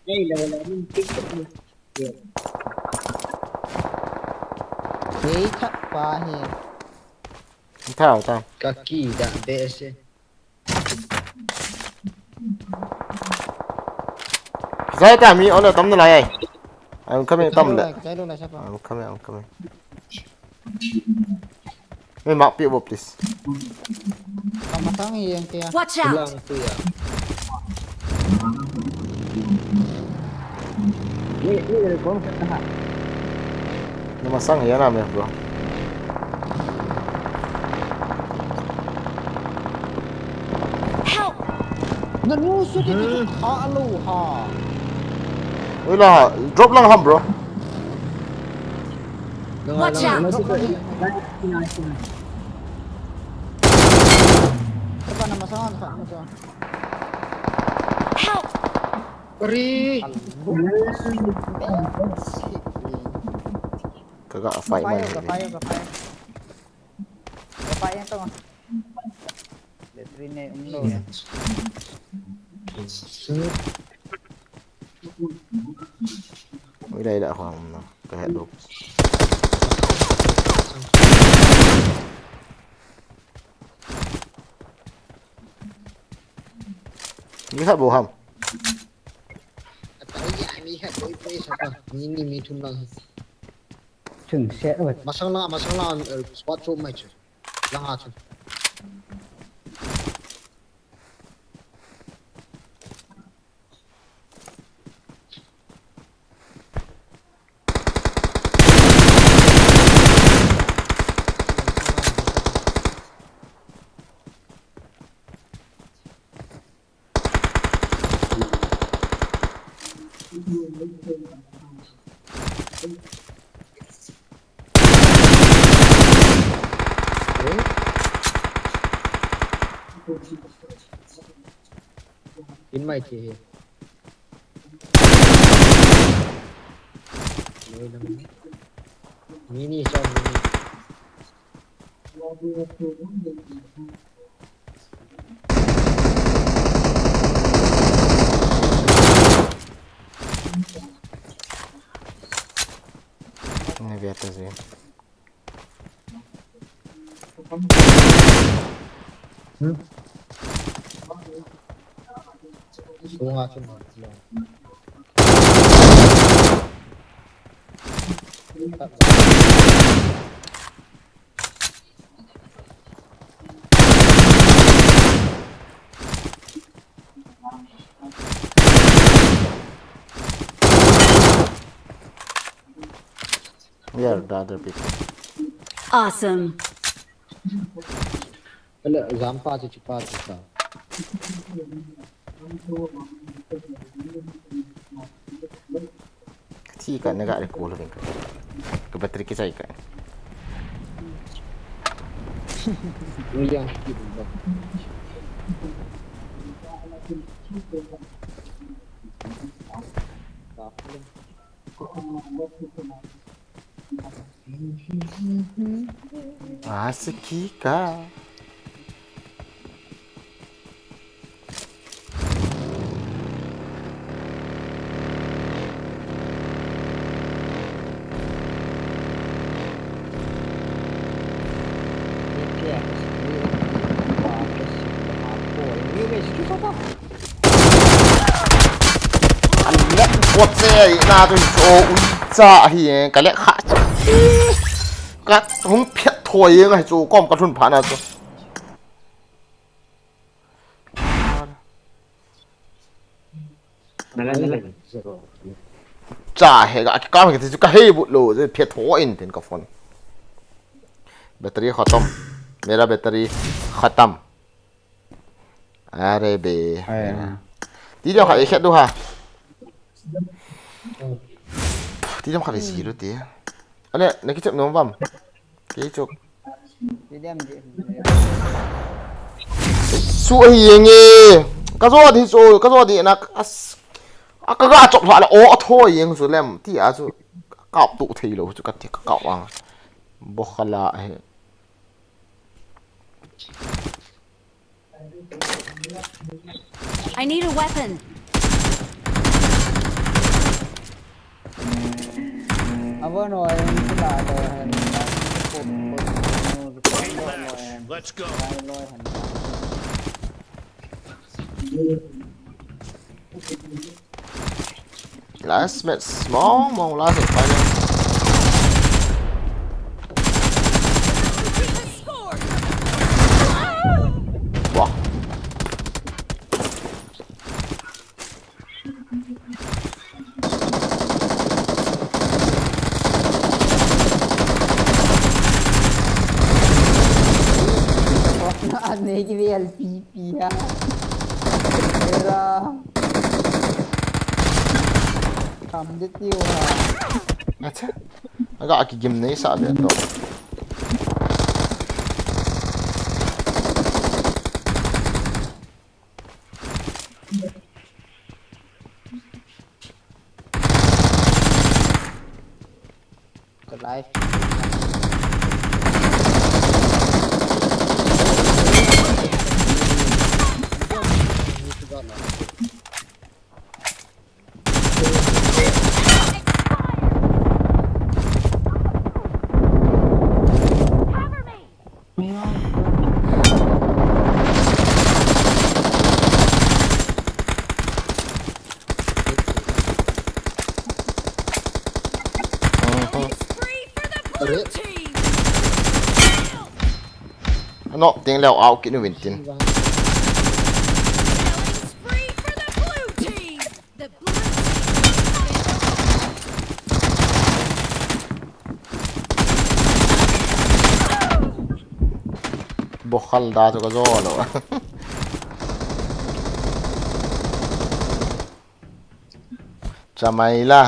Hey, level ni tik. Hei tha pa he. Tao, tao. Ka ki da be se. Zai ta mi ona tam na lai ai. I'm coming, tam da. Ka chai lo la sa pa. I'm coming, I'm coming. Hey, mark people, please. Ka ma sang yeng ke ya. Watch out! Lang tu ya. Ni ni ko ka ha. Nama sang ya na me, bro. Help! Na nu su ti ti. Ha alo ha. Oi la, drop lang ham, bro. Watch out! Nice, nice. Ka pa na ma sang ka ma sang. Help! Ri. Kaga fight man. Ka pa yo, ka pa yo, ka pa yo. Ka pa yo to. Letri ne umlo. Oi, lai la khong na. Ka head loop. Ni kha bo ham. Atau ya ni ha koi koi sa pa. Ni ni mi thum lang. Chun se oi. Masang lang, masang lang, eh, spot chu mai chu. Lang ha chu. In mai thei hi. Loi lang. Mini sa mini. Ni ve ta zi. Sunga chu ma lo. Where are the other people? Awesome. Ala, jam pa chu, chu pa chu sa. Thi ka na ga recall veng. Ka battery kichai ka. Asiki ka. Alek bot se na tu cho ui cha hi ka lek kha. Ka hung phet thoi ngai chu kom ka lhun pha na chu. Cha he ga kam ke chu ka hei but lo je phet thoi in tin ka phone. Battery khatam. Mera battery khatam. Are be. Ti jam kha e khet du ha. Ti jam kha le si lu ti. Ane, na kichep nom vam. Kichep. Su hi yeng e. Ka zo di so, ka zo di na as. A ka ga chop la o tho yeng su lem. Ti a su. Kap tu thei lo su ka ti ka kap ang. Bo khala he. I need a weapon. Let's go. Last match, small, small, last match, final. Wah. Ane ki V L P P ha. Mera. Kam de tiu ha. Acha. Aga aki gim nei sa de to. Good life. Anop ding leo au kit nu vin tin. Bokhal da chu ka zo lo. Chamai la.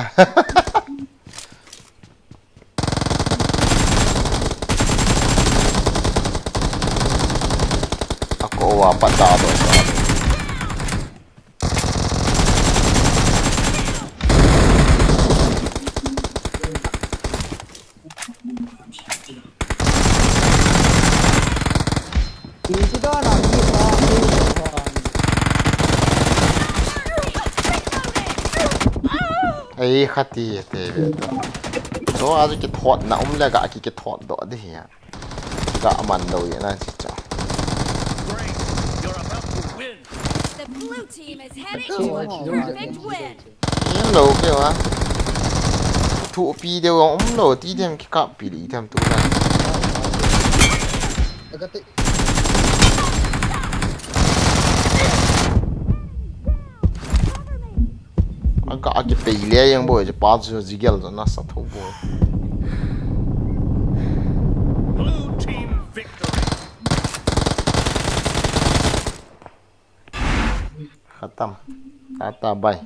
Ako wa pata do. Ei, khati te ve to. So, a ki thot na um le ga ki, ki thot do di ya. Ga man do ya na chi cha. Great. You're about to win. The blue team is heading for a perfect win. Hello, kya hua? Thupi deu a um lo, ti dem kikap pi li tham tu la. Aga te. Aga ake pei le yang boi, je pa chu jigel jo na sa tho boi. Blue team victory. Khatam. Tata, bye.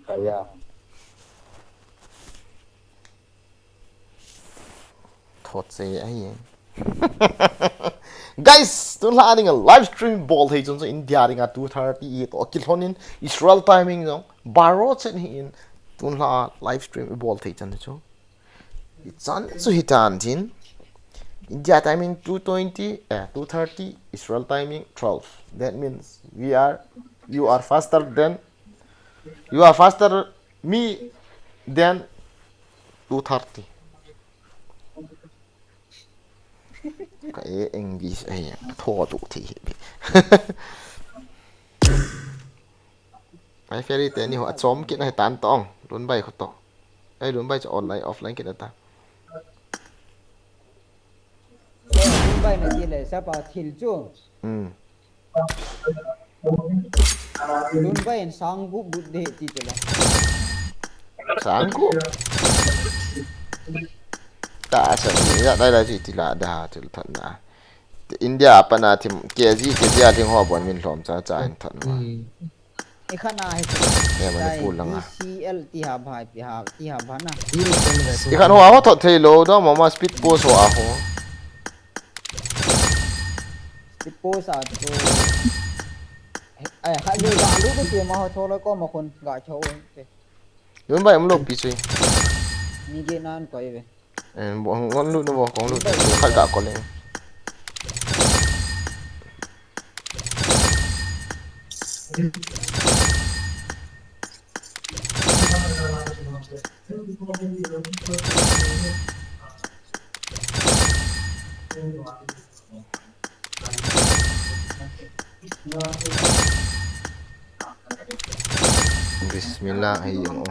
Aya. Thot se ahi. Guys, tun la ning live stream bol thei chun chu India ring a two thirty i to kilhon in Israel timing jong baro chen hi in tun la live stream bol thei chan chu. I chan chu hi tan tin. India timing two twenty, eh, two thirty, Israel timing twelve. That means we are, you are faster than, you are faster me than two thirty. Ka e English ai, tho tu thi. Ai, Fairy te ni ho, achom kit na hi tan tong. Lunbai kho to. Ai, Lunbai chu online, offline kit na ta. Lunbai na ti le, sapa thil chu. Hmm. Lunbai in sang gup lut de ti chu la. Sang gup. Ta sa ni, ya dai dai ti la da ha, thil that na. India a pat na thim, K G, K G a thim ho bon min lhom cha cha in that na. Hmm. I khan a hi. E, Manipur lang a. D C L ti ha bha, pi ha, ti ha bha na. I khan ho a ho thot thei lo, da mama speed post ho a ho. Speed post a chu. Ai, ha, le ga lu ko ti ma ho tho lo ko ma khun ga tho te. Lunbai um lo pi chui. Ni ge nan koi ve. Eh, bo, ngon lut na bo, kong lut. Khat ga ko leng. Bismillah, ahi, oh.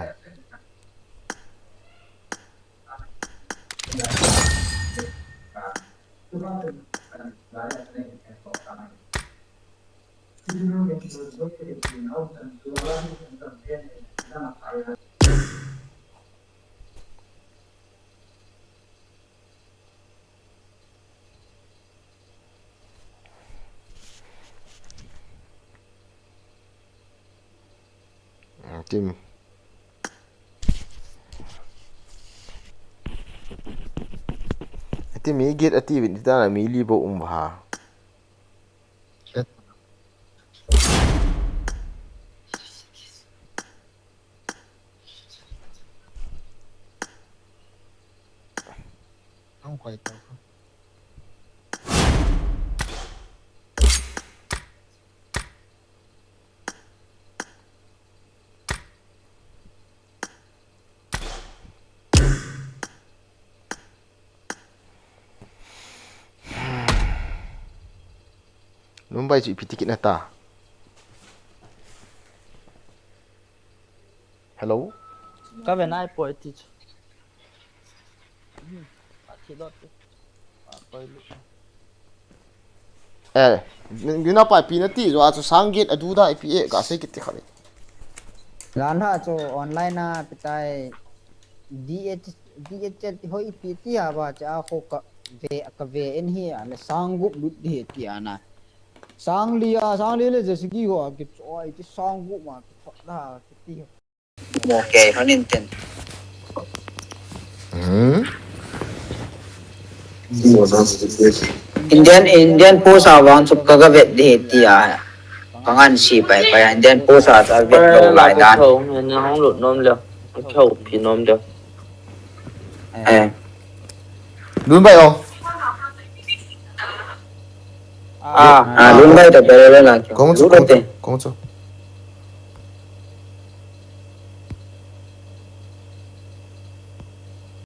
Team. Team mi get ati vin ta na mi li bo um ha. Ang koi to. Number chu ipi ti kit na ta. Hello? Ka ve nai poi ti chu. Hmm. A thi dot. A poi lu. Eh, gina pa pi na ti jo a chu sang get a du da ipi e ka sei kit ti kha le. Lan ha chu online a pi tai D H, D H L ti hoi pi ti a ba cha kho ka ve, ka ve en hi a le sang gup lut di ti a na. Sang li a, sang li le je si ki ho a ki choi ti sang gup ma ki thot da ki ti. Mo ke hon in ten. Hmm? Indian, Indian post a vang chu ka ga vet di ti a. Ka ngan si pai pai Indian post a ta vet lo lai dan. Ko na hong lut nom le. Ko phi nom le. Eh. Lun bai o. Ah, ah, lun bai ta pere la. Kong chu, kong chu, kong chu.